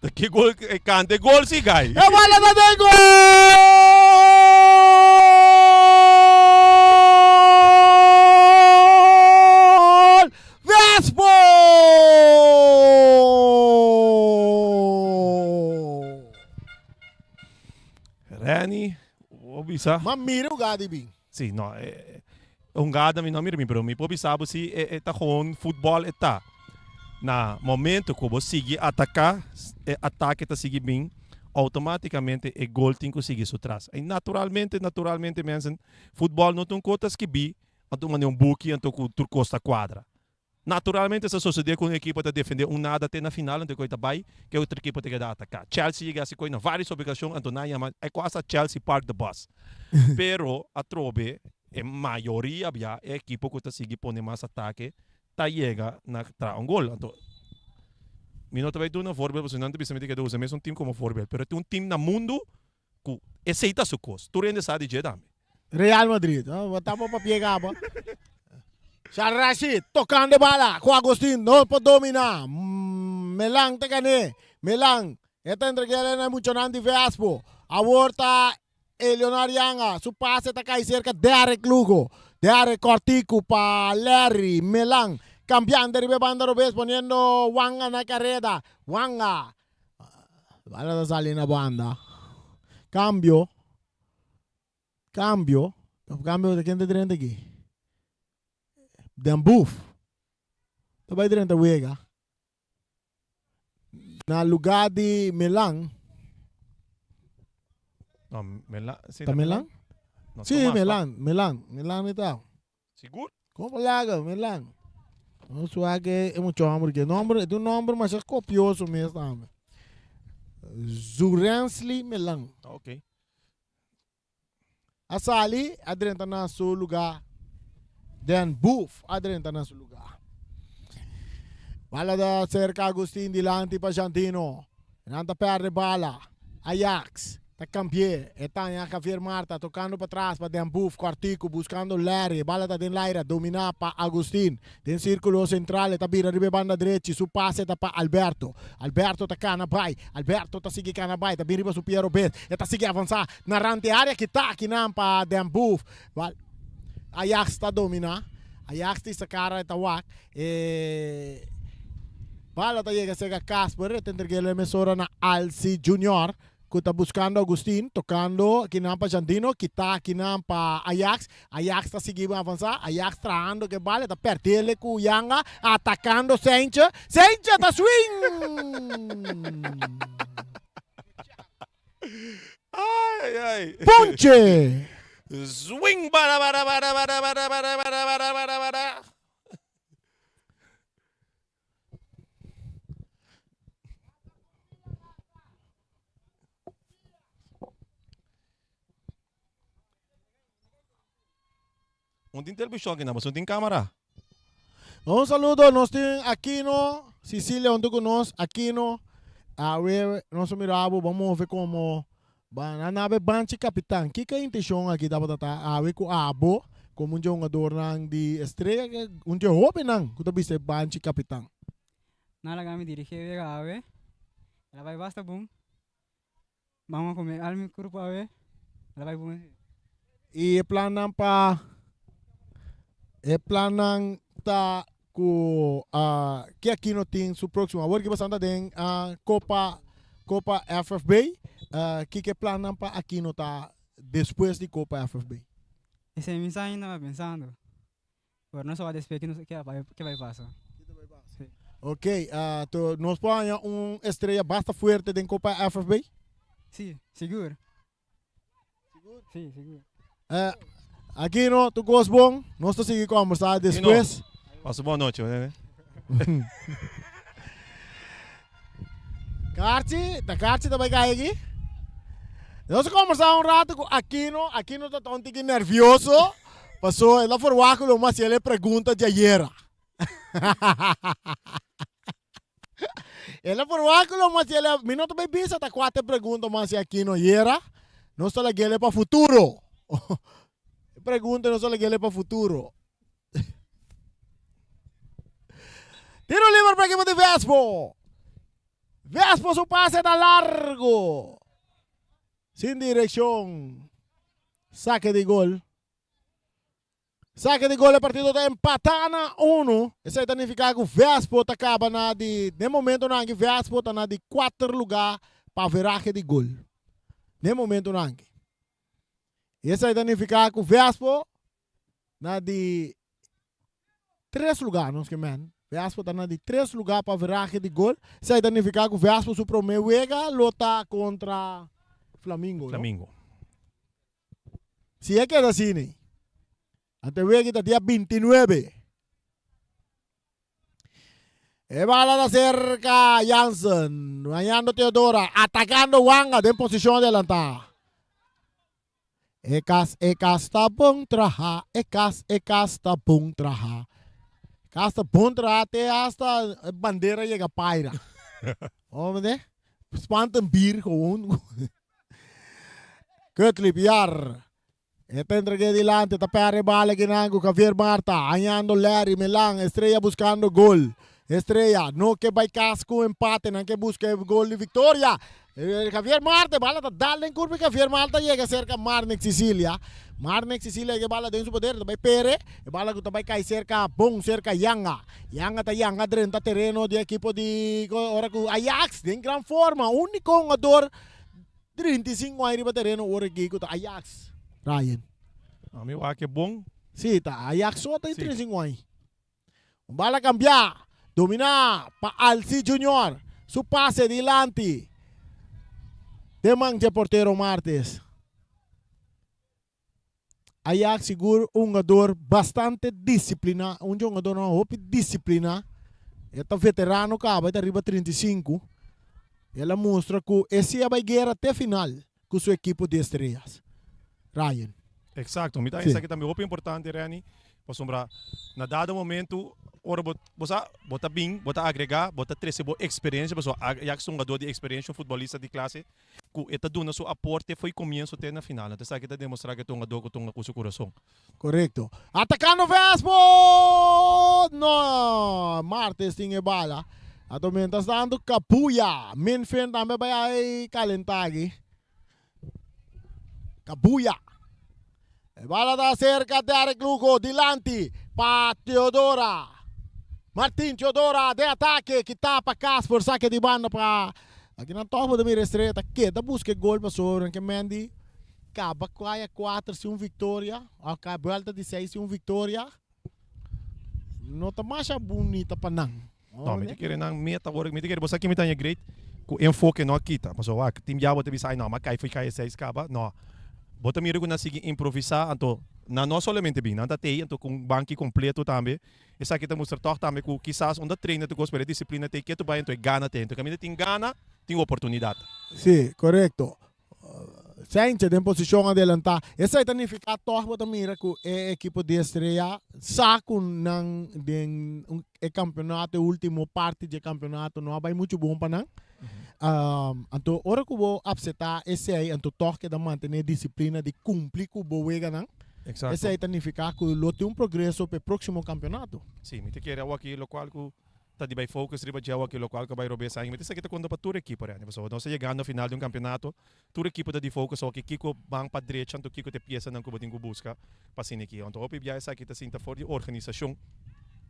Ta ki gol, e kante gol si gai. E bala ta den gol! Vespo! Renny, bo bisa. Ma mira hugada di bin. Si, no, e hungada mi no mira mi, pero mi por bisa bo si e ta gewoon futbol e ta. Na momento ku bo sigui ataká, e atake ta sigui bin, outomátikamente e gol tin ku sigui su tras. I naturalmente, naturalmente mensen, futbol no ta un kos ta skibí Anto manda un buki anto ku tur kos ta kuadra. Naturalmente sa sosodé ku un ekipo ta defendé un nada te na final anto e koi ta bai ku e otro ekipo ta keda ataká. Chelsea yega hasi koi na vários okashon anto nan a yama e kos a Chelsea park the bus. Pero atrobe e mayoria bia e ekipo ku ta sigui pone mas atake ta yega na traha un gol. Anto mi no ta bai duna voorbeeld pasobra nan ta bisa mi ta keda usa mesun team komo voorbeeld pero tin un team na mundu Ku esei ta su kos. Tur hende sa di dje tambe. Real Madrid. Bo ta bo papia kaba. Shal Rashid tocando e bala cu Agustin no por domina. Melan ta gané. Melan e ta entreg'é na e muchanan di Vespo. Awor ta Eleonor Yanga. Su pase ta cay cerca Derrick Lugo. Derrick cortico pa Larry Melan. Cambiando riba e banda robes poniendo Wanga na careda. Wanga Bala ta sali na banda. Cambio. Cambio. Cambio de ken ta drenta aki? Den Boef. Ta bai drenta wega. Na lugar di Milan. No, Milan. Sí, Ta Milan? No, Sí, Tomás, Milan, Milan. Milan e ta. Sigur? Como laga, Milan. No suake e mucho hombre que nombre, e un nombre mas copioso mes tambe. Zurensly Melan. Ok. A sali, a drenta na su lugá. Den Boef a drenta na su lugá. Bala ta serka Agustin dilanti pa Jantino. Nan ta perde bala. Ajax ta kambi'é. E taña Javier Marta tokando patras pa Den Boef. Kòrtiku buskando Larry. E bala ta den laira dominá pa Agustin. Den sirkulo sentral e ta bira riba e banda drechi. Su pase ta pa Alberto. Alberto ta kana bai. Alberto ta sigui kana bai. Ta bin riba su pia robes. E ta sigui avansá na rant e área. Kita akinan pa Den Boef. Ajax ta dominá. Ajax tin sa kara e ta wak. E bala ta yega serka Casper. E ta entreg'é lo e mesora na Alci Junior ku ta buskando Agustin, tokando kinan pa Jandino, kita kinan pa Ajax. Ajax ta sigui avansá, Ajax trahando ku e bala, e ta pèrdele ku Yanga, atakando Seintje. Seintje ta swing! Ai, ai, ai. Ponche! Swing bara bara bara bara bara bara bara bara bara bara. Un tin televishon aki na, pasobra un tin kamera. Un saludo, nos tin Aquino, Cecilia hunto cu nos, Aquino, awe nos a mira bo, bo move como ba na nabe banchi capitan. Kiko e intencion aki tabata ta awe cu abo como un dje hungadornan di Estrella, un dje hobennan cu ta bisa e banchi capitan? Nan laga mi dirigi e wega awe, el a bai basta bon. Mama ku mi al mi kurpo awe, el a bai bon. I e plannan pa e plannan ta ku ke Aquino tin su próksimo awor ki basanta den Kopa Kopa FFB kiko e plannan pa Aquino ta despues di Kopa FFB? Esei mi sa ainda pensando. Pero nos a wak despues ke ke bai pasa. Si. Ok, to nos por haña un estrella basta fuerte den Copa FFB? Si, sigur. Sigur? Si, sigur. Aquino, tur kos bon? Nos ta sigui kombersá despues. Pasa bon nochi, nene. Karchi, ta Karchi ta bai kai aki? Nos a kombersá un rato ku Aquino, Aquino ta ta un tiki nervioso. Paso el a forwak ku lo mas hasiel e pregunta di ayera. El a forwak ku lo mas hasiel e, mi no ta bay bisa ta kua ta e pregunta mas hasi Aquino ayera, nos ta lag'el e pa futuro. E pregunta nos ta lag'el e pa futuro. Tiro liber pa ekipo di Vespo. Vespo su pase ta largo. Sin direccion. Sake di gol. Sake di gol e partido ta empata na uno. Esei ta nifica cu Vespo ta caba na di, den momentonan aki Vespo ta na di cuater lugar pa averahe di gol. Den momentonan aki. Y esei ta nifica cu Vespo na di tres lugar nos ke men. Vespo ta na di tres lugar pa averahe di gol. Esei ta nifica cu Vespo su prome wega lo ta contra Flamingo, no? Flamingo. Si e keda asina, anto e wega ta dia 29. E bala ta cerca Jansen, bañando Teodora, atacando Wanga den posicion adelanta. E kas, e kas ta bon traha, e kas, e kas ta bon traha. Kas ta bon traha te hasta e bandera yega paira. Hoor me Spant een bier gewoon. Kutlip Yar. E ta entregué dilanti, ta perde bala kinan ku Javier Marta, hañando Larry Melan, Estrella buscando gol. Estrella no ke bai kas ku empate, nan ke buska e gol di viktoria. Javier Marte, bala ta dal den kurpa i Javier Marta yega serka Marnix Cicilia. Marnix Cicilia ke bala den su poder, ta bai pere, e bala ku ta bai kai serka bon serka Yanga. Yanga ta yanga drenta tereno di ekipo di ora ku Ajax den gran forma, uniko hungador 35 aña riba tereno ora aki ku ta Ajax. Ryan. Ami wak e bon. Si, ta Ajax so ta e 35 aña. Un bala cambiá, dominá pa Alci Junior. Su pase dilanti den man dje portero Martes. Ajax sigur un hungador bastante disipliná, un dje hungadornan hopi disipliná. E ta veterano kaba, e ta riba 35. El a mustra ku e si a bai guera te final ku su ekipo di Estrellas. Ryan. Exacto, mi ta Sí. esaki tambe hopi importante Renny, pasobra na dado momento ora bo bo sa bo ta bin, bo ta agrega, bo ta trece bo experiencia pasobra ya cu hungador di experiencia, un futbolista di clase cu e ta duna su aporte fo'i comienzo te na final. Anto esaki ta demostra cu e ta hungador cu ta hunga cu su curason. Correcto. Atacando Vespo! No! Martes tin e bala. Anto mientras tanto Capuya. Minfin tambe bai ai calenta aki. Capuya. E bala ta cerca Derek Lugo dilanti pa Teodora. Martin Teodora de ataque kita pa Casper saque di banda pa aki nan toch bo ta mira Estrella ta keda busca e gol pasobra ke Mendy Kaba kaya kuater sin un viktoria, òf kaya buelta di seis sin un viktoria, no ta masha bunita pa nan. No, mi ta kere nan meta awor, mi ta kere bo sa ki mi ta haña great ku enfoke no a kita. Pasobra wak, tin bia bo ta bisa ay no, mi a kai fo'i kaya seis kaba. No, bo ta mira ku nan sigui improvisá, anto nan no solamente bin, nan ta tei anto ku un banki kompleto tambe. Esaki ta mustra tòg tambe ku kisas unda trainer ta kos, pero e disiplina tei ketu bai anto e gana tei. Anto kaminda tin gana, tin oportunidat. Sí, korekto. Sanchez den posicion adelanta. Esai ta nifica toch bo ta mira cu e ekipo di Estrella sa cu nan den e campeonato, e ultimo parti dje campeonato no a bay mucho bon pa nan. Anto ora cu bo apseta esei anto toch keda mantene e disciplina di cumpli cu bo weganan. Exacto. Esei ta nifica cu lo tin un progreso pa e proximo campeonato. Si, mi ta kere awaki locual cu ta di bai focus riba dje awor locual cu a bai robes aña. Mi ta esaki ta conta pa tur ekipo Randy, pasobra nos ta yegando final di un campeonato, tur ekipo ta di focus awor kico ban pa drecha anto kico ta e piesanan cu bo tin cu busca pa asina aki. Anto hopi bia esaki ta sinta for di organisacion,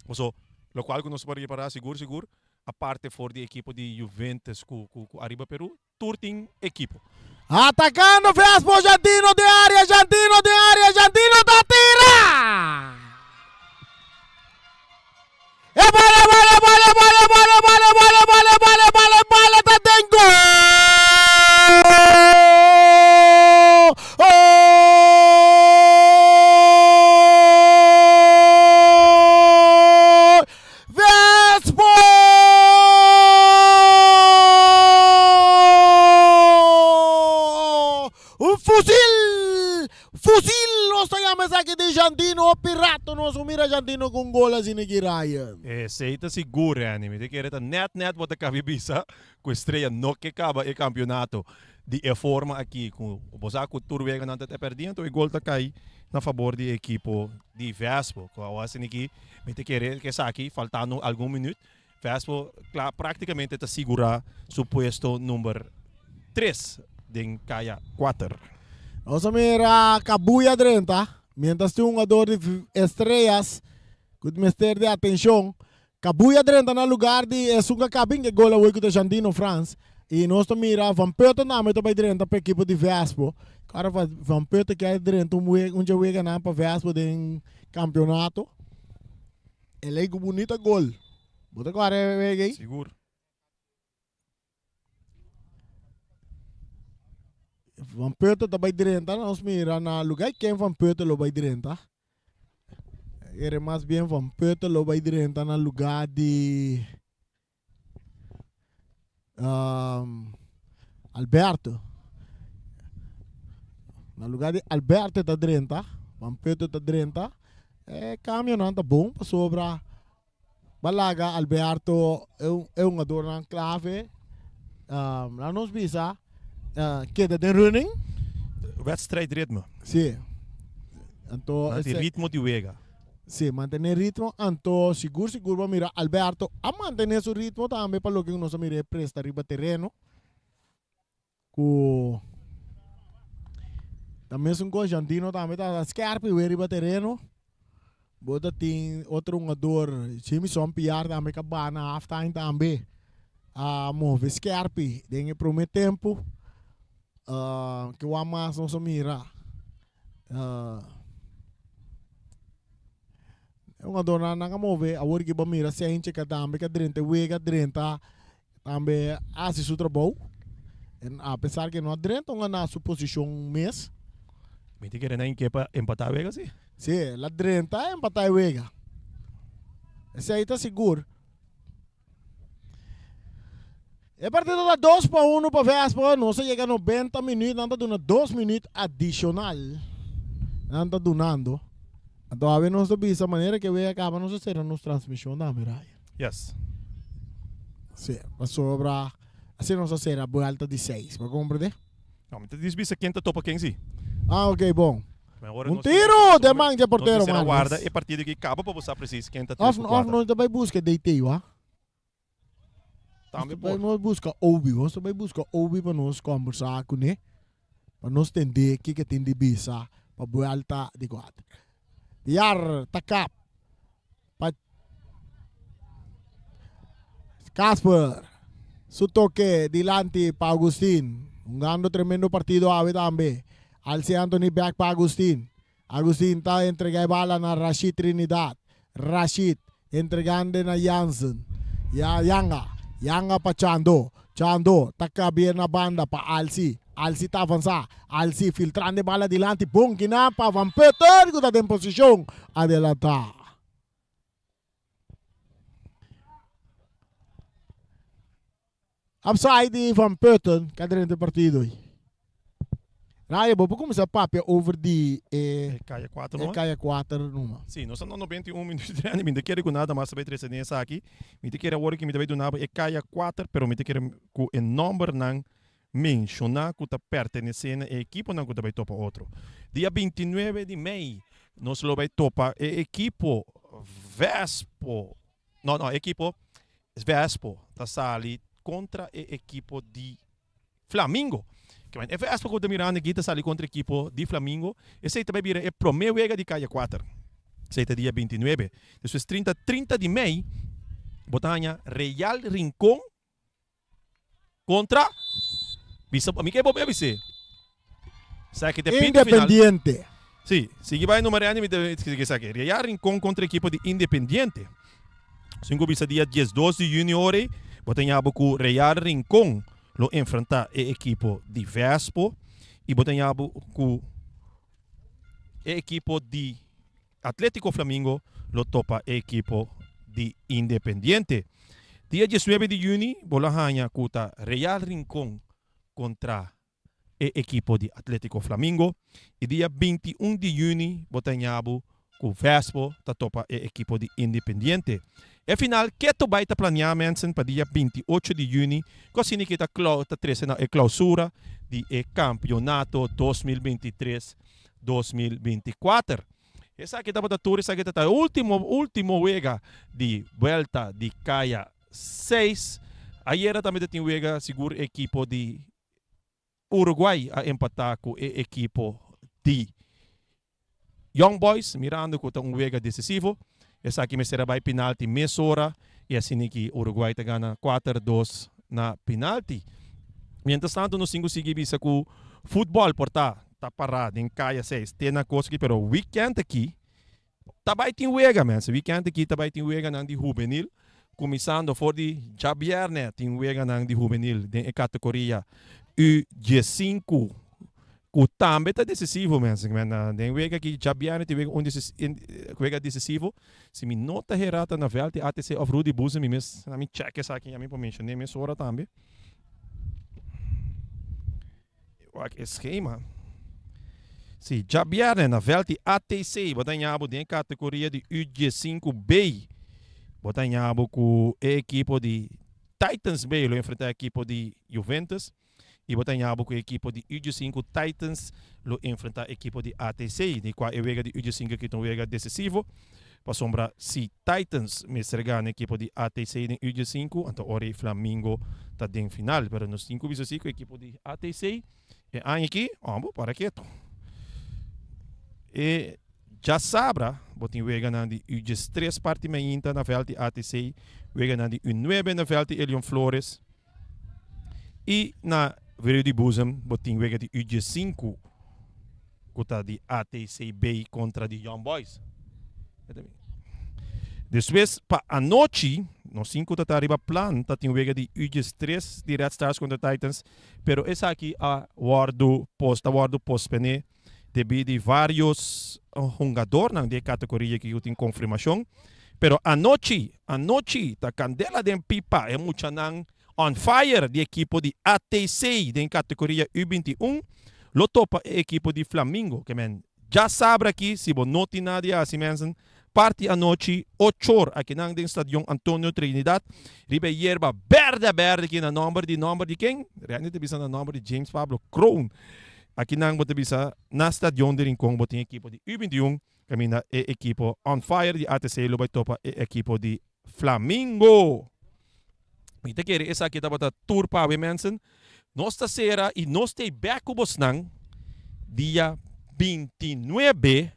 pasobra locual cu nos por ripara sigur sigur aparte for di ekipo di Juventus cu cu ariba Peru, Tur tin ekipo. Atacando Vespo, Jantino den area, Jantino den area, Jantino ta tira! E bala, bala, bala, bala, bala, bala, bala, bala, bala, bala, bala ta den gol! Oh! Vespo! Un fusil! Fusil nos ta yama esaki di Jandino o pirato nos un mira Jandino ku un gol asina ki Ryan. Esey ta sigur Renny, mi ta kere ta net net bo ta kabi bisa ku Estrella no ke kaba e kampionato di e forma aki ku bo sa ku tur weganan ta perdi anto e gol ta kai na fabor di e ekipo di Vespo ku awor asina ki mi ta kere ku esaki faltando algun minut Vespo kla praktikamente ta sigura su puesto number tres den kaya kuater. Nos a mira Cabuya drenta mientras tin un hugador di Estrellas ku mester di atencion. Cabuya drenta na lugar di esun ku a kaba bin e gol awor ku ta Jandino Frans y nos ta mira Van Putten tambe ta bay drenta pa ekipo di Vespo. Ora Van Putten kier drenta un wega un dje weganan pa Vespo den campeonato. El ei ku bunita gol. Bo ta kore e wega ei? Sigur. Van Putten ta bay drenta, nos mira na lugar ken Van Putten lo bay drenta. Ere mas bien Van Putten lo bay drenta na lugar di um, Alberto. Na lugar di Alberto ta drenta, Van Putten ta drenta. E cambio nan ta bon pasobra Balaga Alberto e un e hungadornan clave. Um, laat nos bisa uh, keda den running. Wedstrijdritme. Sí. Anto Manti ese- ritmo di wega. Sí, mantené ritmo. Anto sigur sigur bo mira Alberto a mantené su ritmo tambe pa loke nos a mira e presta riba tereno. Ku ta mesun kos Jandino tambe ta skerpi we riba tereno. Bo ta tin otro hungador Jimison Piar tambe ka ba na half time tambe a move skerpi den e prome tempo. Ke wak mas nos a mira? E hungadornan nan a move awor ki bo mira Senche ka tambe ka drenta e wega drenta Tambe a hasi su trabou. En a pesar ke no a drenta un na su posishon mes. Mi ta kere nan ke pa empatá e wega si. Si, el a drenta a empatá e wega. Esei ta sigur. E partido ta dos pa uno pa Vespa. Nos a yega 90 minuut. Nan ta duna dos minuut adicional. Nan ta dunando. Anto awe nos ta bisa manera ke wega kaba nos a sera nos transmision tambe Ryan. Yes. Si, pasobra asina nos a sera buelta di seis. Bo a comprende? No, mi ta dis bisa ken ta topa ken si. Ah, ok, bon. Un tiro den man dje portero Nos mester a Marcos. warda e partido aki kaba pa bo sa precies ken ta Of tres ku of kuater. nos ta bai buska DT, wa? Tambe Nos ta bai por. nos buska Obi, nos ta bai buska Obi pa nos kombersá kuné, pa nos tendé kiko e tin di bisa pa buelta di kuater. Piar ta kap pa Casper, su toke dilanti pa Agustin, hungando tremendo partido awe tambe. Alci Anthony bek pa Agustin. Agustin ta entrega e bala na Rashid Trinidad. Rashid entregando na Jansen. Ya Yanga. Yanga pa Chando. Chando ta kabia na banda pa Alci. Alci ta avansa. Alci filtrando e bala dilanti. Bon kina pa Van Putten ku ta den posishon adelanta. Upside di Van Putten ka drenta e partido ei. Raya, bo por kuminsá papia over di e E kaya 4 e numa. kaya 4 numa. Sí, nos ta na 91 minuut drenta. Mi ta kere ku nada mas ta bai trese den esaki. Mi ta kere awor ku mi ta bai duna bo e kaya 4, pero mi ta kere ku e nòmbernan menshoná ku ta pertenesé na e ekiponan ku ta bai topa otro. Dia 29 di mei nos lo bai topa e ekipo Vespo, no, no, ekipo Vespo ta sali kontra e ekipo di Flamingo. Ke men e Vespo ku ta mirando aki ta sali kontra ekipo di Flamingo. Esei ta bai bira e promé wega di Kaya Kuater. Esei ta dia 29. Despues 30 30 di mei bo ta haña Real Rincon kontra bisa mi ke bo be bis'é. Sa ki ta pinta final. Independiente. Sí, sigui bai numero mi ta sigui esaki. Real Rincon kontra ekipo di Independiente. Sin ku bisa dia 12 di yüni ora ei, bo ta ña bo ku Real Rincon lo enfrentá e ekipo di Vespo i bo ta ña bo ku e ekipo di Atletico Flamingo lo topa e ekipo di Independiente. Dia 19 di yüni bo lo haña ku ta Real Rincon kontra e ekipo di Atletico Flamingo i dia 21 di yüni bo ta haña bo ku Vespo ta topa e ekipo di Independiente. E final keto bai ta planeá mensen pa dia 28 di yüni ku asina ki ta ta trese na e klausura di e kampionato 2023 2024. Esaki tabata tur, esaki ta ta e ultimo, ultimo wega di buelta di Kaya 6. Ayera tambe ta tin wega, sigur ekipo di Uruguay a empata ku e ekipo di Young Boys, mirando ku ta un wega desisivo. Esaki mester a bai pinalti mesora i asina ki Uruguay ta gana kuater dos na pinalti. Mientras tanto nos tin ku sigui bisa ku futbòl por ta ta pará den kaya seis te na kos aki pero weekend aki ta bai tin wega mensen. Weekend aki ta bai tin weganan di hubenil kuminsando for di djabièrnè tin weganan di hubenil den e kategoria U diesinku Ku tambe ta desisivo mensen. Men den wega aki djabièrnè tin wega un wega desisivo. Si mi no ta hera ta na vèlt di ATC òf Rudy Boezem mi mes mi chèk esaki mi por menshoné mesora tambe. Wak e skema. Si djabièrnè na vèlt di ATC bo ta haña bo den e kategoria di U diesinku B. Bo ta haña bo ku e ekipo di Titans B lo enfrentá e ekipo di Juventus. I bo ta ña bo ku e ekipo di U15 Titans lo enfrentá ekipo di ATC, di kua e wega di U15 aki ta un wega desisivo, pasobra si Titans mester gana ekipo di ATC den U15, anto ora ei Flamingo ta den final. Pero nos tin ku bisa si ku ekipo di ATC e aña aki, ò, para ketu. E djasabra bo tin weganan di U13 parti mainta na vèlt di ATC, weganan di U9 na vèlt di Elion Flores. I na Vereu di Boezem bo tin wega di UG5 ku ta di ATCB kontra di Young Boys. Despues pa anochi nos tin ku ta ta riba plan ta tin wega di UG3 di Red Stars kontra Titans pero esaki a wòrdu pos ta wòrdu pospené debí di vários hungadornan di e kategoria aki ku tin konfirmashon. Pero anochi, anochi ta kandela den pipa, e muchanan. On Fire di ekipo di ATC den kategoria U 21 lo topa e ekipo di Flamingo. Ke men djasabra aki si bo no tin nada di hasi mensen parti anochi ochor akinan den Stadion Antonio Trinidad riba e yerba berde berde aki na nomber di nomber di ken? Randy ta bisa na nomber di James Pablo Kroon. Akinan bo ta bisa na Stadion di Rincon bo tin ekipo di U 21 kaminda e ekipo On Fire di ATC lo bai topa e ekipo di Flamingo. Mi ta kere esaki tabata tur pa awe mensen. Nos ta sera y nos ta bek ku bosnan dia 29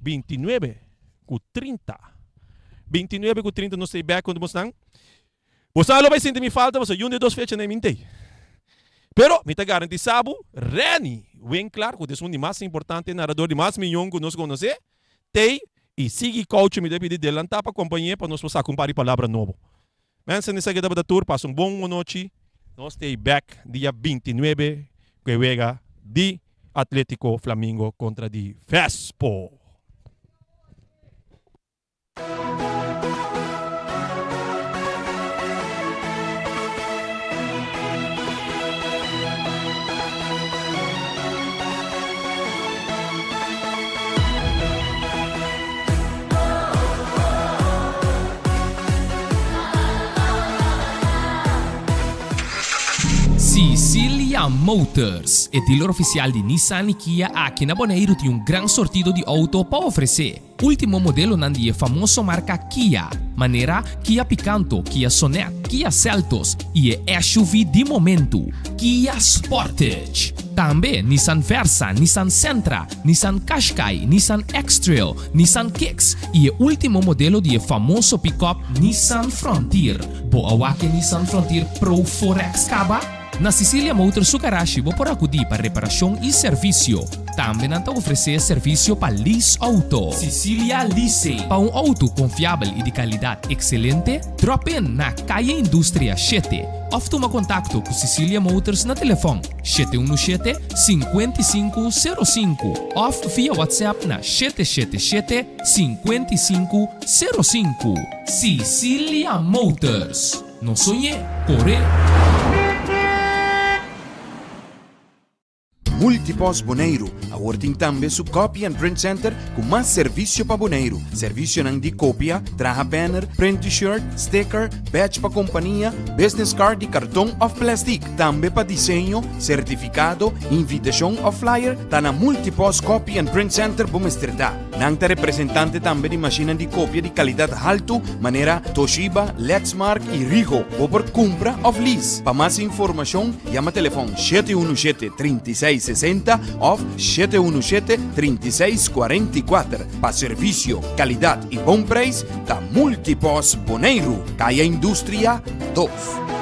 29 ku 30. 29 ku 30 nos ta bek ku bosnan. Bosan lo bai sinti mi falta pasobra yun di e dos fecha nan mi ntei. Pero mi ta garantisa bo Renny Winklaar ku ta esun di mas importante narador di mas miyon ku nos konosé tei i sigui koucho mi ta pidi delantá pa kompañ'é pa nos por saka un par di palabra nobo. Mensen esaki tabata tur pasa un bon nochi nos tei bek dia 29 ku e wega di Atletico Flamingo kontra di Vespo. Sicilia Motors, e dealer oficial di Nissan y Kia aki na Boneiru tin un gran sortido di auto pa ofrece. Último modelonan di e famoso marka Kia, manera Kia Picanto, Kia Sonet, Kia Seltos i e SUV di momentu, Kia Sportage. Tambe Nissan Versa, Nissan Sentra, Nissan Qashqai, Nissan X-Trail, Nissan Kicks i e último modelo di e famoso pickup Nissan Frontier. Bo a wak e Nissan Frontier Pro 4X kaba? Na Sicilia Motors su garashi bo por akudí pa reparashon i servisio. Tambe nan ta ofresé servisio pa lease outo. Sicilia Leasing. Pa un outo konfiabel i di kalidat ekselente, drop in na Calle Industria shete òf tuma kontakto ku Sicilia Motors na telefòn 717 5505 òf via WhatsApp na 777 5505. Sicilia Motors. No soñ'é, kor'é! Multipost Boneiru awor tin tambe su Copy and Print Center ku mas servisio pa Boneiru. Servisionan di kopia, traha banner, print t-shirt, sticker, badge pa kompania, business card di karton òf plèstik. Tambe pa diseño, sertifikado, invitashon òf flyer, ta na Multipost Copy and Print Center bo mester ta. Nan ta representante tambe di mashinnan di kopia di kalidat haltu manera Toshiba, Lexmark i Ricoh. Bo por kumpra òf lease. Pa mas informashon yama telefòn 717 36 60 òf 717 36 44. Pa servisio, kalidat i bon preis ta Multipost Boneiru, Kaya Industria 2.